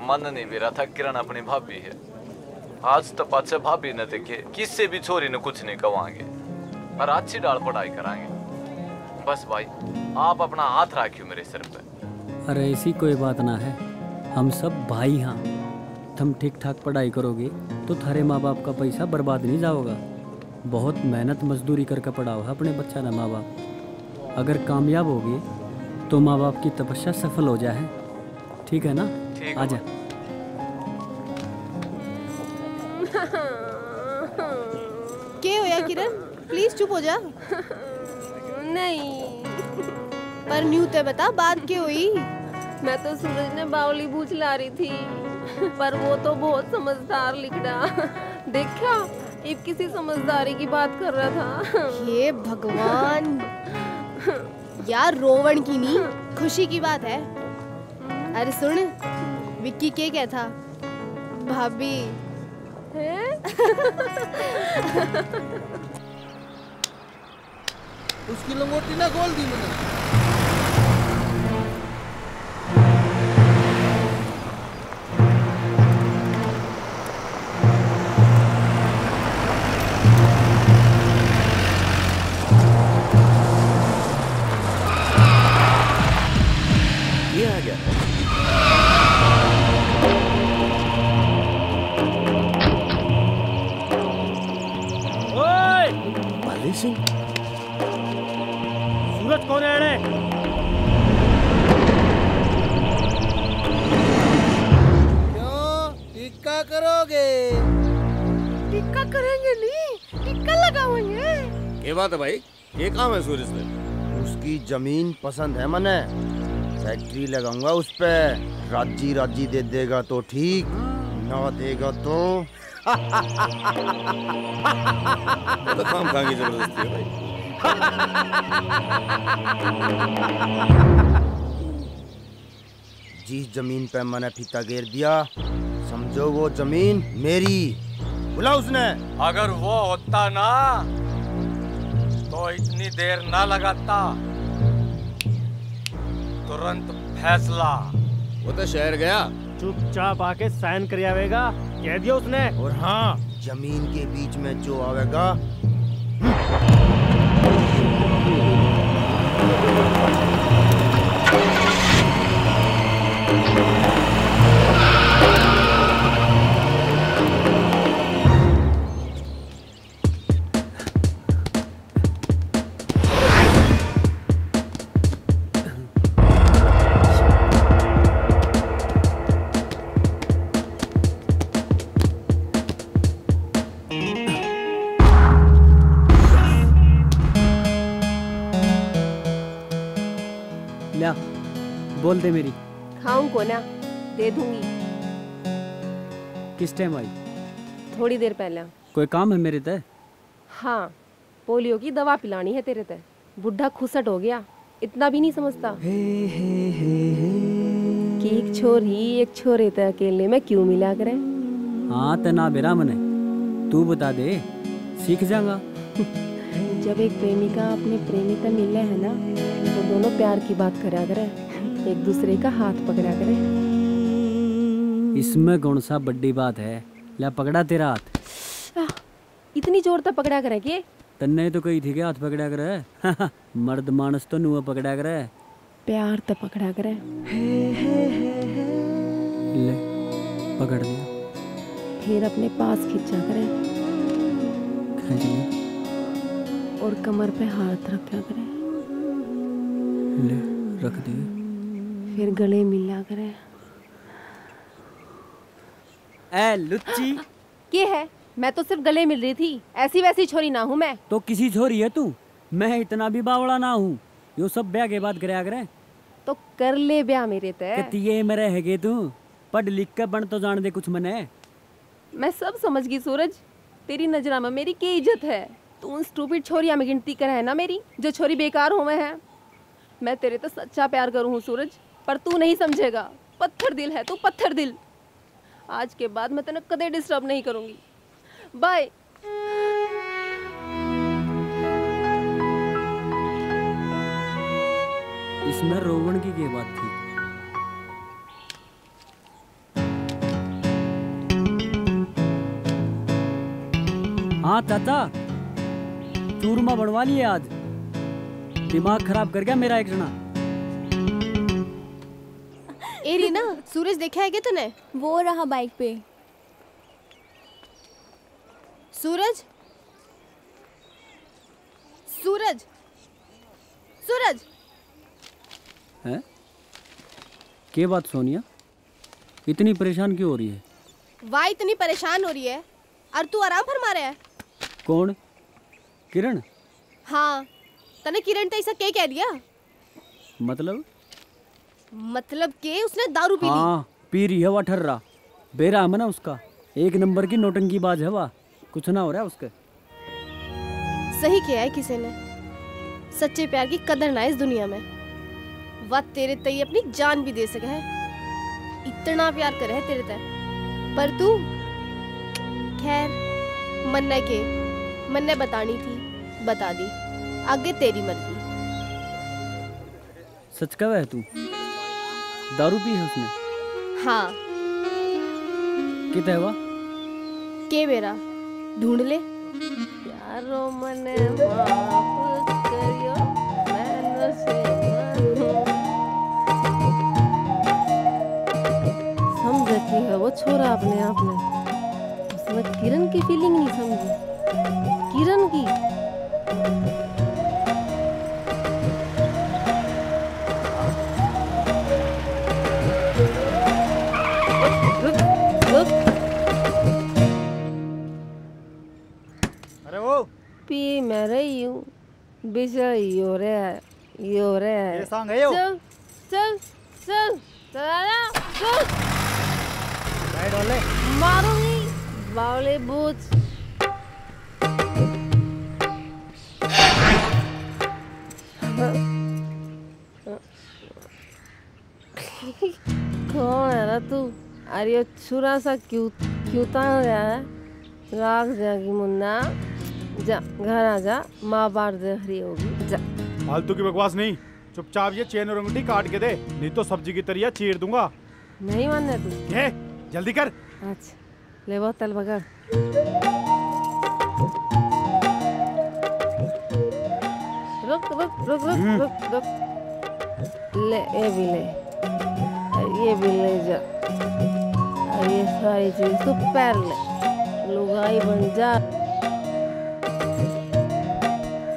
मन नहीं बेरा था, किरण अपनी भाभी है। आज तो पाछे भाभी ने देखे, किसी भी छोरी ने कुछ नहीं कवांगे और अच्छी डाल पढ़ाई करांगे। बस भाई, आप अपना हाथ राखियो मेरे सिर पे। अरे, ऐसी कोई बात ना है, हम सब भाई हाँ। थम ठीक ठाक पढ़ाई करोगे तो थारे माँ बाप का पैसा बर्बाद नहीं जाओगा। बहुत मेहनत मजदूरी करके पढ़ाओ है अपने बच्चा ने माँ बाप। अगर कामयाब होगे तो माँ बाप की तपस्या सफल हो जाए। ठीक है ना? ठीक है। आजा। के होया किरण, प्लीज चुप हो जा। नहीं। पर न्यू ते बता, बात के हुई? मैं तो सूरज ने बावली बूझ ला रही थी, पर वो तो बहुत समझदार लिकड़ा। देखा, इब किसी समझदारी की बात कर रहा था। हे भगवान। यार, रोवण की नहीं, खुशी की बात है। अरे सुन, विक्की के कहता, भाभी। हैं? उसकी लंगोटी ना खोल दी मैंने। ये आ गया। ओए! भाली सिंह। सूरज कौन है एड़े? क्यों, टिक्का करोगे? टिक्का करेंगे नहीं, टिक्का लगाएंगे। के बात है भाई, के काम है सूरज ने? उसकी जमीन पसंद है मने, फैक्ट्री लगाऊंगा उस पे, राजी राजी दे देगा तो ठीक, ना देगा तो। तो खाम खां की जबरदस्ती है भाई। जिस जमीन पे मैंने फीता गेर दिया, समझो वो जमीन मेरी। बुला उसने। अगर वो होता ना, तो इतनी देर ना लगाता। तुरंत फैसला। वो तो शहर गया। चुपचाप आके साइन कर आवेगा, कह दिया उसने। और हाँ, जमीन के बीच में जो आवेगा, बोल दे मेरी। खाऊं को ना, दे दूंगी। किस टाइम आई? थोड़ी देर पहले। कोई काम है मेरे तय? हाँ, पोलियो की दवा पिलानी है तेरे तय। बुढ़ा खुसट हो गया, इतना भी नहीं समझता कि एक छोरी एक छोरे तय अकेले में क्यों मिला करे। हाँ, ते ना बेरा मने, तू बता दे, सीख जाऊंगा। जब एक प्रेमिका अपने प्रेमी तय मिले है ना, तो दोनों प्यार की बात करा करे, एक दूसरे का हाथ पकड़ा करे। इसमें कौन सा बड़ी बात है? ले पकड़ा तेरा हाथ। आह, इतनी जोर तक पकड़ा करे के? तन्ने तो कही थी के हाथ पकड़ा करे। मर्द मानस तो नुआ पकड़ा करे। प्यार तक पकड़ा करे। ले, पकड़ लिया। फिर अपने पास खींचा करे। खींच लिया। और कमर पे हाथ रखा करे। ले, रख दिए। फिर गले मिला करे। ए लुच्ची। के है? मैं तो सिर्फ गले मिल रही थी, ऐसी वैसी छोरी ना हूँ मैं। तो किसी छोरी है तू? मैं इतना भी बावला ना हूँ। यो सब ब्याह के बाद करया करे। तो कर ले ब्याह मेरे तय। कितनी ये में रह गए तू? पढ़ लिख के बन तो जान दे कुछ मने। मैं सब समझ गई सूरज, तेरी नजरा में मेरी के इज्जत है? तू उन स्टूपिड छोरिया में गिनती करे है ना मेरी, जो छोरी बेकार होवे है। मैं तेरे तो सच्चा प्यार करूँ हूँ सूरज, पर तू नहीं समझेगा। पत्थर दिल है तू, पत्थर दिल। आज के बाद मैं तन्ने कदे डिस्टर्ब नहीं करूंगी। बाय। इसमें रोवण की के बात थी? हाँ चाचा, चूरमा बनवा लिए आज। दिमाग खराब कर गया मेरा एक जना। ए रीना, सूरज देखा है क्या तूने? वो रहा बाइक पे। सूरज, सूरज, सूरज। हैं? के बात सोनिया, इतनी परेशान क्यों हो रही है? वाह, इतनी परेशान हो रही है और तू आराम फरमा रहा है। कौन? किरण? हाँ, तने किरण तै इसा के कह दिया? मतलब? मतलब के उसने दारू पी ली? हाँ, पी रही है वा ठर्रा। बेरा है मना उसका। एक नंबर की नौटंकीबाज है वा। कुछ ना हो रहा उसके। सही कहा है किसी ने, सच्चे प्यार की कदर ना है इस दुनिया में। वा तेरे तई अपनी जान भी दे सके है, इतना प्यार करे है तेरे तै। पर तू, खैर, मन्ने के, मन्ने बतानी थी, बता दी। आगे तेरी मर्जी। सच कहवे है तू? दारू पी है उसने? हाँ। कित है वा? के बेरा? ढूंढ ले। यारो मने माफ करियो, मैं नशे में हूँ। समझे की है वो छोरा अपने आप में। उसने किरण की फीलिंग नहीं समझी। किरण की। रुक, रुक। अरे वो। पी मैं रही हूँ, बिजय यो रे, यो रे। ये song है यो। चल, चल, चल, चल, चल। भाई डोले। मारूंगी, बावले बूच। कौन है रा तू? अरे यो छुरा सा क्यों, क्यों तान रहा है? राख जाएगी मुन्ना। जा, घर आ जा, माँ बाहर दे हरी होगी। जा। फालतू की बकवास नहीं, चुपचाप ये चेन और अंगूठी काट के दे, नहीं तो सब्जी की तरिया चीर दूंगा। नहीं मानना तू? ये, जल्दी कर। अच्छा। ले बोतल पकड़। रुक, रुक, रुक, रुक, हम्म। रुक, रुक। ले, ये भी ले। ये भी ले जा। और ये सारी चीज तू पहन ले। लुगाई बन जा।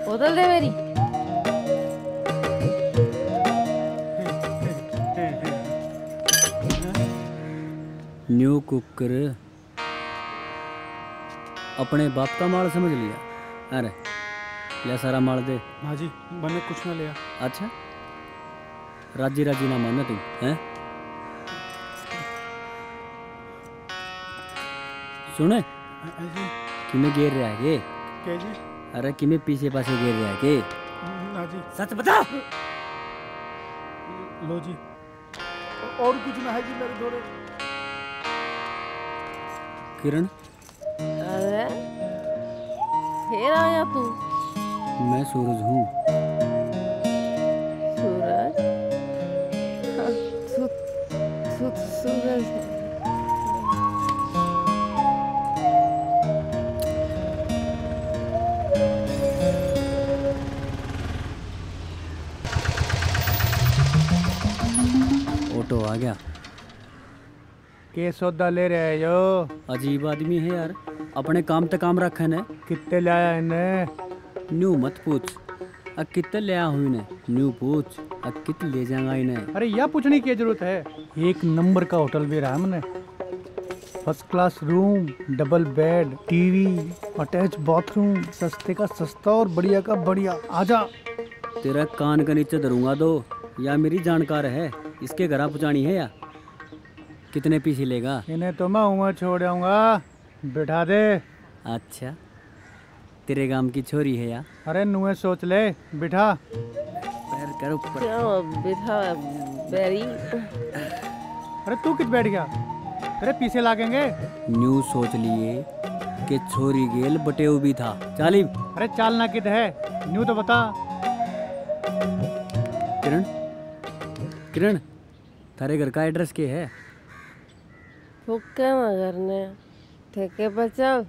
बोतल दे मेरी। New cooker. अपने बाप का माल समझ लिया। अरे, ले सारा माल दे। माँ जी, मैंने कुछ ना लिया। अच्छा, राजी राजी ना माने तू, हैं? सुने, हाँ जी। किमे गेर रहा है के? क्या जी? अरे किमे पीछे पासे गेर रहा है के? ना जी। सच बता। लो जी। और कुछ ना है जी मेरे धोरे। किरण। अरे, फिर आया तू? मैं सूरज हूँ। सूरज? हाँ, सू-, सू-, सूरज है। ऑटो आ गया। के सौदा ले रहे हो? अजीब आदमी है यार, अपने काम ते काम रखे ने। कित्ते लाया इन्हें? न्यू मत पूछ, अ कित्ते ले आया हूँ इन्हें? न्यू पूछ, अ कित ले जाएगा इन्हें? अरे, या पूछने की जरूरत है? एक नंबर का होटल भी रहा हमने, first class room, double bed, T V, attached bathroom, सस्ते का सस्ता और बढ़िया का बढ़िया। आजा। तेरा कान के नीचे धरूंगा दो, या मेरी जानकार है, इसके घरा पहुँचानी है या? कितने पीसी लेगा? इन्हें तो मैं हुआ छोड़ आऊंगा, बिठा दे। अच्छा, तेरे गांव की छोरी है या? अरे नुए सोच ले, बिठा। पैर कर ऊपर। क्या बिठा बैरी? अरे तू कित बैठ गया? अरे पीछे लागेंगे। न्यू सोच लिए कि छोरी गेल बटेऊ भी था। चाली। अरे चालना कित है, न्यू तो बता। किरण, किरण, थारे घर का एड्रेस के है? फुक्के में घर ने ठेके पे चल।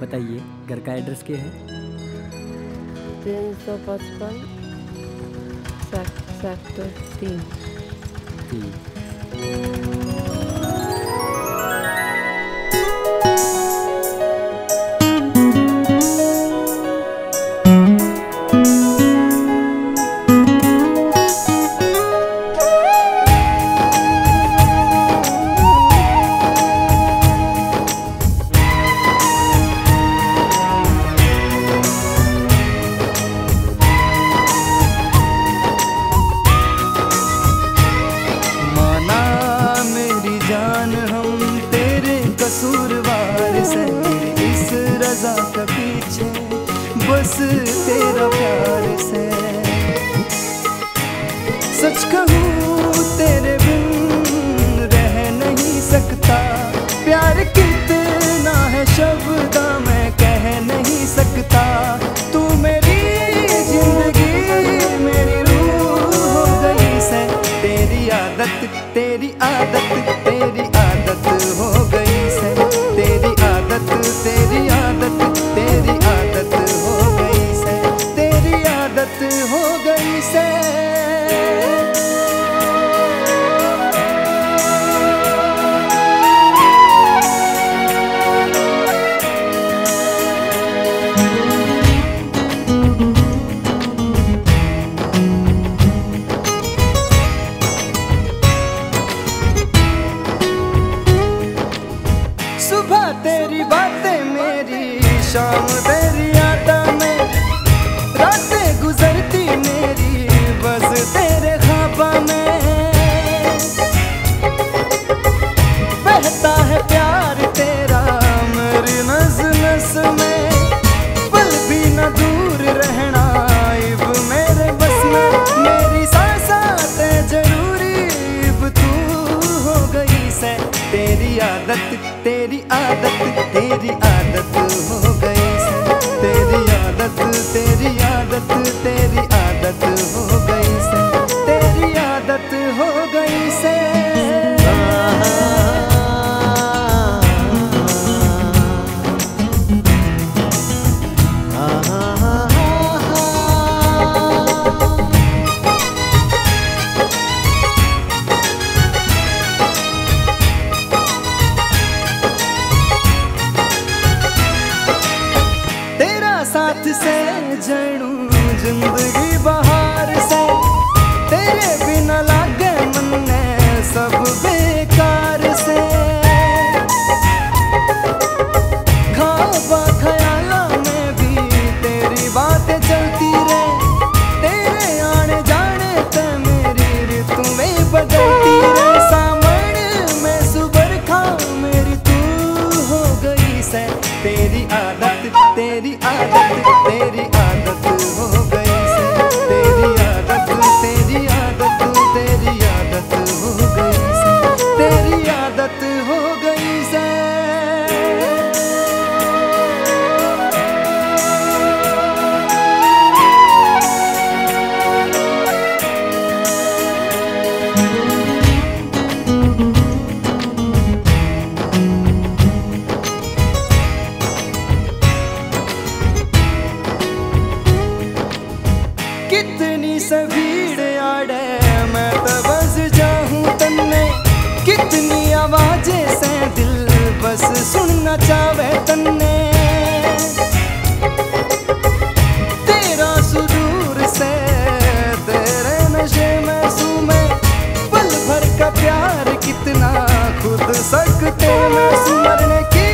बताइए, घर का एड्रेस क्या है? तीन सौ पचपन सेक-, सेक्टर तीन। तीन। माना मेरी जान, हम तेरे कसूरवार से, इस रजा के पीछे बस तेरा प्यार से। सच कहूँ तेरे बिन रह नहीं सकता, प्यार कितना है शब्दा में कह नहीं सकता। तू मेरी जिंदगी, मेरी रूह हो गई से, तेरी आदत, तेरी आदत, तेरी आदत हो गई से, तेरी आदत, तेरी आदत, तेरी आदत हो गई से, तेरी आदत हो गई से। सुबह तेरी बातें मेरी, शाम तेरी यादा में, रातें गुजरती मेरी बस तेरे ख्वाबा में। बहता है प्यार तेरा मेरी नस नस में, पल भी ना दूर रहना इब मेरे बस में। मेरी सांसां ते जरूरी इब तू हो गई से, तेरी आदत, तेरी आदत, तेरी आदत हो गई से, तेरी आदत, तेरी आदत, तेरी आदत हो गई से, तेरी आदत हो गई से। तेरा साथ से जणू जिंदगी बहार से, तेरे बिना लागे मन्ने सब बेकार से। ख्वाबा ख्याला में भी तेरी बात चलती रे, तेरे आने जाने तेरी आदत, तेरी आदत, तेरी आदत हो गई से। तेरी आदत, तेरी आदत, तेरी आदत हो गई से। तेरी आदत हो गई से। कितनी से भीड़ आड़े मैं तो बस जाऊं तन्ने, कितनी आवाजें से दिल बस सुनना चाहे तन्ने। तेरा सुदूर से तेरे नशे में सूं मैं, पल भर का प्यार कितना खुद सकते मैं, सुमरने की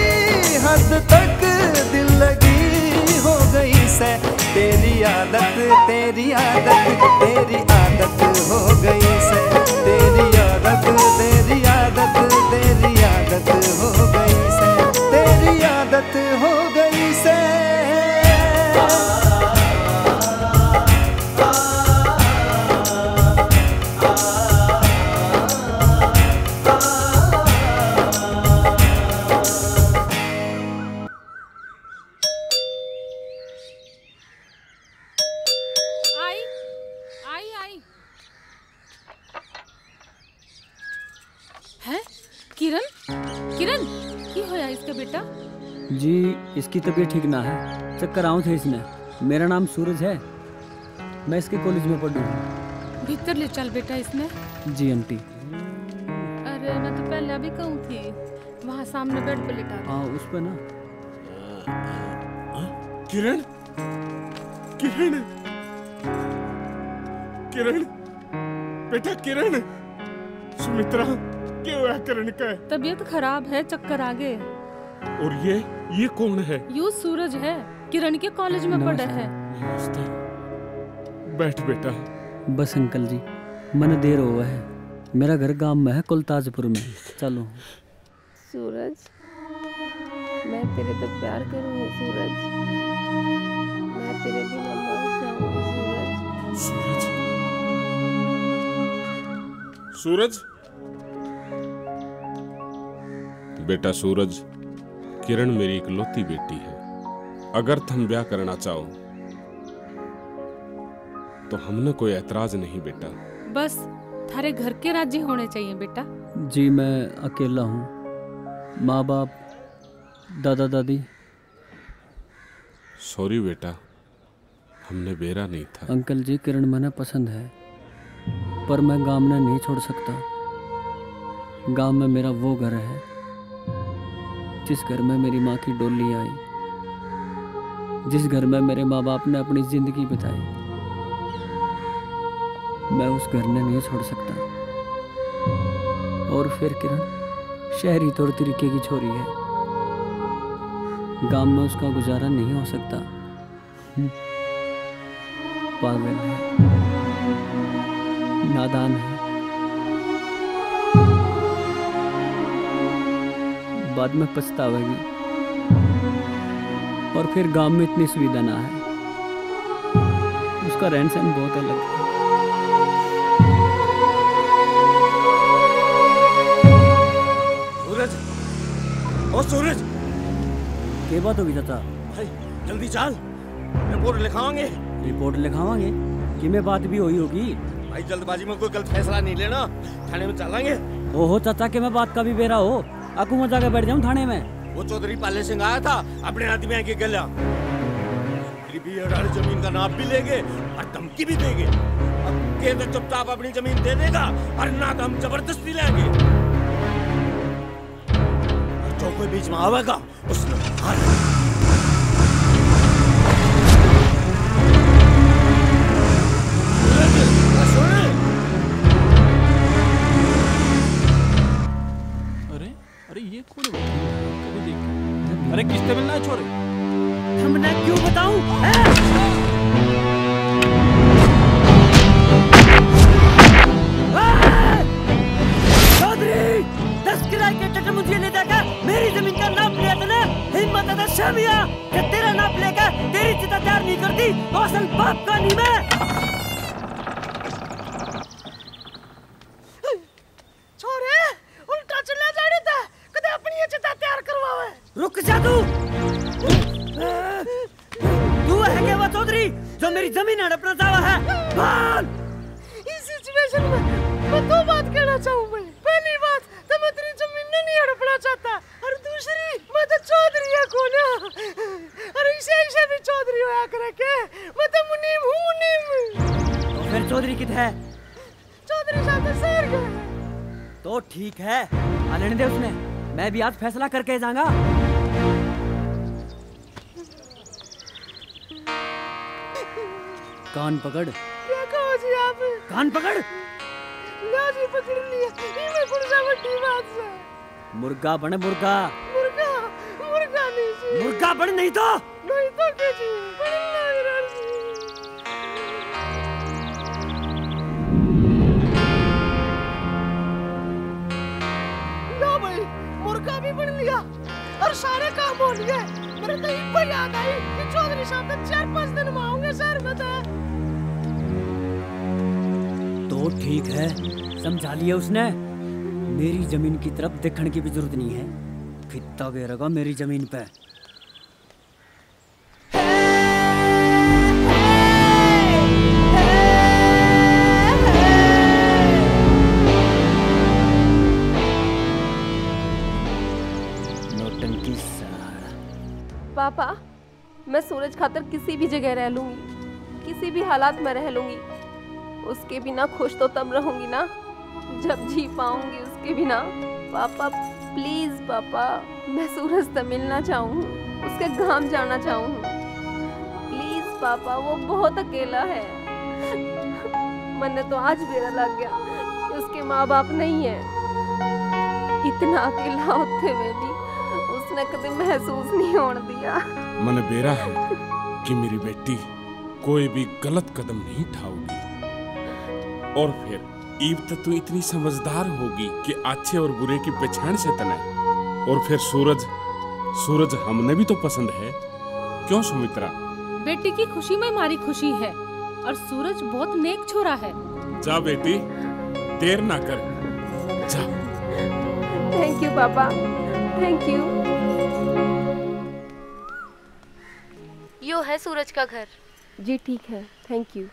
हद तक दिल लगी हो गई से। तेरी आदत, तेरी आदत, तेरी आदत हो गई से। तेरी आदत, तेरी आदत, तेरी आदत हो गई से। तेरी आदत हो गई से। आई, आई, आई। हैं? किरण? किरण, की होया इसका बेटा? जी, इसकी तबीयत ठीक ना है, चक्कर आऊं थे इसने। मेरा नाम सूरज है, मैं इसके कॉलेज में पढ़ूँ हूँ। भीतर ले चल बेटा इसने। जी आंटी। अरे, मैं तो पहले भी कहूँ थी, वहाँ सामने बेड पे लिटा दे। हाँ, उस पे ना। किरण, किरण, किरण, बेटा किरण, सुमित्रा, के होया किरण का? तबीयत खराब है, चक्कर आ गए। और ये, ये कौन है? यू सूरज है, किरण के कॉलेज में पढ़े है। नमस्ते। बैठ बेटा। बस अंकल जी, मने देर होवा है, मेरा घर गांव में है कुलताजपुर में, चलो। सूरज, मैं तेरे पे प्यार करूँ हूँ सूरज, मैं तेरे बिना मर जाऊँगी सूरज। सूरज, सूरज, बेटा सूरज, किरण मेरी इकलौती बेटी है। अगर थम ब्याह करना चाहो तो हमने कोई ऐतराज नहीं बेटा। बस थारे घर के राजी होने चाहिए बेटा। जी, मैं अकेला हूँ, माँ बाप, दादा दादी। सॉरी बेटा, हमने बेरा नहीं था। अंकल जी, किरण मने पसंद है, पर मैं गांव ने नहीं छोड़ सकता। गांव में मेरा वो घर है, जिस घर में मेरी माँ की डोली आई, जिस घर में मेरे माँ बाप ने अपनी जिंदगी बिताई, मैं उस घर ने नहीं छोड़ सकता। और फिर किरण शहरी तौर तरीके की छोरी है, गांव में उसका गुजारा नहीं हो सकता। हम्म। पागल है, नादान है, बाद में पछतावेगी। और फिर गांव में इतनी सुविधा ना है, उसका रहन सहन बहुत अलग है। सूरज, ओ सूरज, के बात होगी चाचा? भाई, जल्दी चल, रिपोर्ट लिखावांगे। रिपोर्ट लिखावांगे? किमें बात भी हुई होगी? भाई, जल्दबाजी में कोई गलत फैसला नहीं लेना, थाने में चलांगे। ओहो चाचा, किमें बात का भी बेरा हो, अकू मैं जाके बैठ जाऊं थाने में। वो चौधरी पाले सिंह आया था अपने आदमियों के गला, तेरी बीघे आली जमीन का नाप भी ले गए और धमकी भी दे गए। अब कह दे चुपचाप अपनी जमीन दे देगा, और ना तो हम जबरदस्ती लेंगे। और जो कोई बीच में आवेगा, उसने मार। अरे, अरे, ये कौन है? कभी देख। अरे, किससे मिलना है छोरे? हम ना क्यों बताऊं? हैं? चौधरी, दस किराए के चटमुजिया ले जाकर मेरी जमीन का नाप लिया था ना? हिम्मत है तो शर्मिया, कि तेरा नाप लेकर तेरी चिता तैयार नहीं करती, तो असल बाप का नहीं मैं। छोरे, उल्टा चला जाने था, कदे अपनी ये चिता तैयार करवावे। रुक जा तू। तू है के वो चौधरी जो मेरी जमीन हड़पना चाहवा है? बोल। इस सिचुएशन में मैं दो बात कहना चाहूँ भाई। पहली बात तो मैं तेरी जमीन ने नहीं हड़पना चाहता, और दूसरी, मैं तो चौधरी है कोन्या। और इसे, इसे भी चौधरी होया करे के? मैं तो मुनीम हूँ, मुनीम। तो फिर चौधरी कित है? चौधरी साहब तो शहर गए। तो ठीक है, आने दे उसने, मैं भी आज फैसला करके जाऊंगा। कान पकड़। क्या कहो जी आप? कान पकड़। लो जी, पकड़ लिया। ये मैं कौन सा बड़ी बात है? मुर्गा बन, मुर्गा। मुर्गा, मुर्गा नहीं जी। मुर्गा बन नहीं तो। नहीं तो के जी, बन लो यार जी। लो भाई, मुर्गा भी बन लिया और सारे काम हो लिए। मेरे तो इब्बे याद आई कि चौधरी साहब तो चार पांच दिन में आऊंगे शहर में तो। तो ठीक है, समझा लिया उसने। मेरी जमीन की तरफ देखने की भी जरूरत नहीं है। फित्ता गिरेगा मेरी जमीन पे। नौटंकी साला। पापा, मैं सूरज खातर किसी भी जगह रह लूंगी, किसी भी हालात में रह लूंगी। उसके बिना खुश तो तब रहूंगी ना, जब जी पाऊंगी उसके बिना। पापा, प्लीज पापा, मैं सूरज से मिलना चाहूँ, उसके गांव जाना चाहूँ। प्लीज पापा, वो बहुत अकेला है। मन्ने तो आज बेरा लग गया कि उसके माँ बाप नहीं है। इतना अकेला होते हुए भी उसने कभी महसूस नहीं होने दिया। मन्ने बेरा है कि मेरी बेटी कोई भी गलत कदम नहीं उठाओगी। और फिर इब तो तू इतनी समझदार होगी कि अच्छे और बुरे की पहचान से तने। और फिर सूरज, सूरज हमने भी तो पसंद है, क्यों सुमित्रा? बेटी की खुशी में हमारी खुशी है और सूरज बहुत नेक छोरा है। जा बेटी, देर ना कर, जा। थैंक यू पापा, थैंक यू। यो है सूरज का घर। जी ठीक है, थैंक यू।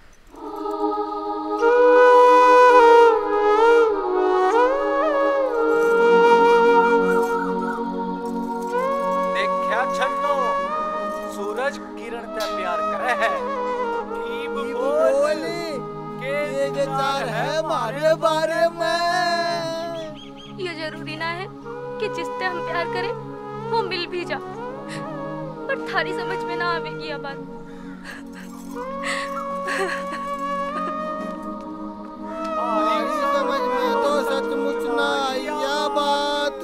देखा छन्नो, सूरज किरण ते प्यार करे है। इब बोल, के विचार है म्हारे बारे में? ये जरूरी ना है कि जिससे हम प्यार करें वो मिल भी जा, पर थारी समझ में ना आवेगी ये बात। थारी समझ में तो सचमुच ना आई या बात।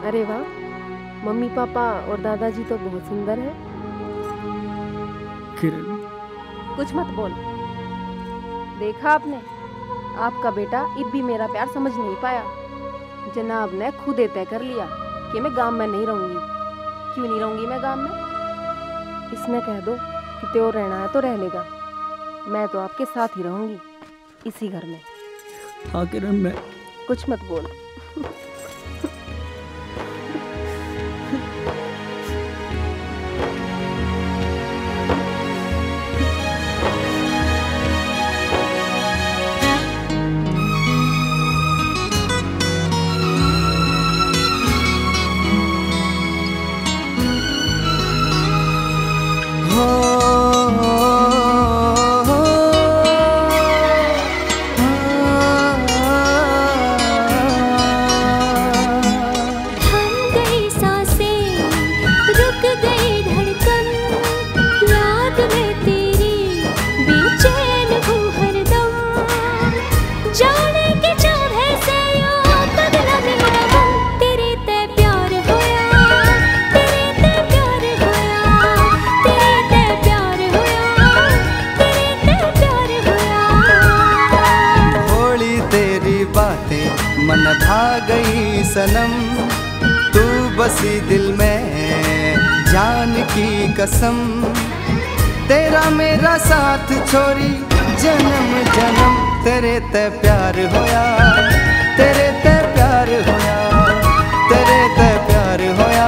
अरे वाह, मम्मी पापा और दादाजी तो बहुत सुंदर है। किरण। कुछ मत बोल। देखा आपने, आपका बेटा इब भी मेरा प्यार समझ नहीं पाया। जनाब ने खुद ही तय कर लिया कि मैं गांव में नहीं रहूंगी। क्यों नहीं रहूंगी मैं गांव में? इसने कह दो कि त्यो रहना है तो रह लेगा, मैं तो आपके साथ ही रहूंगी इसी घर में। हाँ किरण, मैं कुछ मत बोल। मन भा गई सनम, तू बसी दिल में, जान की कसम। तेरा मेरा साथ छोरी, जन्म जन्म। तेरे ते प्यार होया, तेरे ते प्यार होया, तेरे ते प्यार होया,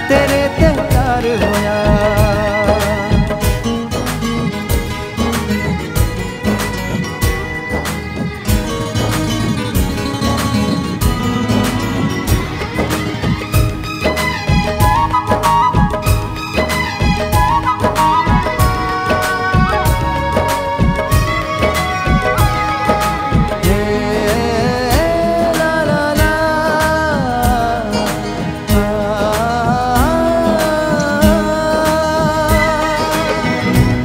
तेरे ते प्यार होया।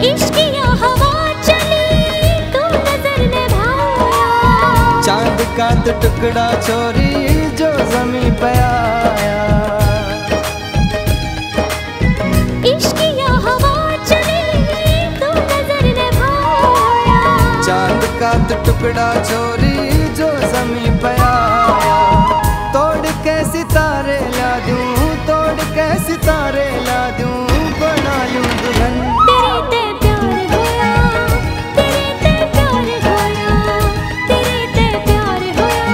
इश्क या हवा चली, तू नजर निभाया। चांद का तो टुकड़ा छोरी, जो जमीन पे आया। इश्क या हवा चली, तू नजर निभाया। चांद का तो टुकड़ा छोरी, जो जमीन पे आया। तोड़ के सितारे ला दूं, तोड़ के सितारे ला दूं, बना लूं दुल्हन। तेरे ते प्यार होया, तेरे ते प्यार होया, तेरे ते प्यार होया,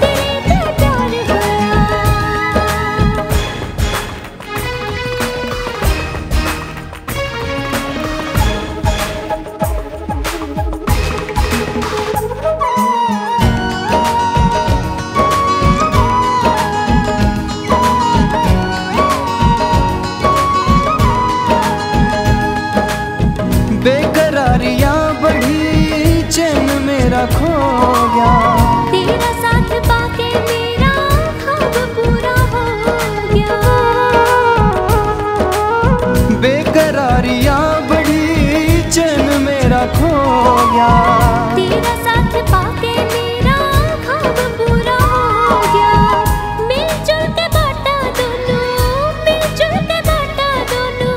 तेरे ते प्यार होया। बेकरारियां बढ़ी, चैन मेरा खो गया। तेरा साथ पाके मेरा ख्वाब पूरा हो गया। बेकरारियां बढ़ी, चैन मेरा खो गया। तेरा साथ पाके मेरा ख्वाब पूरा हो गया। मिलजुल के बाटा दोनों, मिलजुल के बाटा दोनों,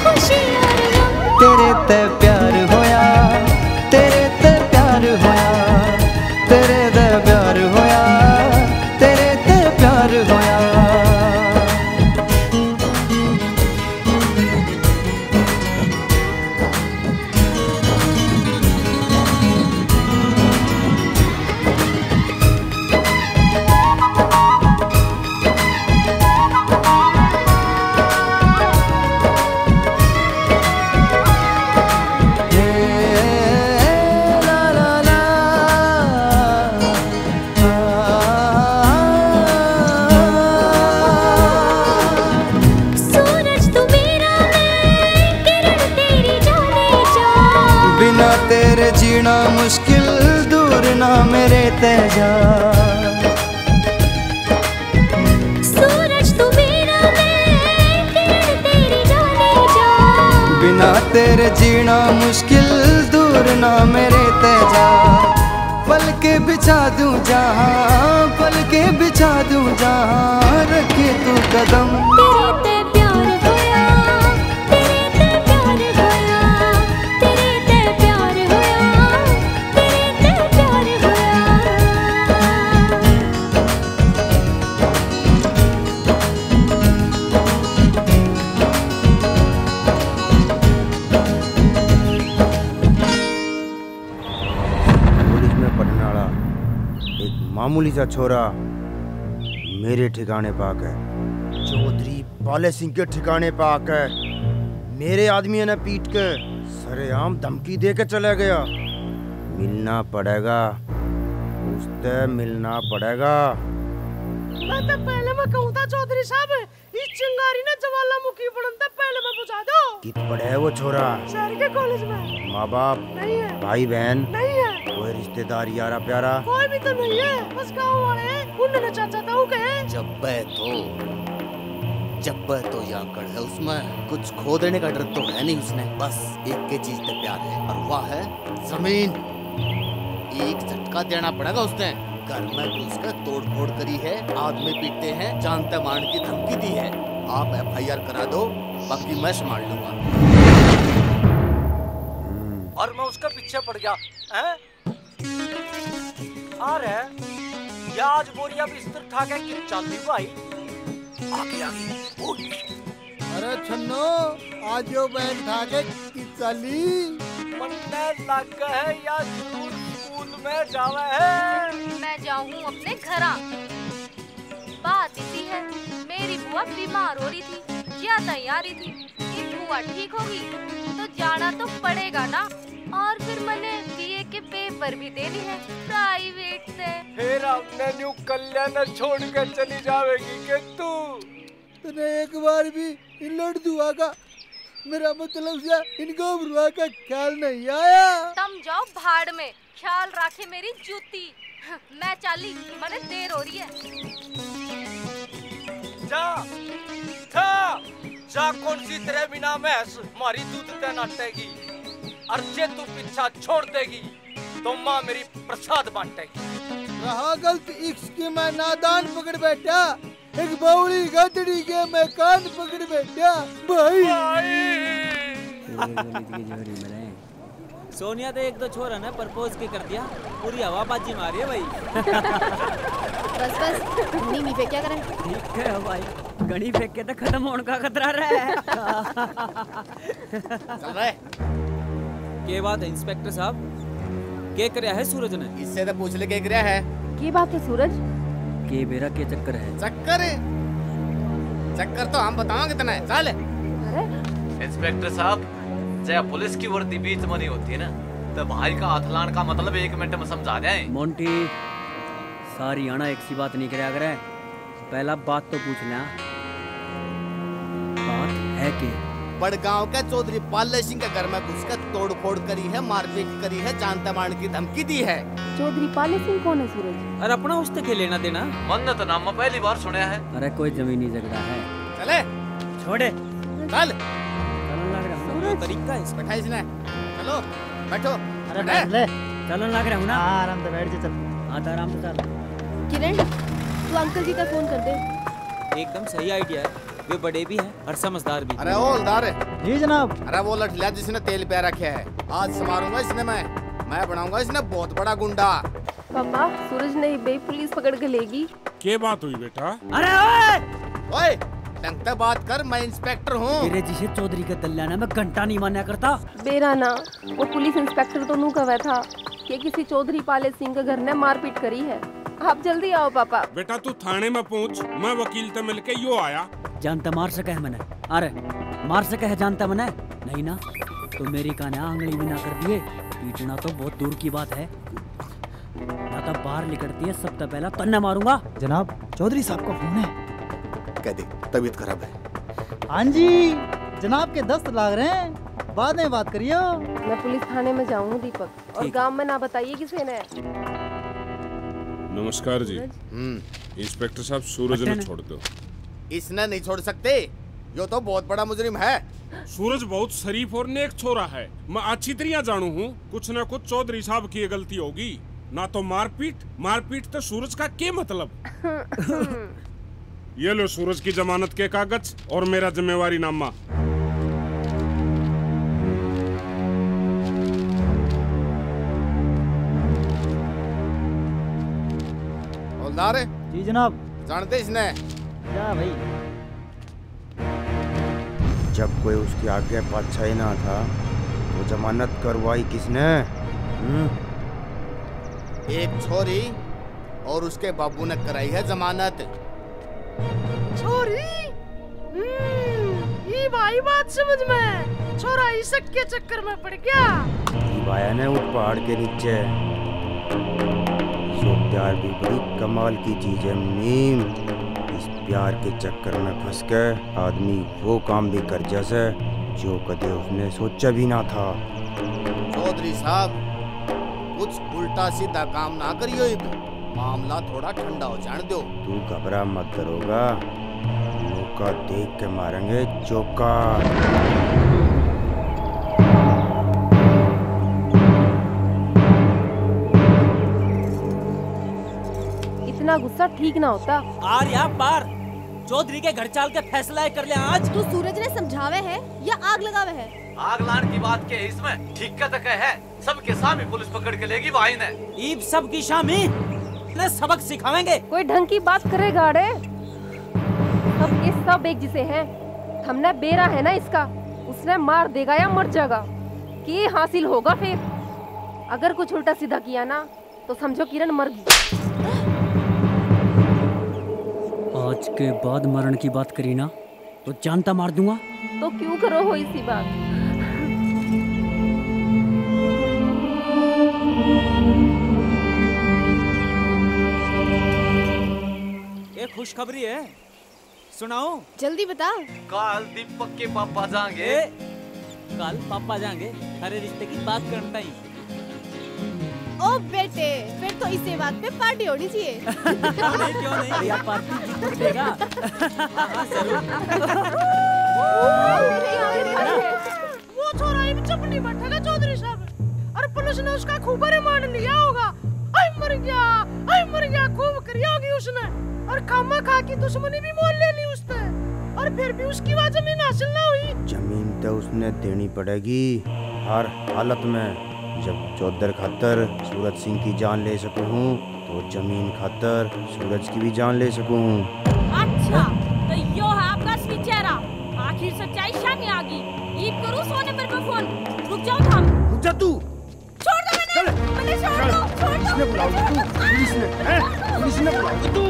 खुशी और गम। तेरे ते प्यार होया, तेरे ते प्यार होया, तेरे ते प्यार होया, तेरे ते प्यार होया। सूरज तू मेरा, मैं किरण तेरी, जाने जा। बिना तेरे जीना मुश्किल, दूर ना मेरे ते जा। सूरज तू मेरा, मैं किरण तेरी, जाने जा। बिना तेरे जीना मुश्किल, दूर ना मेरे ते जा। पलके बिछा दूं जहां, पलके बिछा दूं जहां, रखे तू कदम। तेरे ते प्यार होया, तेरे ते प्यार होया, तेरे ते प्यार होया, तेरे ते प्यार होया। कॉलेज में पढ़ने वाला एक मामूली सा छोरा मेरे ठिकाने पे आके, चौधरी बाले सिंह के ठिकाने पे आके मेरे आदमियों ने पीट के सरेआम धमकी दे के चला गया। मिलना पड़ेगा, उससे मिलना पड़ेगा। मैं तो पहले मैं कहूँ था चौधरी साहब, इस चिंगारी ने ज्वालामुखी बनन तै पहले में बुझा दो। कित पढ़े है वो छोरा? शहर के कॉलेज में। माँ बाप? नहीं है। भाई बहन? नहीं है। कोई रिश्तेदार, यारा प्यारा? कोई भी तो नहीं है, बस गाँव वाले हैं, उन्होंने चाचा ताऊ कहे। जब्बे तो, जब्बे तो याकड़ है उसमें, कुछ खो देने का डर तो है नहीं उसने, बस एक के चीज पे प्यार है और वह है जमीन। एक झटका देना पड़ेगा उसने। घर में घुस कर तोड़फोड़ करी है, आदमी पीटे हैं, जान तै मारण की धमकी दी है। आप एफ आई आर करा दो, बाकी मैं संभाल लूंगा। और मैं उसका पीछे पड़ गया। हैं? आ रहा है। या आज बोरिया बिस्तर ठा के कित चाली भाई? आगे, आगे, बोल। अरे छन्नो, आज यो बैग ठा के कित चाली? मन्ने लग है या जरूर स्कूल में जावे है। मैं जाऊं अपने घरा। बात इसी है, मेरी बुआ बीमार हो रही थी, ज्यादा ही आ रही थी। इब बुआ ठीक होगी तो जाना तो पड़ेगा ना। और फिर मैंने बीए के पेपर भी दे दी है प्राइवेट से। फिर हमने न्यू कल्याण छोड़ के चली जावेगी के तू? तने एक बार भी इन लड़दुआ का, मेरा मतलब से इन गोबरुआ का ख्याल नहीं आया? तुम जाओ भाड़ में, ख्याल राखे मेरी जूती। मैं चाली, मने देर हो रही है। जा, जा, जा, कौन सी तेरे बिना भैंस मारी दूध ते नाटेगी? और जे तू पीछा छोड़ देगी, तो माँ मेरी प्रसाद बांटेगी। रहा गलत इश्क की मैं नादान पकड़ बैठा, एक बावली गधड़ी के मैं कान पकड़ बैठा, भाई। भाई। सोनिया तो एक दो छोरा ने प्रपोज के कर दिया, पूरी हवाबाजी मारी है भाई। बस बस, घणी नहीं फेंक्या करें। ठीक है भाई, घणी फेंक के तो खत्म होने का खतरा रहा है। चल रहा है। के बात है इंस्पेक्टर साहब, के करया है सूरज ने? इससे तो पूछ ले के करया है। के बात है सूरज? के बेरा के चक्कर है? चक्कर है? चक्कर तो हम बतावांगे कितना है। चल। अरे इंस्पेक्टर साहब, जब पुलिस की वर्दी बीच में नहीं होती ना, तो भाई का हाथ लान का मतलब एक मिनट में समझा जाए। मोंटी, सारी आना एक सी बात नहीं करया करे, पहला बात तो पूछ ल्या, बात है के? बड़गांव के चौधरी पाले सिंह के घर में घुस के तोड़फोड़ करी है, मारपीट करी है, जान तमारण की धमकी दी है। चौधरी पाले सिंह कौन है सूरज? अरे अपना उससे के लेना देना? मन ने तो नाम में पहली बार सुनया है। अरे कोई जमीनी झगड़ा है। चले। छोड़े। चल। चलन लग रहा हूँ। सूरज। तरीका है इसका। बैठा इसने। चलो, बैठो। अरे बैठ। बैठ ले। चलन लग रहा हूँ ना। हाँ, आराम से बैठ जा, चल। हाँ, तो आराम से चल। किरण, तू अंकल जी का फोन कर दे। एकदम सही आइडिया है, वे बड़े भी हैं और समझदार भी। अरे ओ हवलदार। जी जनाब। अरे वो लठलिया जिसने तेल पिया रखे है, आज संवारूंगा इसने मैं, मैं बनाऊंगा इसने बहुत बड़ा गुंडा। पापा, सूरज ने इबे पुलिस पकड़ के लेगी। के बात हुई बेटा? अरे ओए! ओए, ढंग से बात कर, मैं इंस्पेक्टर हूँ। तेरे जिसे चौधरी के दल्ला ना मैं घंटा नहीं मान्या करता। बेरा ना, वो पुलिस इंस्पेक्टर तो नू कहवे था कि किसी चौधरी पाले सिंह के घर ने मारपीट करी है। आप जल्दी आओ पापा। बेटा तू थाने में पहुंच, मैं वकील ते मिलके यो आया। जान ते मार सके है मने? अरे मार सके है जान ते मने? नहीं ना तो मेरी कान्हा आंगली भी ना कर दिए, पीटना तो बहुत दूर की बात है। ना तो बाहर निकलती है, सबसे पहला तन्ने मारूंगा। जनाब, चौधरी साहब का फोन है। कह दे, तबीयत खराब है। हाँ जी, जनाब के दस्त लाग रहे हैं, बाद में बात करियो। मैं पुलिस थाने में जाऊँ दीपक, और ठीक। गांव में ना बताइए किसी ने। नमस्कार जी। हम्म। इंस्पेक्टर साहब, सूरज ने छोड़ दो। इसने नहीं छोड़ सकते, यो तो बहुत बड़ा मुजरिम है। सूरज बहुत शरीफ और नेक छोरा है, मैं अच्छी तरह जानू हूँ। कुछ ना कुछ चौधरी साहब की गलती होगी, ना तो मारपीट। मारपीट तो सूरज का के मतलब? ये लो सूरज की जमानत के कागज और मेरा जिम्मेवारी नामा। हवलदार। जी जनाब। जानते इसने? क्या भाई? जब कोई उसके आगे पाछा ही ना था, तो जमानत करवाई किसने? हम्म? एक छोरी और उसके बाबू ने कराई है जमानत। छोरी? हम्म, ई भाई बात समझ में। छोरा इशक के चक्कर में पड़ गया। ई भाया ने उस पहाड़ के नीचे। यो प्यार भी बड़ी कमाल की चीज है मुनीम। इस प्यार के चक्कर में फंस के आदमी वो काम भी कर जैसे जो कदे उसने सोचा भी ना था। चौधरी साहब, कुछ उल्टा सीधा काम ना करियो इब। मामला थोड़ा ठंडा हो जान दो। तू घबरा मत दरोगा, मौका देख के मारेंगे चौका। इतना गुस्सा ठीक ना होता। आ रहा बाहर, चौधरी के घर चाल के फैसला है कर लिया आज। तू सूरज ने समझावे है या आग लगावे है? आग लान की बात के है इसमें, ठीक का तक है। सबके सामने पुलिस पकड़ के लेगी भाई ने। ईब सबकी शामी। तेरे सबक सिखावेंगे। कोई ढंग की बात करेगा अड़े? सब के सब एक जिसे हैं। थमने बेरा है ना इसका, उसने मार देगा या मर जाएगा। के हासिल होगा फिर? अगर कुछ उल्टा सीधा किया ना, तो समझो किरण मर गई। आज के बाद मरण की बात करी ना, तो जानता मार दूंगा। तो क्यों करो हो इसी बात? ये खुशखबरी है, सुनाओ। जल्दी बता। काल दीपक के पापा जाएंगे। ए, काल पापा जाएंगे, थारे रिश्ते की बात करता ही। ओ बेटे, फिर तो इसी बात पे पार्टी होनी चाहिए। क्यों नहीं, क्यों नहीं? भैया, पार्टी दीपक देगा। हाँ, हाँ, जरूर। वो छोरा इब चुप नहीं बैठेगा चौधरी साहब। और पुलिस ने उसका खूब रिमांड लिया होगा। आई मर गया, आई मर गया, खूब करी होगी उसने। और खामा खा की दुश्मनी भी मोल ले ली उसने। और फिर भी उसकी वह जमीन हासिल ना हुई। जमीन तो उसने देनी पड़ेगी। हर हालत में। जब चौधर खातर सूरज सिंह की जान ले सकूं हूँ, तो जमीन खातर सूरज की भी जान ले सकूं हूँ। अच्छा, तो यो है आपका असली चेहरा। आखिर सच्चाई सामने आ गई। ईब करूँ सौ नंबर पे फोन। रुक जाओ थम। रुक जा तू। छोड़ दो मैंने। चल। मैंने छोड़ चल। दो, छोड़ दो। पुलिस ने बुलाओ मैंने तू। छोड़ दो। पुलिस ने, हैं? पुलिस ने बुलाओ तू।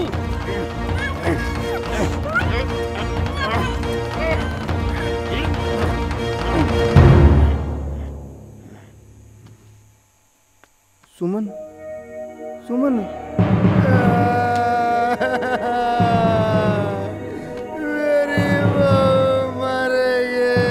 सुमन, सुमन। मेरी बहू मर गई।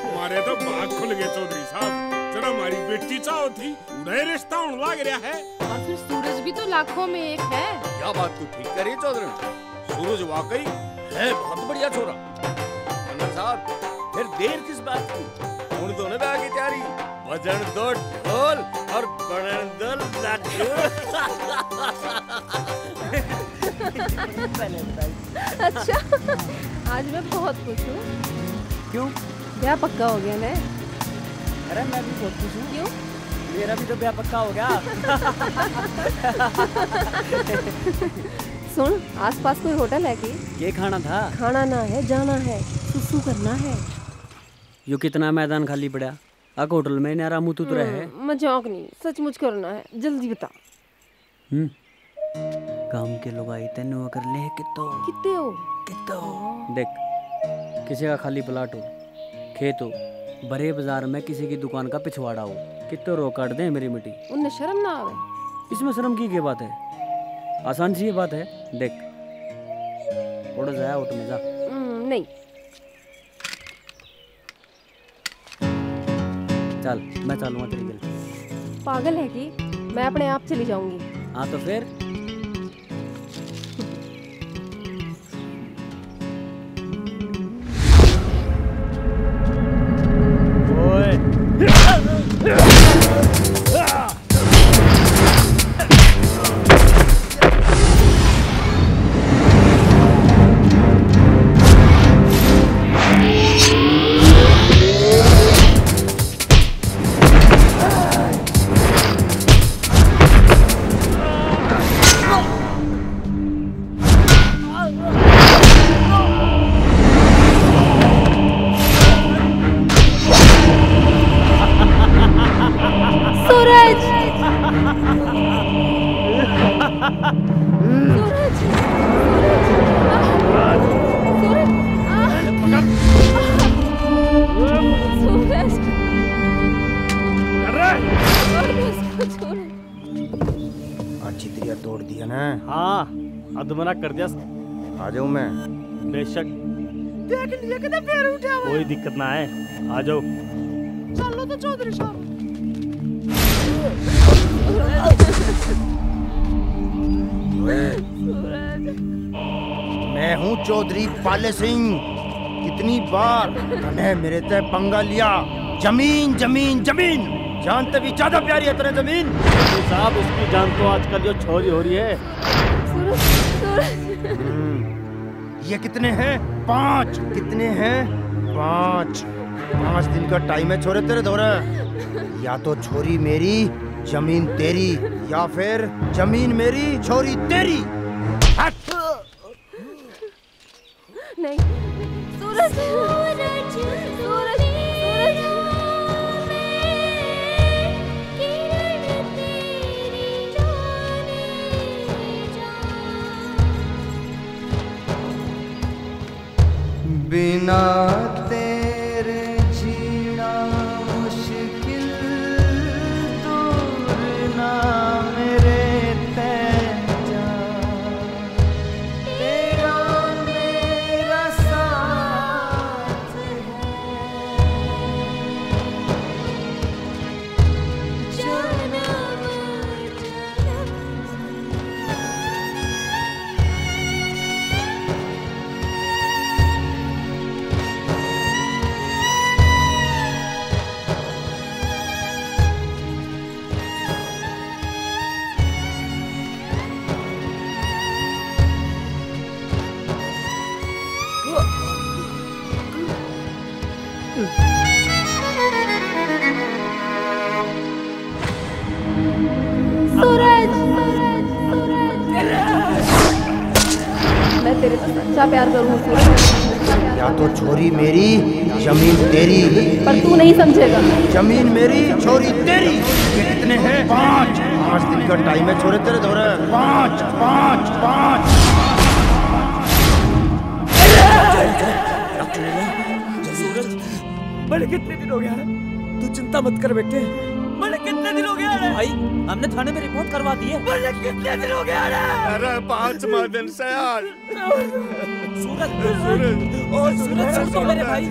हमारे तो बाग खुल गए चौधरी साहब, जरा हमारी बेटी चाहो थी, उड़े रिश्ता होने लग रहा है। और फिर सूरज भी तो लाखों में एक है। क्या बात तू ठीक करी चौधरी। सूरज वाकई है बहुत बढ़िया छोरा। कन्नर साहब, फिर देर किस बात की? हुण दो ना ब्याह की तैयारी, बजण दो ढोल और बनण दो लड्डू। अच्छा, आज मैं बहुत खुश हूँ। क्यों? ब्याह पक्का हो गया ना? अरे, मैं भी बहुत खुश हूँ। क्यों? मेरा भी तो ब्याह पक्का हो गया। सुन, आसपास कोई होटल है कि? ये खाना था? खाना ना है, जाना है, सुसु करना है। यो कितना मैदान खाली पड़ा, अक होटल में न्यारा मुत उतरा है। हम्म, मजाक नहीं, सचमुच करना है, जल्दी बता। हम्म, गांव के लोग आई तैनू अगर ले कितो। किते हो? कितो। देख, किसी का खाली प्लाट हो, खेत हो, बड़े बाजार में किसी की दुकान का पिछवाड़ा हो, कितो रो काट दे मेरी मिट्टी। उन्हें शर्म ना आवे? इसमें शर्म की क्या बात है? आसान सी ये बात है। देख, उड़ जाया उठ में जा। हम्म, नहीं। चल, मैं चलूंगा तेरी गल। पागल है कि? मैं अपने आप चली जाऊंगी। हाँ, तो फिर? ओए। सूरज! सूरज! सूरज! आह! सूरज! आह! सूरज! छोड़ दो इसको, छोड़। आज चितरिया तोड़ दिया ना। हाँ, अधमरा कर दिया। आ जाऊं मैं? बेशक। देख लिए किते पैर उठा हुआ। कोई दिक्कत ना है, आ जाओ। चलो तो चौधरी साहब। मैं हूँ चौधरी पाले सिंह। कितनी बार तने मेरे ते पंगा लिया? जमीन, जमीन, जमीन। जान ते भी ज्यादा प्यारी है तने जमीन। चौधरी साहब, उसकी जान तो आजकल जो छोरी हो रही है। सूरज, सूरज। हम्म, ये कितने हैं? पाँच। कितने हैं? पाँच। पाँच दिन का टाइम है छोरे तेरे धोरे। या तो छोरी मेरी, जमीन तेरी, या फिर जमीन मेरी, छोरी तेरी। हट! नहीं। सूरज, सूरज, सूरज, सूरज। बिना तेरे जीना मुश्किल, दूर ना मेरे तै जा, तेरा मेरा साथ है। सूरज, सूरज, सूरज। मैं तेरे से सच्चा प्यार करूँ सूरज। या तो छोरी मेरी, जमीन तेरी। पर तू नहीं समझेगा। जमीन मेरी, छोरी तेरी। ये कितने हैं? पाँच। पाँच दिन का टाइम है छोरे तेरे धोरे। पाँच, पाँच, पाँच। सूरज, बड़े कितने दिन हो गया है? तू चिंता मत कर बेटे। बड़े कितने दिन हो गया है? भाई, हमने थाने में रिपोर्ट करवा दी है। बड़े कितने दिन हो गया है? अरे, पाँचवा दिन से यार। सूरज, सूरज, ओ सूरज, सुन तो मेरे भाई,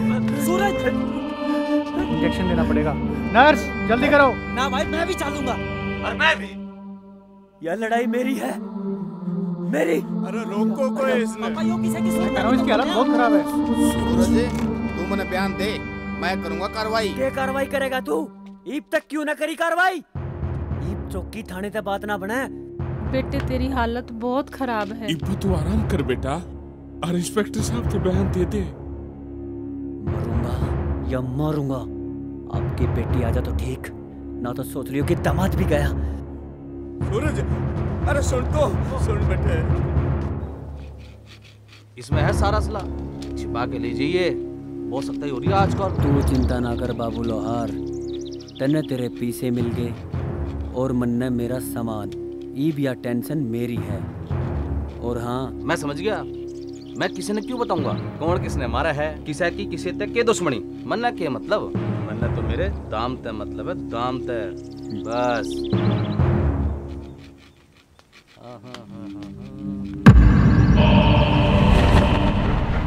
सूरज। इंजेक्शन देना पड़ेगा। नर्स, जल्दी करो। ना भाई, मैं भी चलूंगा। और मैं भी। यह लड़ाई मेरी है, मेरी। अरे रोको कोई इसने। पापा, यो किसे की सुनता करो, इसकी हालत बहुत खराब है। सूरज, तू मने बयान दे, मैं करूंगा कार्रवाई। के कार्रवाई करेगा तू? इब तक क्यों ना करी कार्रवाई? इब चौकी थाने ते बात ना बने। बेटे, तेरी हालत बहुत खराब है। इब तू आराम कर बेटा, और इंस्पेक्टर साहब के बयान दे दे। मरूंगा या मारूंगा, आपकी बेटी आ जा तो ठीक, ना तो सोच लियो कि दामाद भी गया। सूरज, अरे सुन तो, सुन बेटे। इसमें है सारा असला, छिपा के ले जाइए, बहुत सख्ताई हो रही है आजकल। तू चिंता ना कर बाबू लोहार, तन्ने तेरे पीसे मिल गए और मन्ने मेरा सामान। ईब या टेंशन मेरी है। और हाँ, मैं समझ गया, मैं किसी ने क्यों बताऊंगा कौन किसने मारा है, किसे की किसे तक के दुश्मनी। मन्ने के मतलब, मन्ने तो मेरे दाम ते मतलब है, दाम ते। बस।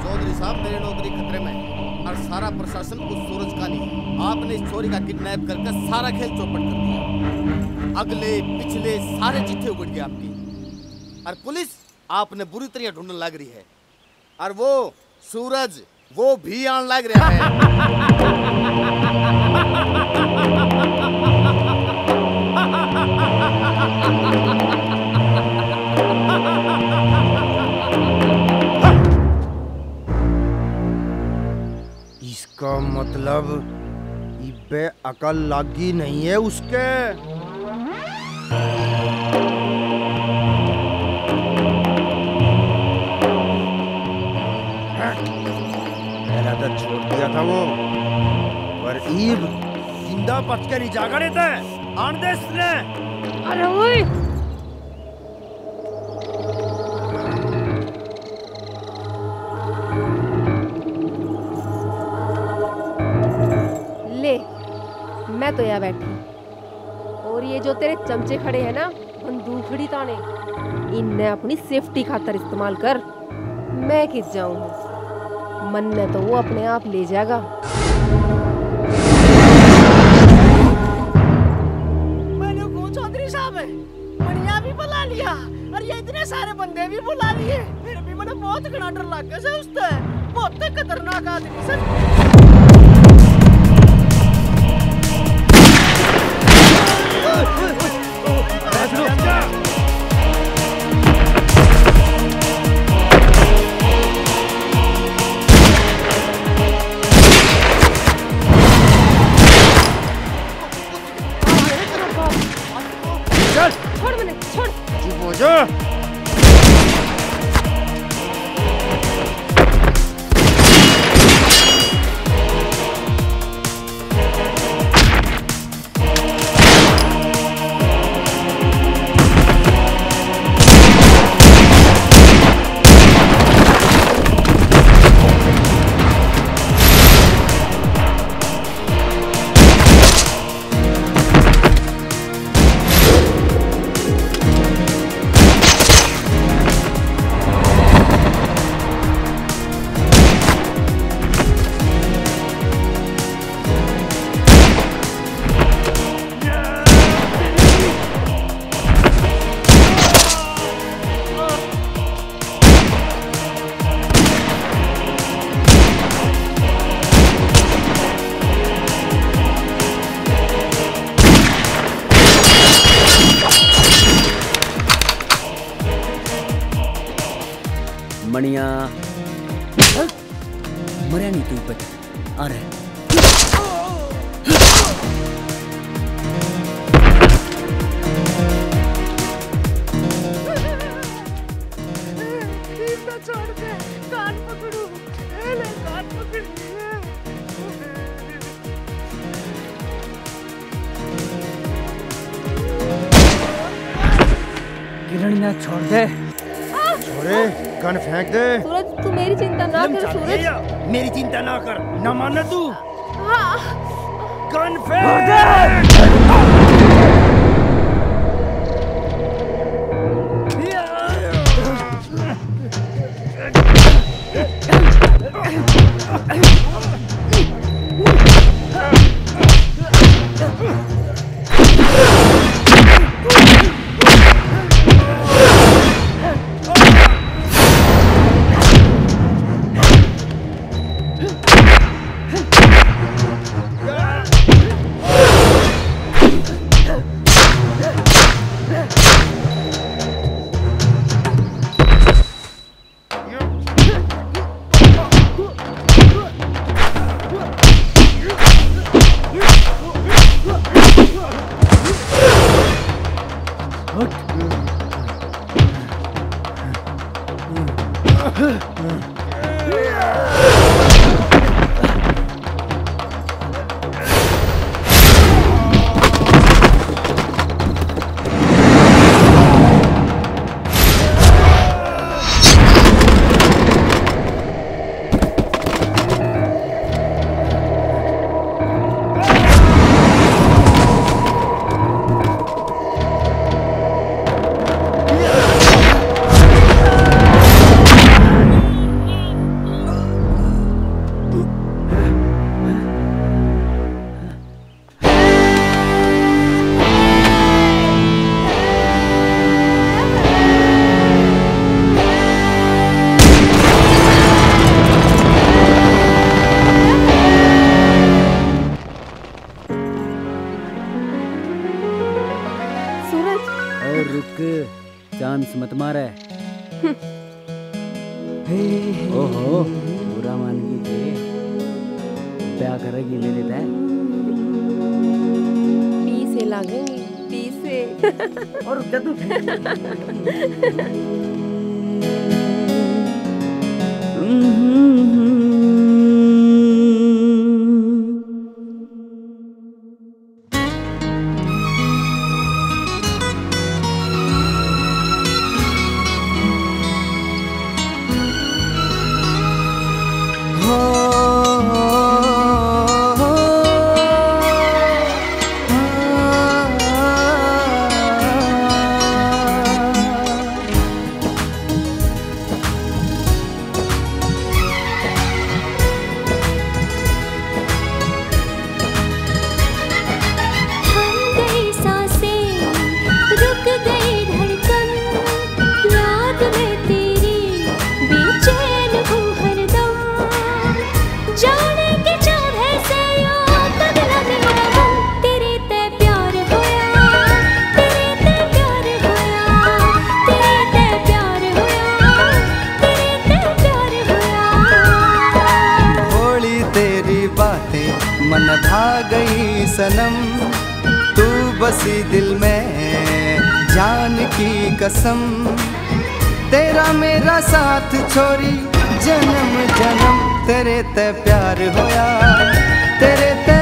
चौधरी साहब, मेरी नौकरी खतरे में है और सारा प्रशासन उस सूरज का नहीं है। आपने इस छोरी का किडनैप करके सारा खेल चौपट कर दिया। अगले पिछले सारे चिट्ठे उगड़ गए आपके। और पुलिस आपने बुरी तरह ढूंढने लग रही है। और वो सूरज, वो भी आन लग रहा है। इसका मतलब इब्बे अकल लागी नहीं है उसके। पहला तो छोड़ दिया था वो, पर ईब जिंदा बच के नहीं जागा देता है। आन दे इसने। अरे ओए। ले, मैं तो यहाँ बैठी, और ये जो तेरे चमचे खड़े हैं ना, बंदूखड़ी ताने, इनने अपनी सेफ्टी खातर इस्तेमाल कर। मैं कित जाऊं हूं, मन्ने तो वो अपने आप ले जाएगा। मैंने को चौधरी साहब है, मनिया भी बुला लिया और ये इतने सारे बंदे भी बुला लिए, फिर भी मैंने बहुत घना डर लग गया से उससे। बहुत खतरनाक आदमी सर। छोड़। चुप हो जा। मणिया, मरया नहीं तू, बच। आ रहा है। छोड़ दे, कान पकड़ू। ए ले, कान पकड़। किरण ने छोड़ दे। छोरे, गन फेंक दे। सूरज, तू मेरी चिंता ना कर, सूरज। मेरी चिंता ना कर, ना मानना तू। हाँ। गन फेंक दे। सूरज। और रुक, चांस मत मारे। ओहो, बुरा मान गई के ब्याह करेगी मेरे तै? पीसे लागेंगे, पीसे। और क्या तू? थम गई सांसें, रुक गई धड़कन, याद में तेरी बेचैन हूँ हरदम। जाने के चाहे से यो पगला मेरा मन, तेरे ते प्यार होया, तेरे ते प्यार होया, तेरे ते प्यार होया, तेरे ते प्यार होया। भोली तेरी बात मन भा गई सनम, तू बसी दिल में, जान की कसम, तेरा मेरा साथ छोरी, जन्म जन्म तेरे ते प्यार होया, तेरे ते